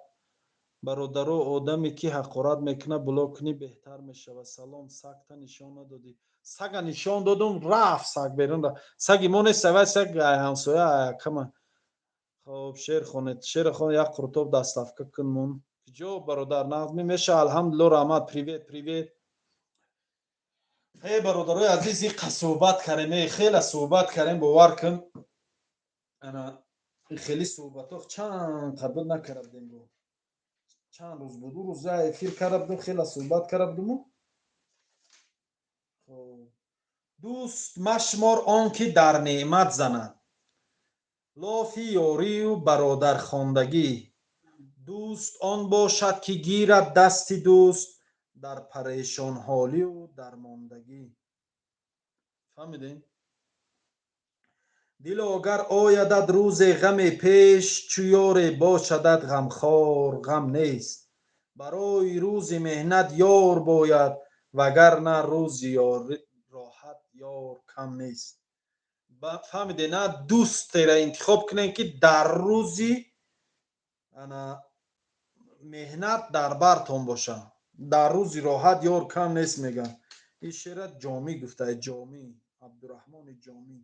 Бародаро, одаме ки ҳақорат мекунад, блок кунӣ, беҳтар мешавад. Салом, сагта нишон надодӣ. Сага нишон додум, рафт саг берун рафт. Саги мо нест, вай саг ҳамсоя кама. Хоб, шеър хонед. Шеър хон, як қуртоб доставка кун мон. Куҷо, бародар, нағзми меша, алҳамдулилло, раҳмат. Привет, привет. Эй, бародарои азиз, иқа суҳбат кардем, эй, хеле суҳбат кардем, бовар кун. Ана хеле суҳбатҳо чанд қабул накарда будем бо. Чанд рӯз буд, ду рӯз эфир карда будем, хеле суҳбат карда будему. Дӯст машмор он ки дар неъмат занад лофи ёрию бародархондагӣ. Дӯст он бошад, ки гирад дасти дӯст дар парешонҳолию дармондагӣ. Фаҳмидем? Дило, гар оядат рӯзе ғаме пеш, чу ёре бошадат ғамхор, ғам нест. Барои рӯзи меҳнат ёр бояд, вагарна рӯзи роҳат ёр кам нест. Фаҳмиде на? Дӯстеро интихоб кунем, ки дар рӯзи ана меҳнат дар бартон боша, дар рӯзи роҳат ёр кам нест, мегӯянд. Ин шеъра Ҷомӣ гуфтае, Ҷомӣ, Абдураҳмони Ҷомӣ.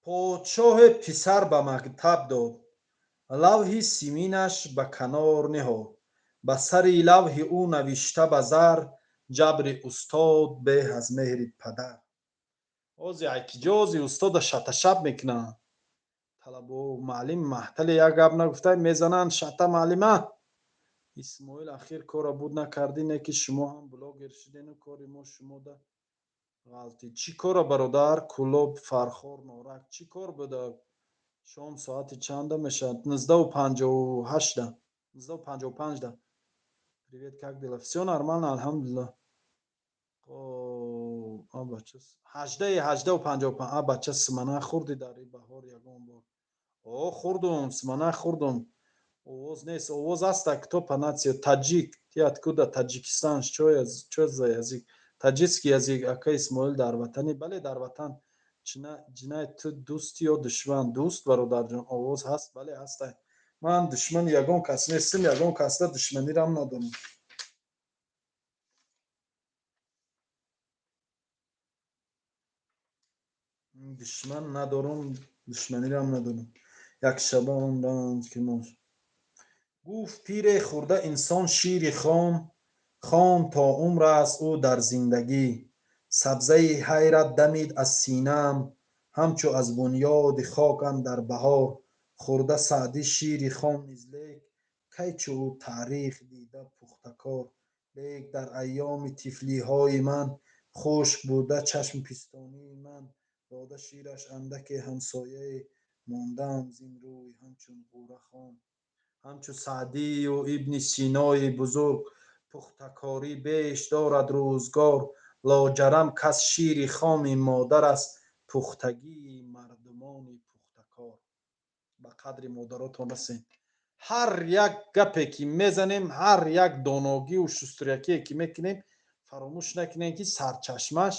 Подшоҳе писар ба мактаб дод, лавҳи симинаш ба канор ниҳод, ба сари лавҳи ӯ навишта ба зар: ҷабри устод беҳ аз меҳри падар. Ози айкиҷози устода шаташаб мекунанд. Талабо муаллим маҳтале як гап нагуфта мезананд шата муаллима. Исмоил, ахир кора буд накардӣ, не ки шумо ҳам блогер шудену кори мо шумода ғалтид. Чӣ кора, бародар? Кӯлоб, Фархор, Норак чӣ кор буда? Шом соати чанда мешавад? 19:58-да, 19:55-да. Привет, как дела? Всё нормально, алҳамдулиллаҳ. А бача, 18:55. А бача, симана хӯрдӣ дар ин баҳор ягон бор? О, хӯрдум, симана хӯрдум. Овоз нест, овоз аста. Кто по нации таджик? Ты откуда? Таджикистан. Чё за язык? Таджикский язык. Ака Исмоил, дар ватани? Бале, дар ватан. Ҷинай, ту дӯсти ё душман? Дӯст, бародарҷон. Овоз ҳаст? Бале, ҳаста. Ман душмани ягон кас нестам, ягон касда душманирам надорам. Душман надорам, душманирам надорам. Як шабон банд ки мо гуфт пире хӯрда инсон шири хом, хом то умр аст ӯ дар зиндагӣ. Сабзаи ҳайрат дамид аз синаам, ҳамчу аз бунёди хок андар баҳор. Хӯрда Саъдӣ шири хом низ, лек кай чу ӯ таърих дида пухтакор. Лек дар айёми тифлиҳои ман хушк буда чашми пистонии ман. Дода шираш андаке ҳамсояе, мондаам зин рӯй ҳамчун ғӯра хом. Ҳамчу Саъдию Ибни Синои бузург, пухтакорӣ беш дорад рӯзгор. Лоҷарам кас шири хоми модар аст, пухтагии мардумони пухтакор. Ба қадри модаротон расем. Ҳар як гапе ки мезанем, ҳар як доногию шустрякие ки мекунем, фаромӯш накунем, ки сарчашмаш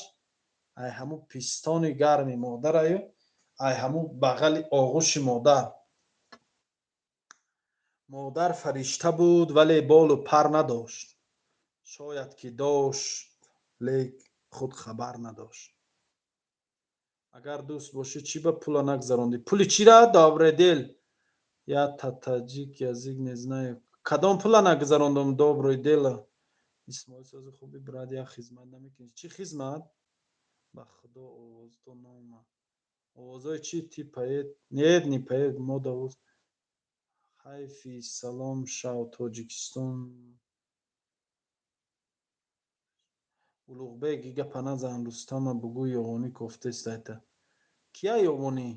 ай ҳамун пистони гарми модараю ай ҳамун бағали оғӯши модар. Модар фаришта буд, вале болу пар надошт, шояд ки дошт, лек худ хабар надошт. Агар дӯст бошӣ, чӣ ба пула нагзарондӣ? Пули чира, добрый дел? Я таджик язык не знаю. Кадом пула нагзарондум, добрый дело? Исмоил, сози хуби, брат, як хизмат намекунӣ? Чӣ хизмат? Ба худо, овозто наомад. Овозҳои чӣ? Ты поэт? Нет, не поэт, мода овоз. Ҳайфи салом шав, Тоҷикистон. Улуғбек, и гапа назан, Рустама бугӯ, ёвонӣ кофтест айта. Кия ёвонӣ?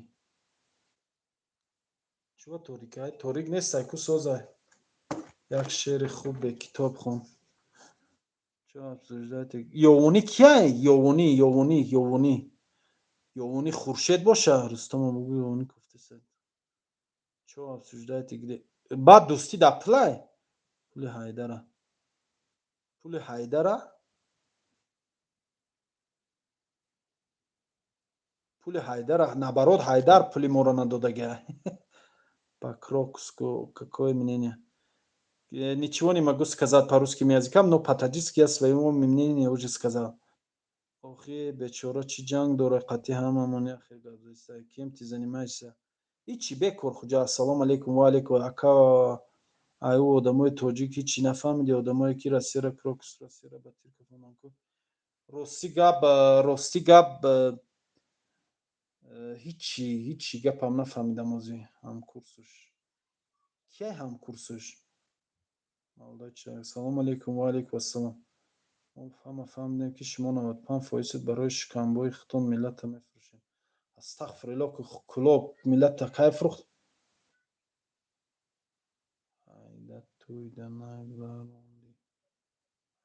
Чува торикай? Торик нестай ку, созай. Як шеъри хуб бе китоб хон. Чо обсуждать? Ёвонӣ кияй? Ёвонӣ, ёвонӣ, ёвонӣ. Ёвонӣ Хуршед боша? Рустама бугӯ, ёвонӣ кофтест. Чо обсуждать где? Баъд дӯстӣ дар пулай? Пули Ҳайдара. Пули Ҳайдара? Пули Ҳайдара, наоборот, Ҳайдар пули моро надодага. По Крокуску какое мнение? Ничего не могу сказать по русским языкам, но по-таджикски я своего мнения уже сказал. Охи, бечора, чӣ ҷанг дора қати ҳамамон, яхе гап зестай. Кем ты занимаешься? Ҳичи, бекор хуҷа. Ассалому алайкум, ва алайкум. Ака, ай ӯ одамои тоҷик ҳичи нафаҳмиди, одамое ки Россияра, Крокус, Россияра ба тир кафонанд ку. Рости гап, рости гап, ҳичи, ҳичи гапам нафаҳмидам ози ҳамкурсуш. Кияй ҳамкурсуш? Салому алайкум, ва алайкум ассалом. Мо ҳама фаҳмидем, ки шумо 95 фоизед барои шикамбои худтон миллатро мефурӯшед. Астағфируллоҳ, Кӯлоб миллатро кай фурӯхт? Ҳайда тӯйда нагзарондӣ.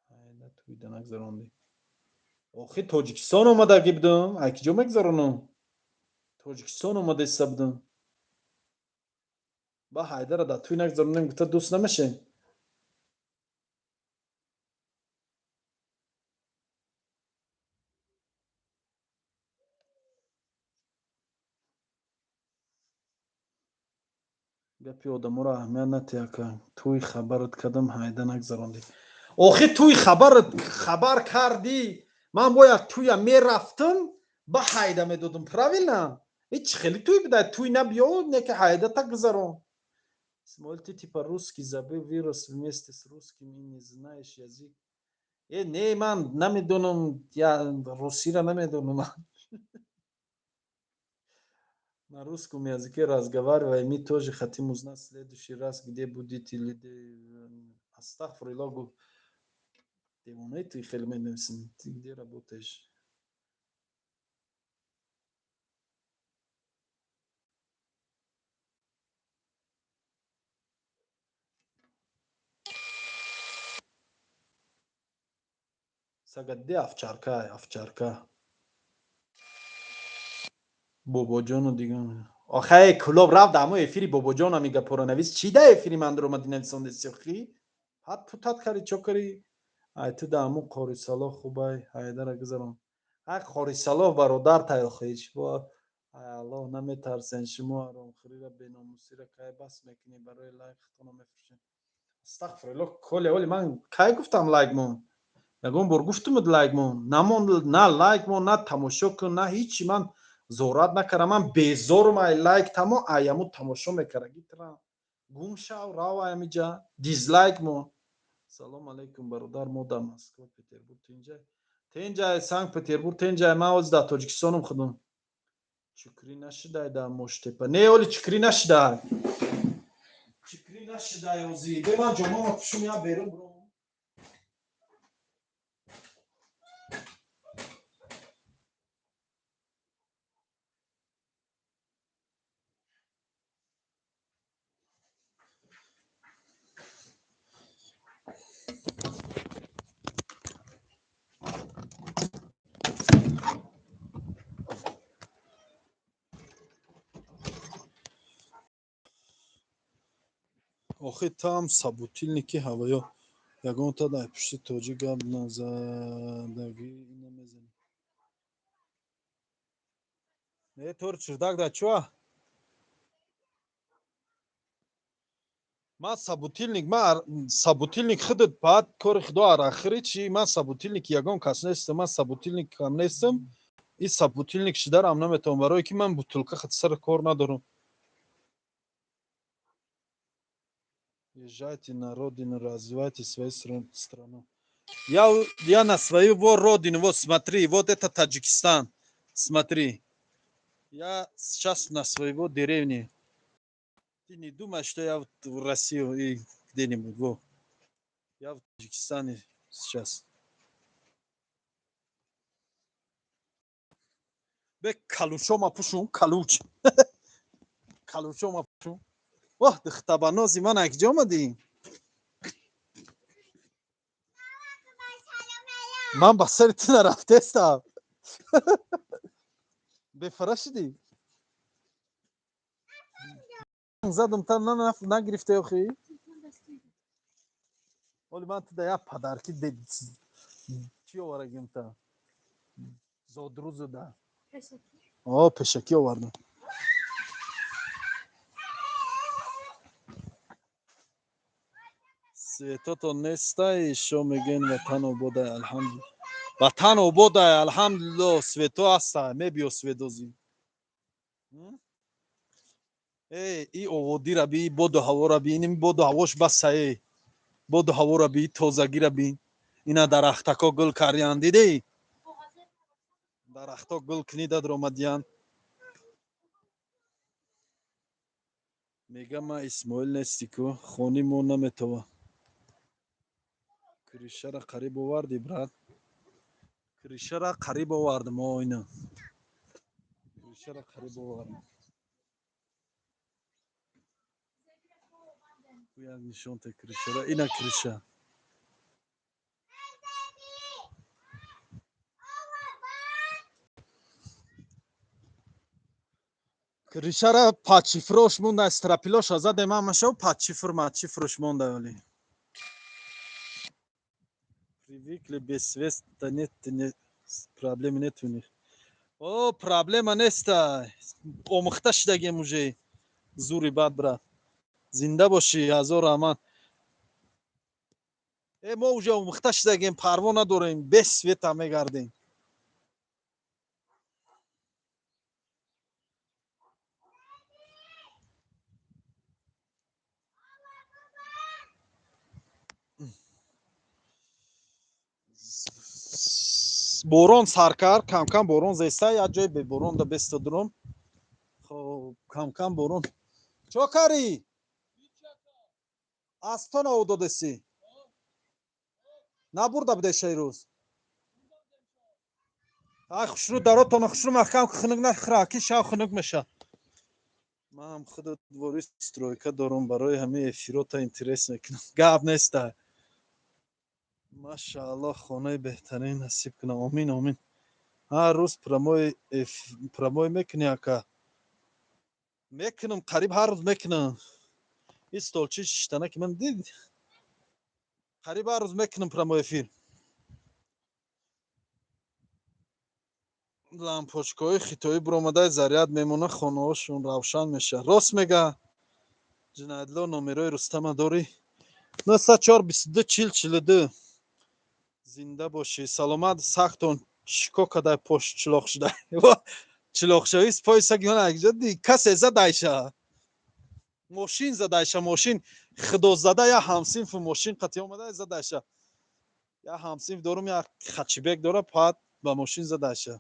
Ҳайда тӯйда нагзарондӣ. Охи, Тоҷикистон омадагӣ будум, ай киҷо мегзаронам? Тоҷикистон омада иста будум. Ба Ҳайдара дар тӯй нагзаронем гуфта дӯст намешем. Гапи одаморо аҳамият натиҳ, ака. Туй хабарат кардам, ҳайда нагзарондӣ. Охи, туй хабарат хабар кардӣ, ман бояд туя мерафтам, ба ҳайда медодам, правильно? Ҳеч хеле туй буда, туй набиё, не ки ҳайдата гузарон. Исмоил, ты типа русский забыл, вырос вместе с русским и не знаешь язык. Э, не, ман намедонам, я русира намедонам. На русском языке разговаривай, мы тоже хотим узнать в следующий раз, где будете или. Астағфируллоҳ, девонаи, ты хеле менависем. Ты где работаешь? Сага де овчарка, овчарка. Бобоҷону диган. Охай, клуб рафт, амо эфири бобоҷон ами гапоро навис. Чӣ да эфири ман дуромади, нависондеси, охи? Ҳат путат кари, чо кари? Ай, ту да аму Қорисалоҳ хубай, ҳайдара гузарон. Ай, Қорисалоҳ бародар тай, охи. Бо ай Аллоҳ наметарсен шумо, аромхӯрира, беномусира кай бас мекунӣ? Барои лайк худтонро мефурӯшед. Астағфируллоҳ, коли оли ман кай гуфтам лайк мон? Ягон бор гуфтумуд лайк мон? Намон, на лайк мон, на тамошо кун, на ҳичи. Ман зорат накардам, ман безорум ай лайк тамо, ай аму тамошо мекарда. Гитрам. Гум шав, рав амиҷа, дизлайк мон. Салом алейкум, бародар, мо дар Москва, Петербург, тинҷай. Тинҷай, Санкт Петербург, тинҷай, ман ҳозир дар Тоҷикистонам худум. Чукрӣ нашидай дар Моштепа. Не, оли чукрӣ нашидай. Чукрӣ нашидай ҳозир. Бе, ман ҷомаро пӯшум, я берун буром. Охи, там собутыльники ҳавоё ягонта дар пушти тоҷик гап назадагӣ намезанӣ. Не, тор чирдак да чуа? Ман собутыльник, ман собутыльник худат баъд кори худо арахири чи, ман собутыльник ягон кас нестам, ман собутыльник ҳам нестам, и собутыльник шидарам наметавонам, барое ки ман бутылка хат сари кор надорам. Езжайте на родину, развивайте свою страну. Я на свою родину, вот смотри, вот это Таджикистан, смотри. Я сейчас на своего деревне. Ты не думай, что я в Россию и где-нибудь. Во. Я в Таджикистане сейчас. Бе калучома пушум, калуч. Калучома пушум. Оҳ, духтабанози ман, акҷо омадӣ? Ман ба сари ту нарафтестам. Бефара шудӣ? Задам та нагирифте охи? Оли ман туда як подарки чӣ оварагим та? Зодрӯзу да. О, пешакӣ овардам. Светото нестай, шо мегӯен, ватан ободай, алҳамдулилло. Ватан ободай, алҳамдулилло, свето ҳаста, мебиё светози. Э, и оводира би, боду ҳавора би, иним боду ҳавош баса, э. Боду ҳавора би, тозагира би. Ина дарахтако гул кардиянд, дидӣ? Дарахто гул книда даромадиянд. Мегам, ман Исмоил нести ку, хони мо наметова. Крышара қариб овардӣ, брат? Крышара қариб овардам, о, ина. Крышара қариб овардам. Як нишон те крышара, ина крыша. Крышара пачифрош монда, стропилоша задем ҳамаша, пачифр мачифрош монда оли. Привыкли без света, нет, нет, проблемы нет у них. О, проблема неста. Омӯхта шидагем уже. Зури бад, брат. Зинда бошӣ, ҳазор раҳмат. Э, мо уже омӯхта шудагем, парво надорем, без света мегардем. Борон сар кард, камкам борон зеста, як ҷои беборон да беста дуром. Хоб, камкам борон. Чо карӣ? Аз то наододеси? Набурда будеша ирӯз? Ай, хушрӯ даротона, хушрӯ маҳкам, хунук нахӯра, ки шав хунук меша. Ман худ двори стройка дорам, барои ҳамаи эфирота интерес мекунам. Гап неста. Машааллоҳ, хонаи беҳтарин насиб кунам. Омин, омин. Ҳар рӯз прямой мекунӣ, ака? Мекунам, қариб ҳар рӯз мекунам. Ин столчи шиштана ки ман дид, қариб ҳар рӯз мекунам прямой эфир. Лампочкаҳои хитоӣ биромадаи, заряд мемона, хонаҳошон равшан мешавад. Рост мега. Ҷиноятло, номерои Рустама дорӣ? 904 22 40 42. Зинда бошӣ, саломат. Сахтон чико кадай, пош чилоқ шуда? Чилоқшавӣ пои сагиона якҷо ди, касе задайша, мошин задайша, мошин худозада. Я ҳамсинфу мошин қатӣ омада задайша. Я ҳамсинф дорум, я хачибек дора, пат ба мошин задайша.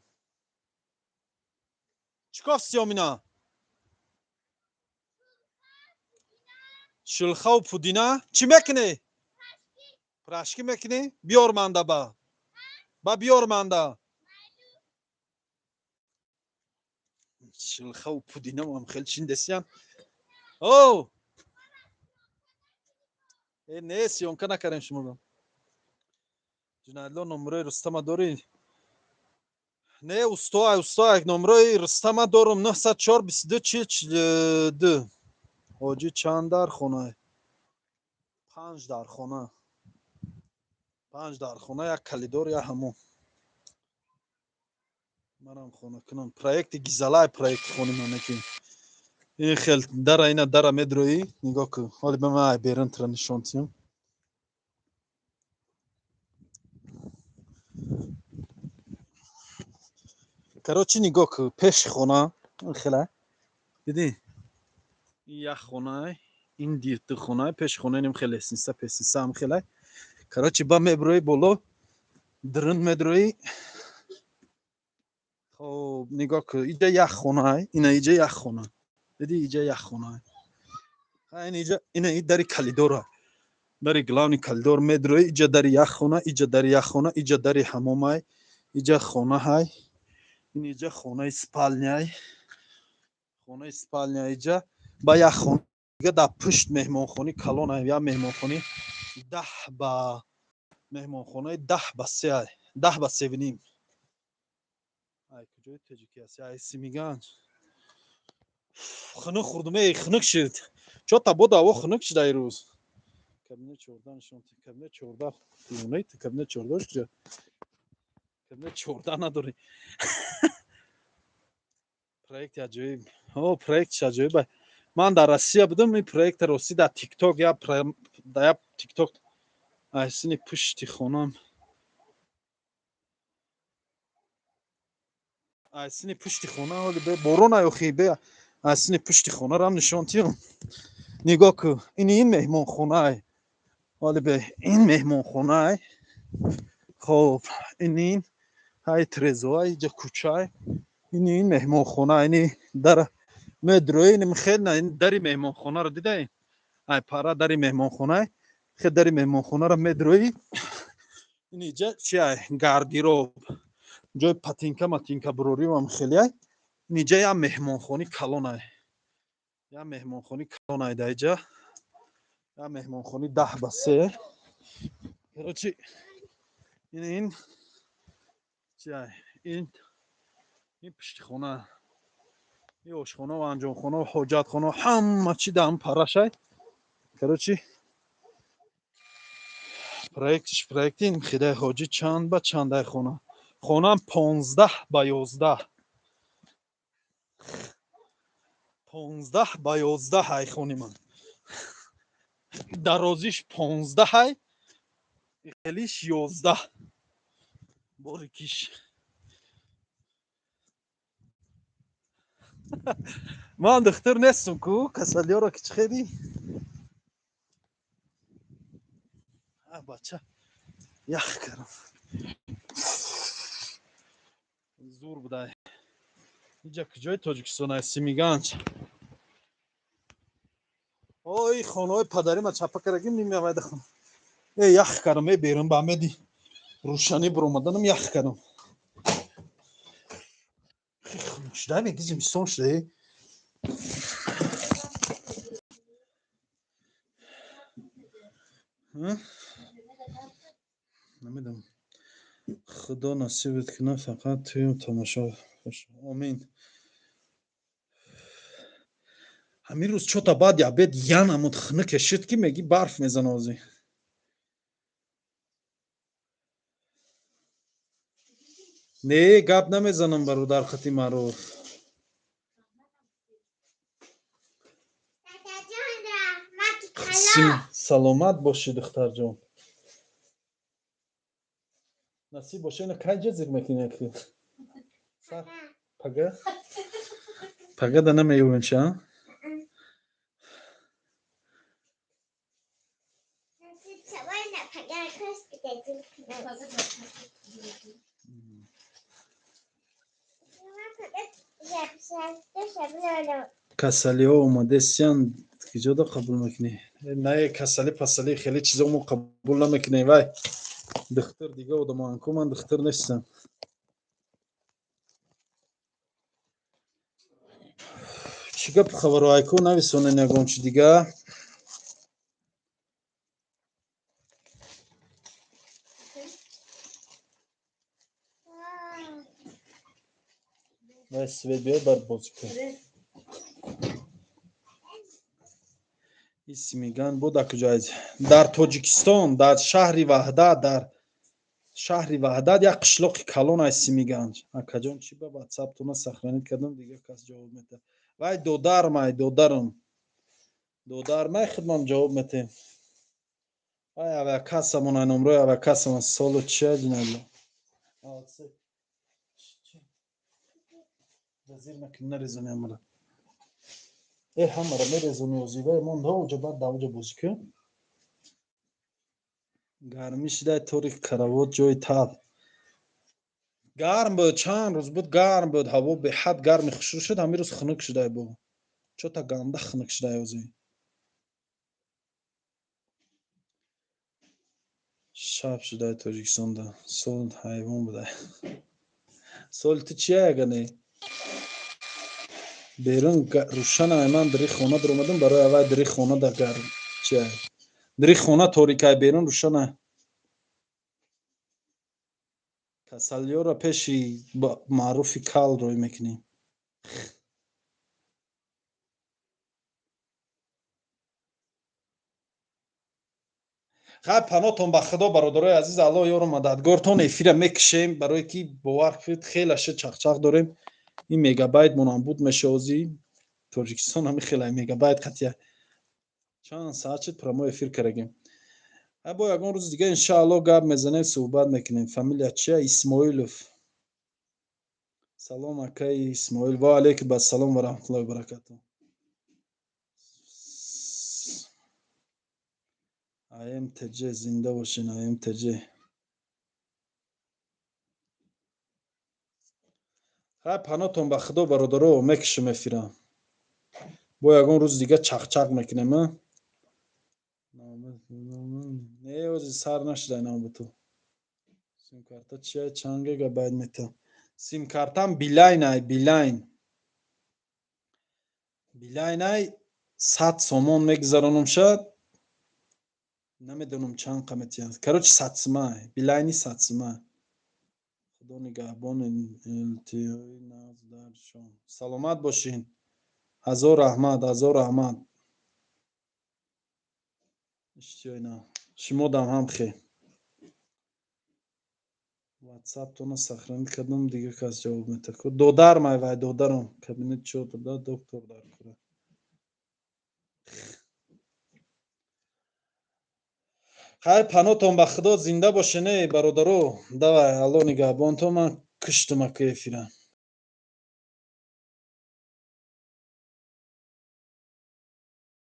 Чӣ сиёмина? Шулхаву пудина чӣ мекунӣ? Пирожки мекунӣ? Биёр манда, ба биёр манда. Шилхаву пудинамам хеле чиндесиян. О, э, не, съёмка накардем шуморо. Ҷиноятло, номерои Рустама дорӣ? Не, устоай, устоай, номерои Рустама дорум: 904 22 40 42. Ҳоҷӣ, чанд дар хона? Панҷ дар хона, панҷ дар хона, як калидор, як ҳамон. Манам хона кунам. Проекти гизалай, проекти хони ман ки ин хел дара, ина дара медроӣ, нигоҳ кун. Ҳоли ба ман берун тра нишон тиём. Короче, нигоҳ кун, пеши хона хела дидӣ, ин як хона, ин ду хона, пеши хона инам хеле лестница, пестница ҳам хелай. Короче, ба меброӣ боло, дрын медроӣ. Хоб, нигоҳ кун, иҷа як хона, ина иҷа як хона, дидӣ, иҷа як хона, ин иҷа, ина и дари калидора, дари главный калидор медроӣ, иҷа дари як хона, иҷа дари як хона, иҷа дари ҳамомай, иҷа хонаҳай, ин иҷа хонаи спальняй, хонаи спальня иҷа, ба як хона дига дар пушт меҳмонхони калон, як меҳмонхони 10 ба, меҳмонхонаи 10 ба 3, 10 ба 3.5. Ай, куҷои тоҷикӣ аст? Ай, Симиганҷ. Хунук хӯрдум, эй, хунук шуд. Чота бод, ҳаво хунук шуда ирӯз. Кабинет 14 нишон. Кабинет 14, кабинет 14 куҷо? Кабинет 14 надорӣ. Проекти аҷоиб, о, проектиш аҷоиб. Ман дар Россия будам, ин проекта ростӣ дар Тикток, як Тикток айсини пушти хонам, айсини пушти хона. Ҳоли борон охи, бе, айсини пушти хонарам нишон тиём. Нигоҳ кун, ин меҳмонхонаай. Ҳоли бе, ин меҳмонхонаай. Хоб, ин ҳай трезоай, иҷа кӯчаай. Ин меҳмонхона, ини дара медрои, ин хел на, ин дари меҳмонхонаро дидаи? Ай, пара дари меҳмонхонаай, хел дари меҳмонхонаро медроӣ. Ин иҷа чи ай? Гардероб, ҷои патинка матинка буроривам хелеай. Ин иҷа як меҳмонхони калонай, як меҳмонхони калонай дар иҷа, як меҳмонхони 10 ба 3. Короче, ин чи ай? Ин пушти хона, ин ошхона ва анҷомхона ва ҳоҷатхона, ҳама чи дар ҳам парашай. Короче, проектиш, проекти ин хидай. Ҳоҷӣ, чанд ба чандай хона? Хонаам 15 ба 11, 15 ба 11 ай хони ман. Дарозиш 15-ай, хелиш 11. Борикиш. Ман духтур нестум ку, касалиёро ки чӣ хели? А бача ях кардам. Зур будай. Иҷа куҷои Тоҷикистон аст? Симиганҷ. Ой, хонаҳои падари ма чапа кардагим, нимавайда хона. Э, ях кардам, э, берун ба амеди рӯшанӣ биромаданам ях кардам. Шудай меги зимистон шуда? Намедонам. Худо насибат кунад, фақат туюм тамошо. Омин. Ҳамин рӯз чота баъди обед янамуд хунуке шуд, ки меги барф мезана ҳозир. Не, гап намезанам, бародар хати маъруф. Саломат бошӣ, духтарҷон. Насиб боша, ина кай ҷа зир мекунӣ ки? Пага? Пага да намеёбем ча? Касалиҳо омадесиян, киҷода қабул мекунӣ? Не, касалӣ пасалӣ хеле чизо мо қабул намекунем. Вай духтур дига одамоан ку, ман духтур нестам. Чӣ гапу хабаро айку нависонен ягон чи дига? Вай свет биёй бар бозӣ кун. Исмиган буда куҷояд? Дар Тоҷикистон, дар шаҳри Ваҳдат, дар шаҳри Ваҳдат як қишлоқи калон аст Симиганҷ. Акаҷон, чӣ ба ватсаптона сохранить кардам, дигар кас ҷавоб метаҳад. Вай додармай, додарам. Додармай, худмам ҷавоб метаҳем. Вай авиакассамон ай номрои авиакассамон солу чия ҷиналло. Зир накун, нарезони ҳамара. Э, ҳамара мерезони озӣ. Вай монда оҷа, баъд давоҷа бозӣ кун. Гармӣ шидай торик каравот ҷои таб. Гарм буд, чанд рӯз буд гарм буд, ҳаво беҳад гарми хушрӯ шуд, ҳамин рӯз хунук шудай бо. Чота ганда хунук шудай озӣ. Шаб шудай Тоҷикистонда. Сол ҳайвон будай. Соли ту чия ягане? Берун рӯшанай, ман дари хона даромадам, барои аввал дари хона да гарм чия. Дари хона торикай, берун рӯшанай. Касалиёро пеши маъруфи кал рӯй мекунем. Хай, панотон ба Худо, бародарои азиз, Аллоҳ ёру мададгортон. Эфира мекушем, барое ки бовар кунед, хеле шуд чақчақ дорем. Ин мегабайт монам буд мешавозӣ. Тоҷикистон ҳами хеле мегабайт қатия. Чанд саат шуд прямой эфир кардагем. Бо ягон рӯзи дига иншааллоҳ гап мезанем, суҳбат мекунем. Фамилия чия? Исмоилов. Салом, акаи Исмоил. Ва алейкум ассалом ва раҳматуллоҳи ва баракатуҳ. АМТЖ зинда бошин, АМТЖ. Хай, панотон ба Худо, бародаро, мекушем эфира. Бо ягон рӯзи дига чақчақ мекунем, а? Не, ози сар нашудай навбату. Симкарта чия, чанд гигабайт мета? Симкартам Билайн ай, Билайн. Билайн ай 100 сомон мегузаронам шад. Намедонам чанд қаметиян. Короче, 100 сима, Билайни 100 сима. Худо нигаҳбон, илтиҳои нағз дар шом. Саломат бошин. Ҳазор раҳмат, ҳазор раҳмат. Иштиёи нағз. Шумо дам ҳам хел. Ватсаптона сохранить кардам, дигар кас ҷавоб метаҳад. Додармай вай, додарам. Кабинет чо дода, доктор дар кура. Хай, панотон ба Худо, зинда бошен, эй бародаро. Давай, Алло нигаҳбонтон, ман киштум ака эфира.